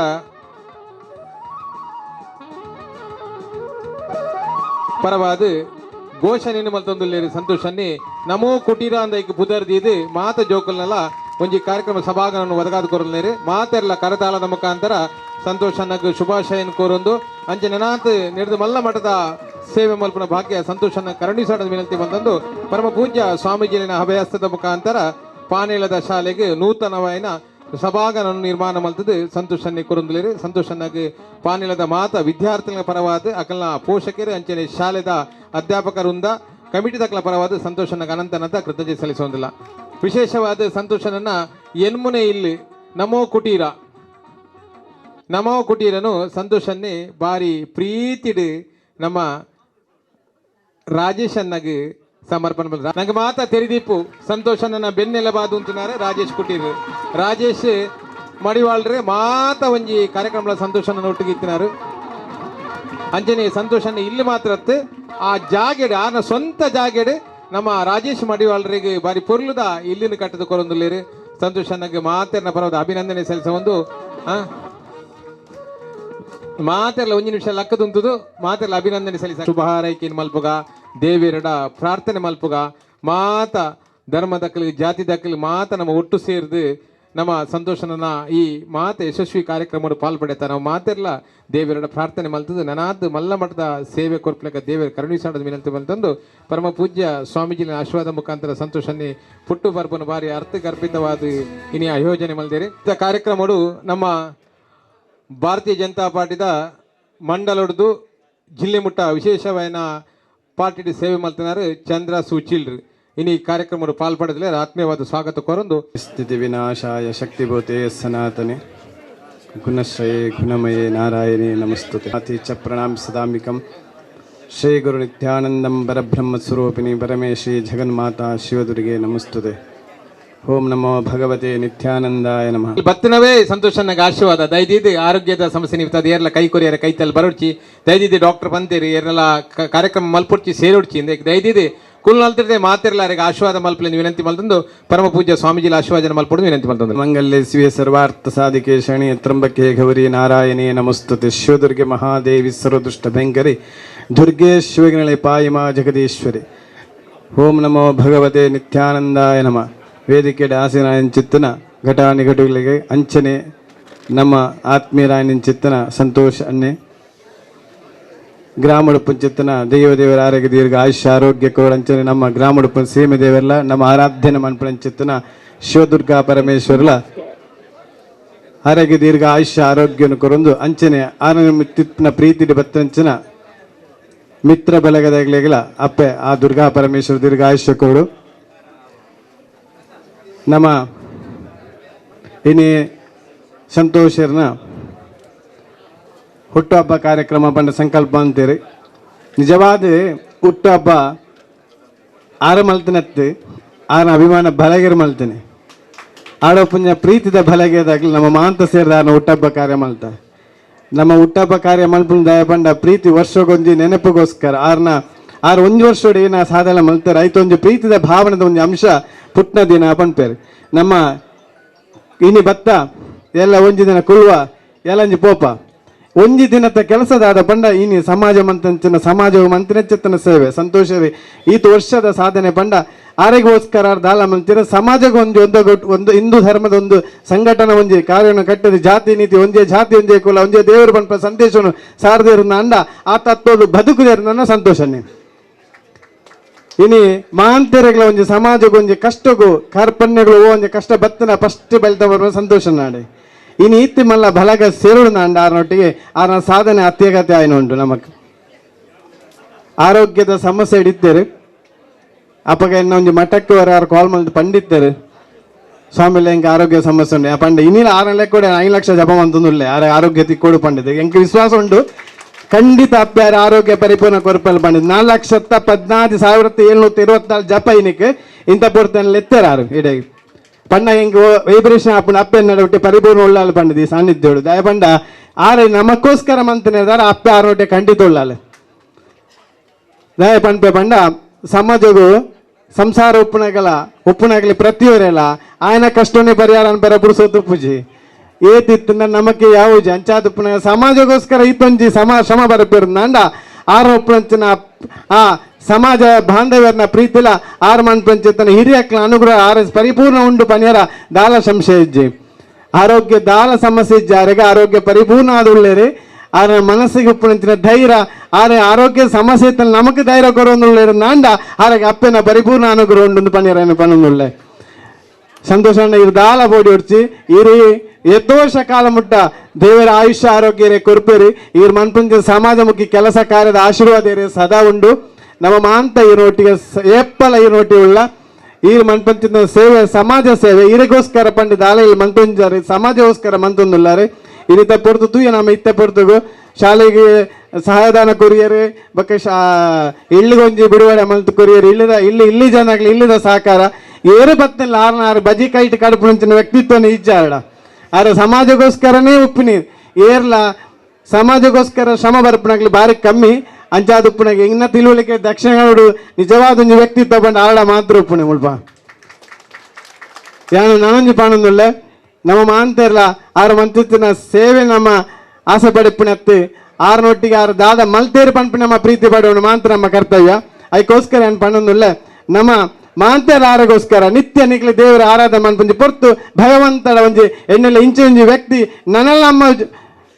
[SPEAKER 3] ಪರವಾದ ಘೋಷಣೆಯನ್ನು ಮಲ್ತೊಂದುಲ್ಲೇರು ಸಂತೋಷನ್ನಿ ನಮೋ ಕುಟೀರ ಅಂದ ಐಕ್ ಪುದರ್ದೀದು ಮಾತ ಜೋಕುಲ್ನಲ ಒಂಜಿ ಕಾರ್ಯಕ್ರಮ ಸಭಾಗನನ್ನು ಒದಗಾದ ಕೊರಲ್ನೇರು ಮಾತೆರ್ಲ ಕರತಾಳದ ಮುಖಾಂತರ ಸಂತೋಷನ್ನಗ್ ಶುಭಾಶಯನ್ ಕೋರೊಂದು ಅಂಚೆ ನೆನಾತ್ ನಿರ್ದು ಮಲ್ಲ ಮಠದ ಸೇವೆ ಮಲ್ಪನ ಭಾಗ್ಯ ಸಂತೋಷನ್ನ ಕರುಣಿಸಾಡದ ವಿನಂತಿ ಬಂದಂದು ಪರಮ ಪೂಜ್ಯ ಸ್ವಾಮೀಜಿನ ಅಭಯಸ್ಥದ ಮುಖಾಂತರ ಪಾನೇಳದ ಶಾಲೆಗೆ ನೂತನವಾಯಿನ ಸಭಾಗನನ್ನು ನಿರ್ಮಾಣ ಮಲ್ತದು ಸಂತೋಷನ್ನೇ ಕೊರೊಂದುಲೇರು. ಸಂತೋಷನ್ನಾಗಿ ಪಾನೇಳದ ಮಾತ ವಿದ್ಯಾರ್ಥಿಗಳ ಪರವಾದ ಅಕಲ್ನ ಪೋಷಕರು ಅಂಚನೆ ಶಾಲೆದ ಅಧ್ಯಾಪಕರುಂದ ಕಮಿಟಿ ತಕ್ಕಲ ಪರವಾದ ಸಂತೋಷನ ಅನಂತನಂತ ಕೃತಜ್ಞತೆ ಸಲ್ಲಿಸುವುದಿಲ್ಲ. ವಿಶೇಷವಾದ ಸಂತೋಷನನ್ನ ಎನ್ಮುನೆ ಇಲ್ಲಿ ನಮೋ ಕುಟೀರ ನಮೋ ಕುಟೀರನು ಸಂತೋಷನ್ನೇ ಬಾರಿ ಪ್ರೀತಿಡು ನಮ್ಮ ರಾಜೇಶ್ ಅನ್ನಾಗಿ ಸಮರ್ಪಣೆ ಬಂದ ನಂಗೆ ಮಾತಾ ತೆರಿದೀಪು ಸಂತೋಷನ ಬೆನ್ನೆಲಬಾದು ಅಂటున్నారు ರಾಜೇಶ್ ಕುಟೀರ್. ರಾಜೇಶ್ ಮಡಿವಾಳ್ರೆ ಮಾತಾ ಒಂಜಿ ಕಾರ್ಯಕ್ರಮದ ಸಂತೋಷನ ಒಟ್ಟಿಗೆ ಅಂಜನೆ ಸಂತೋಷನ ಇಲ್ಲಿ ಮಾತ್ರ ಆ ಜಾಗೆಡ್ ಆನ ಸ್ವಂತ ಜಾಗೆಡ್ ನಮ್ಮ ರಾಜೇಶ್ ಮಡಿವಾಳ್ರಿಗೆ ಬಾರಿ ಪೊರ್ಲುದ ಇಲ್ಲಿನ ಕಟ್ಟದ ಕೊರೊಂದುಲ್ಲೇರು. ಸಂತೋಷನಗೆ ಮಾತೆರ್ನ ಪರವಾದ ಅಭಿನಂದನೆ ಸಲ್ಲಿಸ ಒಂದು ಮಾತೆಲ್ಲ ಒಂಜಿ ನಿಮಿಷ ಲಕ್ಕದುಂತುದು ಮಾತೆಲ್ಲ ಅಭಿನಂದನೆ ಸಲ್ಲಿಸ ಶುಭ ಹಾರೈಕೆನ್ ಮಲ್ಪುಗ ದೇವಿರಡ ಪ್ರಾರ್ಥನೆ ಮಲ್ಪುಗ ಮಾತ ಧರ್ಮ ದಕ್ಕಲಿ ಜಾತಿ ದಕ್ಕಲಿ ಮಾತ ನಮ್ಮ ಒಟ್ಟು ಸೇರಿದು ನಮ್ಮ ಸಂತೋಷನ ಈ ಮಾತ ಯಶಸ್ವಿ ಕಾರ್ಯಕ್ರಮವನ್ನು ಪಾಲ್ಪಡೆತ ನಾವು ಮಾತೆಲ್ಲ ದೇವಿರಡ ಪ್ರಾರ್ಥನೆ ಮಲ್ತದು ನನಾದ್ ಮಲ್ಲ ಮಠದ ಸೇವೆ ಕೊರ್ಪಲಕ ದೇವಿಯರ ಕರುಣಿಸಾಡದ ವಿನಂತಿ ಮಲ್ತಂದು ಪರಮ ಪೂಜ್ಯ ಸ್ವಾಮೀಜಿನ ಆಶೀರ್ವಾದ ಮುಖಾಂತರ ಸಂತೋಷನ್ನೇ ಪುಟ್ಟು ಪರ್ಪನ ಬಾರಿ ಅರ್ಥಗರ್ಭಿತವಾದ ಇನಿ ಆಯೋಜನೆ ಮಲ್ದೇರಿ. ಕಾರ್ಯಕ್ರಮಡು ನಮ್ಮ ಭಾರತೀಯ ಜನತಾ ಪಾರ್ಟಿದ ಮಂಡಲೊಡ್ದು ಜಿಲ್ಲೆ ಮುಟ್ಟ ವಿಶೇಷವಾದ ಪಾರ್ಟಿ ಸೇವೆ ಮಲ್ತನಾರು ಚಂದ್ರ ಸುಚಿಲ್ರು ಇನಿ ಕಾರ್ಯಕ್ರಮ ಪಾಲ್ಪಡೆದಲೇ ಆತ್ಮೀಯವಾದ ಸ್ವಾಗತ ಕೋರಂದು.
[SPEAKER 11] ಸ್ಥಿತಿ ವಿನಾಶಾಯ ಶಕ್ತಿಭೂತೆ ಸನಾತನೆ ಗುಣಶ್ರಯೇ ಗುಣಮಯೇ ನಾರಾಯಣೇ ನಮಸ್ತುತೆ. ಅತಿ ಚ ಪ್ರಣಾಮ ಸದಾಮಿಕಂ ಶ್ರೀ ಗುರು ನಿತ್ಯಾನಂದಂ ಪರಬ್ರಹ್ಮ ಸ್ವರೂಪಿಣಿ ಪರಮೇಶ್ವರಿ ಜಗನ್ಮಾತಾ ಶಿವದುರ್ಗೆ ನಮಸ್ತುತೆ. ಓಂ ನಮೋ ಭಗವತೆ ನಿತ್ಯಾನಂದಾಯ ನಮಃ.
[SPEAKER 3] ಬತ್ತಿನವೇ ಸಂತೋಷನಾಗ ಆಶೀರ್ವಾದ ದಯದೀದಿ ಆರೋಗ್ಯದ ಸಮಸ್ಯೆ ನೀವು ಏರ್ಲ ಕೈ ಕೊರಿಯರ ಕೈತಲ್ಲಿ ಬರೋಡ್ಚಿ ದಯದೀದಿ ಡಾಕ್ಟರ್ ಬಂತೀರಿ ಏರ್ಲ ಕಾರ್ಯಕ್ರಮ ಮಲ್ಪುಡ್ಚಿ ಸೇರೋಡ್ಚಿ ದಯದೀದಿ ಕುಲ್ನಲ್ತಿರದೆ ಮಾತಿರಲಾರಿಗೆ ಆಶೀರ್ವಾದ ಮಲ್ಪಲೆ ವಿನಂತಿ ಮಲ್ತಂದು ಪರಮ ಪೂಜ್ಯ ಸ್ವಾಮೀಜಿಲ ಆಶೀರ್ವಾದ ಮಲ್ಪೊಡು ವಿನಂತಿ ಮಲ್ತಂದು.
[SPEAKER 11] ಮಂಗಲ್ಯ ಶಿವೆ ಸರ್ವಾರ್ಥ ಸಾಧಿಕೆ ಶರಣಿ ತ್ರಂಬಕೆ ಗೌರಿ ನಾರಾಯಣೇ ನಮಸ್ತುತೆ. ಶಿವದುರ್ಗೆ ಮಹಾದೇವಿ ಸರ್ವದುಷ್ಟ ಭಯಂಕರಿ ದುರ್ಗೆ ಶಿವಗಣೆ ಪಾಯಿಮಾ ಜಗದೀಶ್ವರಿ. ಓಂ ನಮೋ ಭಗವತೆ ನಿತ್ಯಾನಂದಾಯ ನಮಃ. ವೇದಿಕೆ ಆಸೀನ ಚಿತ್ತನ ಘಟಾನಿಘಟುಗಳಿಗೆ ಅಂಚನೆ ನಮ್ಮ ಆತ್ಮೀಯರಾಯನ ಚಿತ್ತನ ಸಂತೋಷ್ ಅನ್ನೆ ಗ್ರಾಮಡುಪ್ಪನ ಚಿತ್ತನ ದೈವ ದೇವರ ಆರೋಗ್ಯ ದೀರ್ಘ ಆಯುಷ್ಯ ಆರೋಗ್ಯ ಕೋರಂಚನೆ ನಮ್ಮ ಗ್ರಾಮಡುಪ್ಪನ ಸೀಮೆ ದೇವರಲ್ಲ ನಮ್ಮ ಆರಾಧ್ಯನ ಮನ್ಪನ ಚಿತ್ತನ ಶಿವದುರ್ಗಾ ಪರಮೇಶ್ವರಲ ಆರೋಗ್ಯ ದೀರ್ಘ ಆಯುಷ್ಯ ಆರೋಗ್ಯನ ಕೊರೊಂದು ಅಂಚನೆ ಆನಂದ ಪ್ರೀತಿ ಬತ್ತಂಚನ ಮಿತ್ರ ಬಲಗದಾಗಲಿಲ್ಲ ಅಪ್ಪೆ ಆ ದುರ್ಗಾ ಪರಮೇಶ್ವರ ದೀರ್ಘ ಆಯುಷ್ಯ ಕೊರಡು. ನಮ್ಮ ಇನಿ ಸಂತೋಷರ್ನ ಹುಟ್ಟುಹಬ್ಬ ಕಾರ್ಯಕ್ರಮ ಬಂದ ಸಂಕಲ್ಪ ಅಂತೀರಿ. ನಿಜವಾದ ಹುಟ್ಟುಹಬ್ಬ ಆರ ಮಲ್ತನತ್ತೆ ಆರ ಅಭಿಮಾನ ಬಲಗೆರ ಮಲ್ತೇನೆ ಆಡೋ ಪುಣ್ಯ ಪ್ರೀತಿದ ಬಲಗೆದಾಗಲಿ ನಮ್ಮ ಮಾಂತ ಸೇರಿದ ಆರನ ಹುಟ್ಟಹಬ್ಬ ಕಾರ್ಯ ಮಲ್ತ ನಮ್ಮ ಹುಟ್ಟಹಬ್ಬ ಕಾರ್ಯ ಮಲ್ಪುನ ದಯ ಬಂಡ ಪ್ರೀತಿ ವರ್ಷಗೊಂಜಿ ನೆನಪಿಗೋಸ್ಕರ ಆರ್ನ ಆರು ಒಂದು ವರ್ಷೋಡು ಏನ ಸಾಧನೆ ಮಲ್ತಾರೆ ಐತೊಂದು ಪ್ರೀತಿದ ಭಾವನದ ಒಂದು ಅಂಶ ಪುಟ್ನ ದಿನ ಪನ್ಪೇರು. ನಮ್ಮ ಇನಿ ಭತ್ತ ಎಲ್ಲ ಒಂಜಿ ದಿನ ಕುಲ್ವ ಎಲ್ಲಂಜಿ ಪೋಪ ಒಂಜಿ ದಿನದ ಕೆಲಸದಾದ ಪಂಡ ಇನಿ ಸಮಾಜ ಮಂತಂಚಿನ ಸಮಾಜ ಮಂತಿನ ಸೇವೆ ಸಂತೋಷವೇ ಈತ ವರ್ಷದ ಸಾಧನೆ ಪಂಡ ಆರೆಗೋಸ್ಕರ ದಾಲ ಮಂತಿರ ಸಮಾಜಕ್ಕೆ ಒಂದು ಒಂದು ಹಿಂದೂ ಧರ್ಮದ ಒಂದು ಸಂಘಟನೆ ಒಂಜಿ ಕಾರ್ಯವನ್ನು ಕಟ್ಟದ ಜಾತಿ ನೀತಿ ಒಂದೇ ಜಾತಿ ಒಂದೇ ಕುಲ ಒಂದೇ ದೇವರು ಪಂಪ ಸಂದೇಶವನ್ನು ಸಾರದೇರು ಅಂಡ ಆ ತತ್ವದು ಬದುಕುದೇರು ನನ್ನ ಸಂತೋಷನೇ. ಇನಿ ಮಾಂತೆರೆಗಳ ಒಂಜಿ ಸಮಾಜಕ್ಕೆ ಒಂಜಿ ಕಷ್ಟಗೂ ಕಾರ್ಪಣ್ಯಗಳು ಒಂಜಿ ಕಷ್ಟ ಬತ್ತನ ಫಸ್ಟ್ ಬೆಳ್ತಾ ಬರುವ ಸಂತೋಷ ನಾಡೆ ಇನಿ ಇತ್ತಿ ಮಲ್ಲ ಬಲಗ ಸೇರುಡು ನಾಂಡ ಆರನೊಟ್ಟಿಗೆ ಆರನ ಸಾಧನೆ ಅತ್ಯಗತ್ಯ ಆಯ್ನ ಉಂಟು. ನಮಕ್ ಆರೋಗ್ಯದ ಸಮಸ್ಯೆ ಹಿಡಿತೇರು ಅಪ್ಪಗ ಇನ್ನ ಒಂಜಿ ಮಠಕ್ಕೆ ಯಾರು ಕಾಲ್ ಮಾಡಿ ಪಂಡಿತ್ತೇರು ಸ್ವಾಮಿ ಎಂಕ ಆರೋಗ್ಯ ಸಮಸ್ಯೆ ಉಂಟು ಪಂಡ ಇನ್ನಿಲ್ಲ 6 ಲೆಕ್ಕ ಕೊಡೆ 5 ಲಕ್ಷ ಜಪ ಅಂತಂದುಲ್ಲೆ ಆರೋಗ್ಯ ತಿಕ್ಕೋಡು ಪಂಡಿದ್ದೆ ಎಂಕ ವಿಶ್ವಾಸ ಉಂಟು ಖಂಡಿತ ಅಪ್ಪಾರ ಆರೋಗ್ಯ ಪರಿಪೂರ್ಣ ಕೊರಪಲ್ ಬಂದಿದ್ದು 4,14,724 ಜಪ ಇನಿಕ್ ಇಂಥ ಪೂರ್ತನಲ್ಲಿ ಎತ್ತೆರಾರು ಇಡೀ ಪಣ್ಣ ಹೆಂಗೆ ವೈಬ್ರೇಷನ್ ಅಪ್ಪನ ಅಪ್ಪೆ ನಡುವಿಟ್ಟು ಪರಿಪೂರ್ಣ ಉಳ್ಳಾಲು ಪಂಡದಿ ಸಾನ್ನಿಧ್ಯೋಡು ದಯ ಪಂಡ ಆರೆ ನಮಕ್ಕೋಸ್ಕರ ಮಂತನೇ ಅಪ್ಪೆ ಆರೋಗ್ಯ ಖಂಡಿತ ಉಳ್ಳಾಲು ದಯ ಪಂಪೆ ಪಂಡ ಸಮಾಜಗೂ ಸಂಸಾರ ಉಪ್ಪುನಗಲ ಉಪ್ಪುನಗಲಿ ಪ್ರತಿಯವರೆಲ್ಲ ಆಯನ ಕಷ್ಟನೇ ಪರಿಹಾರ ಅನ್ಪರ ಪುರುಸೊತ್ತು ಪೂಜೆ ಏತಿತ್ತು ನಮಕ್ಕೆ ಯಾವುಜಿ ಅಂಚಾದುಪ್ಪುನ ಸಮಾಜಗೋಸ್ಕರ ಇತ್ತೊಂಜಿ ಶ್ರಮ ಬರಪೇರು ನಾಂಡ ಆರೋಪಂಚಿನ ಆ ಸಮಾಜ ಬಾಂಧವ್ಯರ್ನ ಪ್ರೀತಿಲ ಆರು ಮನ್ಪಂಚಿತನ ಹಿರಿಯಕ್ಲ ಅನುಗ್ರಹ ಆರ್ ಪರಿಪೂರ್ಣ ಉಂಡು ಪನಿಯರ ದಾಲ ಸಂಶಯ ಇಜ್ಜಿ ಆರೋಗ್ಯ ದಾಲ ಸಮಸ್ಯೆ ಇಜ್ಜಿ ಆರೆಗೆ ಆರೋಗ್ಯ ಪರಿಪೂರ್ಣ ಆದ ಉಳ್ಳೇರಿ ಆರ ಮನಸ್ಸಿಗೆ ಉಪ್ಪುನಂಚಿನ ಧೈರ್ಯ ಆರೆ ಆರೋಗ್ಯ ಸಮಸ್ಯೆ ಇತ್ತಲ್ಲ ನಮಕ್ ಧೈರ್ಯ ಕೊರೊಂದುಳ್ಳೇರು ನಾಂಡ ಆರೆಗೆ ಅಪ್ಪನ ಪರಿಪೂರ್ಣ ಅನುಗ್ರಹ ಉಂಡು ಪನಿಯರ ಏನು ಪನೊಂದುಳ್ಳೆ ಸಂತೋಷ ಇರು ದಾಲ ಬೋಡಿ ಹೊಡ್ಚಿ ಇರಿ ಎತ್ತೋ ವರ್ಷ ಕಾಲ ಮುಟ್ಟ ದೇವರ ಆಯುಷ್ಯ ಆರೋಗ್ಯ ರೇ ಕೊರ್ಪೇರಿ ಇವ್ರ ಮನ್ಪಂಚ ಸಮಾಜಮುಖಿ ಕೆಲಸ ಕಾರ್ಯದ ಆಶೀರ್ವಾದ ಇರಿ ಸದಾ ಉಂಡು ನಮ್ಮ ಮಾಂತ ಇರೋಟಿಗೆ ಏಪ್ಪಲ ಇರೋಟಿ ಉಳ್ಳ ಈ ಮನ್ಪಂಚಿನ ಸೇವೆ ಸಮಾಜ ಸೇವೆ ಇರಿಗೋಸ್ಕರ ಪಂಡಿ ದಾಲ ಇಲ್ಲಿ ಮಂತೊಂಜಾರೆ ಸಮಾಜಗೋಸ್ಕರ ಮಂತೊಂದುಲ್ಲಾರೆ ಈ ರೀತಿ ಪೊರ್ತು ತೂಯ ನಮ್ಮ ಇತ್ತೆ ಪೊರ್ತುಗು ಶಾಲೆಗೆ ಸಹಾಯದಾನ ಕೊರಿಯರ್ ಬೊಕ್ಕ ಇಳ್ಳಿಗೊಂಜಿ ಬಿಡುಗಡೆ ಮಲ್ತು ಕೊರಿಯರ್ ಇಲ್ಲದ ಇಲ್ಲಿ ಇಲ್ಲಿ ಜನ ಇಲ್ಲದ ಸಹಕಾರ ಏರು ಬತ್ತಿಲ್ಲ ಆರ್ನಾರು ಬಜಿ ಕೈಟ್ ಕಡುಪುಂಚಿನ ವ್ಯಕ್ತಿತ್ವನ ಇಜ್ಜಾರಡ ಆರೆ ಸಮಾಜಗೋಸ್ಕರನೇ ಉಪ್ಪಿನಿ ಏರ್ಲ ಸಮಾಜಗೋಸ್ಕರ ಶ್ರಮ ಬರ್ಪಣಾಗ್ಲಿ ಭಾರಿ ಕಮ್ಮಿ ಅಂಚಾದ ಉಪ್ಪುನಾಗ ಇನ್ನ ತಿಳುವಳಿಕೆ ದಕ್ಷಿಣ ಕನ್ನಡ ನಿಜವಾದ ಒಂಜಿ ವ್ಯಕ್ತಿತ್ವ ಬಂದು ಆರಡ ಮಾತ್ರ ಉಪ್ಪುಣೆ ಮುಲ್ಪ ಯಾನು ನಾನೊಂಜಿ ಪಾಣೊಂದುಲ್ಲೆ ನಮ್ಮ ಮಾಂತಿರ್ಲ ಆರು ಮಂತಿತ್ತಿನ ಸೇವೆ ನಮ್ಮ ಆಸೆ ಪಡೆಪುಣೆ ಆರ್ನೊಟ್ಟಿಗೆ ಆರು ದಾದ ಮಲ್ತೇರು ಪನ್ಪು ನಮ್ಮ ಪ್ರೀತಿ ಪಡೆಯೋಣ ಮಾತ್ರ ನಮ್ಮ ಕರ್ತವ್ಯ ಅದಕ್ಕೋಸ್ಕರ ಏನು ಪಣ್ಣೊಂದುಲ್ಲೆ ನಮ್ಮ ಮಾಂತೇರ ಆರೋಗೋಸ್ಕರ ನಿತ್ಯ ನಿಕ್ಲೆ ದೇವರ ಆರಾಧನೆ ಮನ್ಪುಂಜಿ ಪೊರ್ತು ಭಗವಂತನ ಒಂಜಿ ಎಣ್ಣೆಲ್ಲ ಇಂಚಿ ಒಂಜಿ ವ್ಯಕ್ತಿ ನನಲ್ಲ ನಮ್ಮ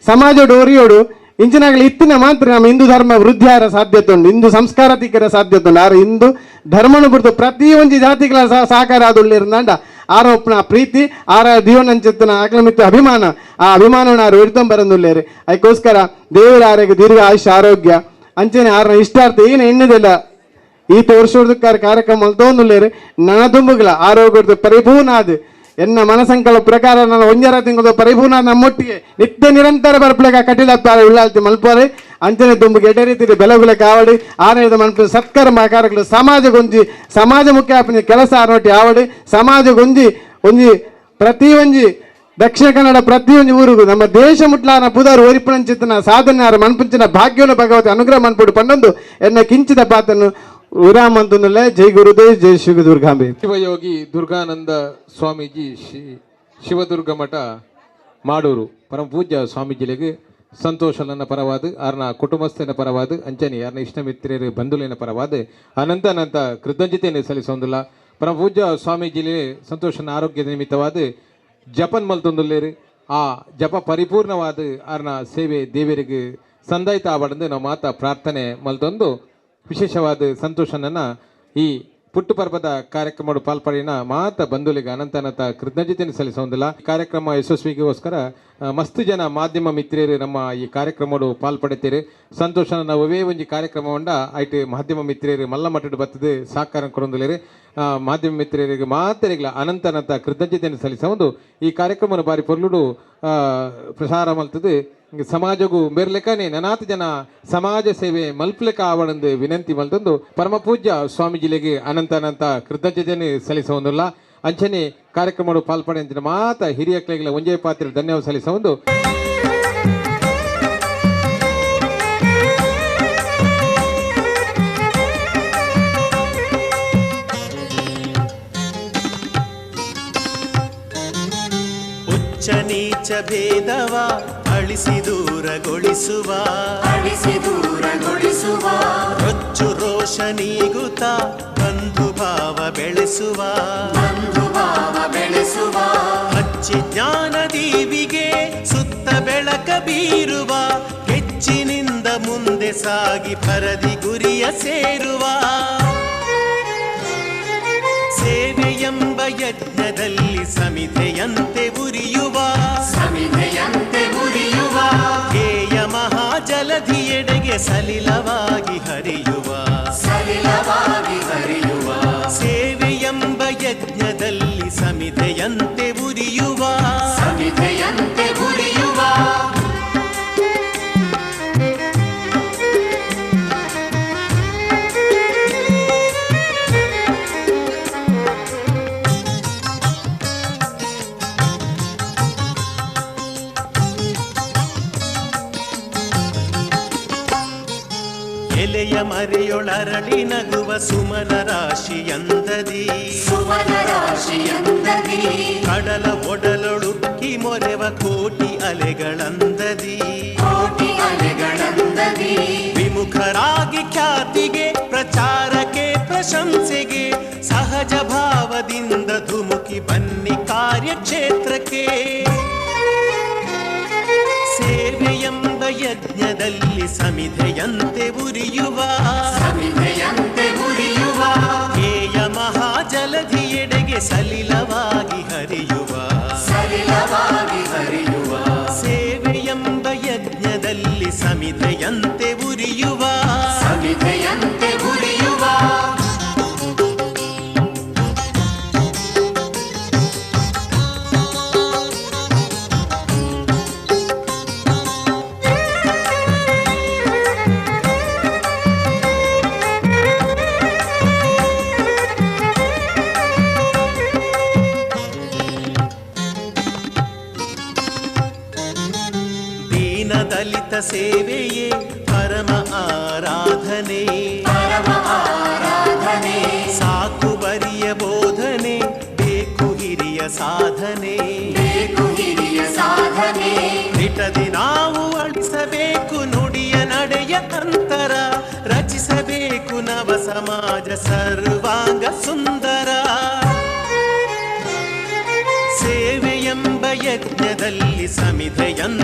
[SPEAKER 11] ಸಮಾಜೋಡು ಒರಿಯೋಡು ಇಂಚಿನಾಗಲಿ ಇತ್ತಿನ ಮಾತ್ರ ನಮ್ಮ ಹಿಂದೂ ಧರ್ಮ ವೃದ್ಧಿ ಆರ ಸಾಧ್ಯತೆ ಉಂಟು, ಹಿಂದೂ ಸಂಸ್ಕಾರ ತಿಕ್ಕರ ಸಾಧ್ಯತೆ ಉಂಟು. ಆರು ಹಿಂದೂ ಧರ್ಮನು ಬಿಡ್ತು ಪ್ರತಿ ಒಂಜಿ ಜಾತಿಗಳ ಸಹಕಾರ ಆದುಳ್ಳಿರ್ನಾಂಡ ಆರೋಪನ ಪ್ರೀತಿ ಆರ ದೀವನಂಚಿತ್ತನ ಆಕ್ರಮಿತ ಅಭಿಮಾನ ಆ ಅಭಿಮಾನವನ್ನು ಆರು ಹಿಡ್ಕೊಂಬರಂದುಳ್ಳೇರಿ. ಅದಕ್ಕೋಸ್ಕರ ದೇವರ ಆರೋಗ್ಯ ದೀರ್ಘ ಆಯುಷ್ಯ ಆರೋಗ್ಯ ಅಂಚನೆ ಆರನ ಇಷ್ಟಾರ್ಥ ಏನು ಎಣ್ಣೆದಿಲ್ಲ ಈ ತೋರ್ಸೋದಕ್ಕಾರ ಕಾರ್ಯಕ್ರಮ ಮಲ್ತೊಂದುಳ್ಳೇರಿ ನನ್ನ ತುಂಬುಗಳ ಆರೋಗ್ಯದ ಪರಿಪೂರ್ಣ ಅದು ಎನ್ನ ಮನಸಂಕಲ್ಪ ಪ್ರಕಾರ ನಾನು ಒಂಜರ ತಿಂಗಳು ಪರಿಪೂರ್ಣ ನಮ್ಮೊಟ್ಟಿಗೆ ನಿತ್ಯ ನಿರಂತರ ಬರ್ಪಲೆಗ ಕಟಿಲಪ್ಪ ಉಳ್ಳಾಲ್ತಿ ಮಲ್ಪೋರೆ ಅಂಚನೆ ತುಂಬು ಎಡೆ ರೀತಿ ಬೆಲಗುಲ ಕಾವಡಿ ಆನೇದ ಮನ್ಪು ಸತ್ಕರ್ಮ ಕಾರ್ಯಗಳು ಸಮಾಜಗೊಂಜಿ ಸಮಾಜ ಮುಖ್ಯ ಕೆಲಸ ಆರೋಟಿ ಆವಡಿ ಸಮಾಜಗೊಂಜಿ ಒಂಜಿ ಪ್ರತಿ ಒಂಜಿ ದಕ್ಷಿಣ ಕನ್ನಡ ಪ್ರತಿಯೊಂದು ಊರಿಗೂ ನಮ್ಮ ದೇಶ ಮುಟ್ಲಾನ ಪುದಾರು ಒರಿಪಣಂಚಿತನ ಸಾಧನೆ ಆರ ಮನ್ಪುಂಚಿನ ಭಾಗ್ಯವನ್ನು ಭಗವತಿ ಅನುಗ್ರಹ ಮನ್ಪುಡು ಪಂಡೊಂದು ಎನ್ನ ಕಿಂಚಿತ ಪಾತನ್ನು ವಿರಾಮಂತನಲ್ಲೇ. ಜೈ ಗುರುದೇವ್, ಜೈ ಶ್ರೀ ದುರ್ಗಾಂಬೆ.
[SPEAKER 3] ಶಿವಯೋಗಿ ದುರ್ಗಾನಂದ ಸ್ವಾಮೀಜಿ ಶ್ರೀ ಶಿವದುರ್ಗ ಮಠ ಮಾಡೂರು ಪರಮ ಪೂಜ್ಯ ಸ್ವಾಮೀಜಿಲಿಗೆ ಸಂತೋಷಲನ್ನ ಪರವಾದ ಆರ್ನ ಕುಟುಂಬಸ್ಥನ ಪರವಾದ ಅಂಚನಿ ಆರ್ನ ಇಷ್ಟಮಿತ್ರರು ಬಂಧುಲಿನ ಪರವಾದ ಅನಂತ ಅನಂತ ಕೃತಜ್ಞತೆಯನ್ನು ಸಲ್ಲಿಸೊಂದಿಲ್ಲ. ಪರಮ ಪೂಜ್ಯ ಸ್ವಾಮೀಜಿಲಿ ಸಂತೋಷನ ಆರೋಗ್ಯದ ನಿಮಿತ್ತವಾದ ಜಪನ್ ಮಲ್ತೊಂದುಲ್ಲೇರು ಆ ಜಪ ಪರಿಪೂರ್ಣವಾದ ಆರ್ನ ಸೇವೆ ದೇವರಿಗೆ ಸಂದಾಯಿತ ಆವಡಂದು ನಾವು ಮಾತಾ ಪ್ರಾರ್ಥನೆ ಮಲ್ತೊಂದು ವಿಶೇಷವಾದ ಸಂತೋಷನನ್ನ ಈ ಪುಟ್ಟು ಪರ್ವದ ಕಾರ್ಯಕ್ರಮ ಪಾಲ್ಪಡಿನ ಮಾತ ಬಂಧುಲಿಗೆ ಅನಂತ ಅನಂತ ಕೃತಜ್ಞತೆಯನ್ನು ಸಲ್ಲಿಸೊಂದಿಲ್ಲ. ಕಾರ್ಯಕ್ರಮ ಯಶಸ್ವಿಗೋಸ್ಕರ ಮಸ್ತ್ ಜನ ಮಾಧ್ಯಮ ಮಿತ್ರರು ನಮ್ಮ ಈ ಕಾರ್ಯಕ್ರಮಡು ಪಾಲ್ಪಡಿತೀರಿ. ಸಂತೋಷನ ಒವೇ ಒಂಜಿ ಕಾರ್ಯಕ್ರಮವಂಡ ಐಟ್ ಮಾಧ್ಯಮ ಮಿತ್ರರು ಮಲ್ಲ ಮಟ್ಟದ ಬತ್ತದ ಸಹಕಾರ ಕೊಡೊಂದುಲೇರಿ. ಮಾಧ್ಯಮ ಮಿತ್ರರಿಗೆ ಮಾತರಿಗಳ ಅನಂತ ಅನಂತ ಕೃತಜ್ಞತೆಯನ್ನು ಸಲ್ಲಿಸೊಂದು ಈ ಕಾರ್ಯಕ್ರಮವನ್ನು ಬಾರಿ ಪೊರ್ಲುಡು ಪ್ರಸಾರ ಮಲ್ತದೆ. ಸಮಾಜಗೂ ಮೇರ್ಲೆಕ್ಕನೆ ನನಾತ ಜನ ಸಮಾಜ ಸೇವೆ ಮಲ್ಪಲೆಕ್ಕ ಆವಣಂದು ವಿನಂತಿ ಮಲ್ತಂದು ಪರಮ ಪೂಜ್ಯ ಸ್ವಾಮೀಜಿಲಿಗೆ ಅನಂತ ಅನಂತ ಕೃತಜ್ಞತೆಯನ್ನು ಸಲ್ಲಿಸೊಂದಿಲ್ಲ. ಅಂಚನೆ ಕಾರ್ಯಕ್ರಮ ಪಾಲ್ಪಡೆ ಅಂಚಿನ ಮಾತ ಹಿರಿಯ ಕ್ಲೆಗಳ ಒಂಜೇ ಪಾತ್ರ ಧನ್ಯವಾದ ಸಲ್ಲಿಸೊಂದು.
[SPEAKER 1] ಉಚ್ಚ ನೀಚ ಭೇದವ ಅಳಿಸಿ ದೂರಗೊಳಿಸುವ
[SPEAKER 2] ಅಳಿಸಿ ದೂರಗೊಳಿಸುವ
[SPEAKER 1] ರೊಚ್ಚು ರೋಷ ನೀಗುತ್ತ ಬಂಧು ಭಾವ ಬೆಳೆಸುವ
[SPEAKER 2] ಬಂಧು ಭಾವ ಬೆಳೆಸುವ
[SPEAKER 1] ಹಚ್ಚಿ ಜ್ಞಾನ ದೀವಿಗೆ ಸುತ್ತ ಬೆಳಕ ಬೀರುವ ಹೆಚ್ಚಿನಿಂದ ಮುಂದೆ ಸಾಗಿ ಪರದಿ ಗುರಿಯ ಸೇರುವ ಸೇವೆ ಎಂಬ ಯಜ್ಞದಲ್ಲಿ ಸಮಿಧೆಯಂತೆ ಉರಿಯುವ
[SPEAKER 2] ಸಮಿಧೆಯಂತೆ ಉರಿಯುವ
[SPEAKER 1] ಧ್ಯೇಯ ಮಹಾಜಲಧಿಯೆಡೆಗೆ ಸಲಿಲವಾಗಿ ಹರಿಯುವ
[SPEAKER 2] ಸಲಿಲವಾಗಿ ಹರಿಯುವ
[SPEAKER 1] ಸೇವೆ ಎಂಬ ಯಜ್ಞದಲ್ಲಿ ಸಮಿಧೆಯಂತೆ ಉರಿಯುವ
[SPEAKER 2] ಸಮಿಧೆಯಂತೆ ಉರಿಯುವ.
[SPEAKER 1] ಎಲೆಯ ಮರೆಯೊಳರಳಿ ನಗುವ ಸುಮನ ರಾಶಿಯಂದದಿ,
[SPEAKER 2] ಸುಮನ ರಾಶಿಯಂದದಿ,
[SPEAKER 1] ಕಡಲ ಒಡಲೊಳುಕ್ಕಿ ಮೊರೆವ ಕೋಟಿ ಅಲೆಗಳಂದದಿ,
[SPEAKER 2] ಕೋಟಿ ಅಲೆಗಳಂದದಿ,
[SPEAKER 1] ವಿಮುಖರಾಗಿ ಖ್ಯಾತಿಗೆ ಪ್ರಚಾರಕ್ಕೆ ಪ್ರಶಂಸೆಗೆ ಸಹಜ ಭಾವದಿಂದ ಧುಮುಕಿ ಬನ್ನಿ ಕಾರ್ಯಕ್ಷೇತ್ರಕ್ಕೆ. ಸೇವೆಯೆಂಬ ಯಜ್ಞದಲ್ಲಿ ಸಮಿಧೆಯಂತೆ ಉರಿಯುವ,
[SPEAKER 2] ಸಮಿಧೆಯಂತೆ ಉರಿಯುವ,
[SPEAKER 1] ಹೇಯ ಮಹಾಜಲಧಿಯೆಡೆಗೆ ಸಲಿಲವಾಗಿ ಹರಿಯುವ,
[SPEAKER 2] ಸಲಿಲವಾಗಿ ಹರಿಯುವ,
[SPEAKER 1] ಸೇವೆಯೆಂಬ ಯಜ್ಞದಲ್ಲಿ ಸಮಿಧೆಯಂತೆ ಉರಿಯುವ,
[SPEAKER 2] ಸಮಿಧೆಯಂತೆ ಉರಿಯುವ.
[SPEAKER 1] ದಲಿತ ಸೇವೆಯೇ ಪರಮ ಆರಾಧನೆ,
[SPEAKER 2] ಪರಮ ಆರಾಧನೆ,
[SPEAKER 1] ಸಾಕು ಬರಿಯ ಬೋಧನೆ, ಬೇಕು ಹಿರಿಯ ಸಾಧನೆ,
[SPEAKER 2] ಬೇಕು ಹಿರಿಯ ಸಾಧನೆ,
[SPEAKER 1] ದಿಟದಿ ನಾವು ಅಳಿಸಬೇಕು ನುಡಿಯ ನಡೆಯ ಅಂತರ, ರಚಿಸಬೇಕು ನವ ಸಮಾಜ ಸರ್ವಾಂಗ ಸುಂದರ. ಸೇವೆಯೆಂಬ ಯಜ್ಞದಲ್ಲಿ ಸಮಿಧೆಯಂತೆ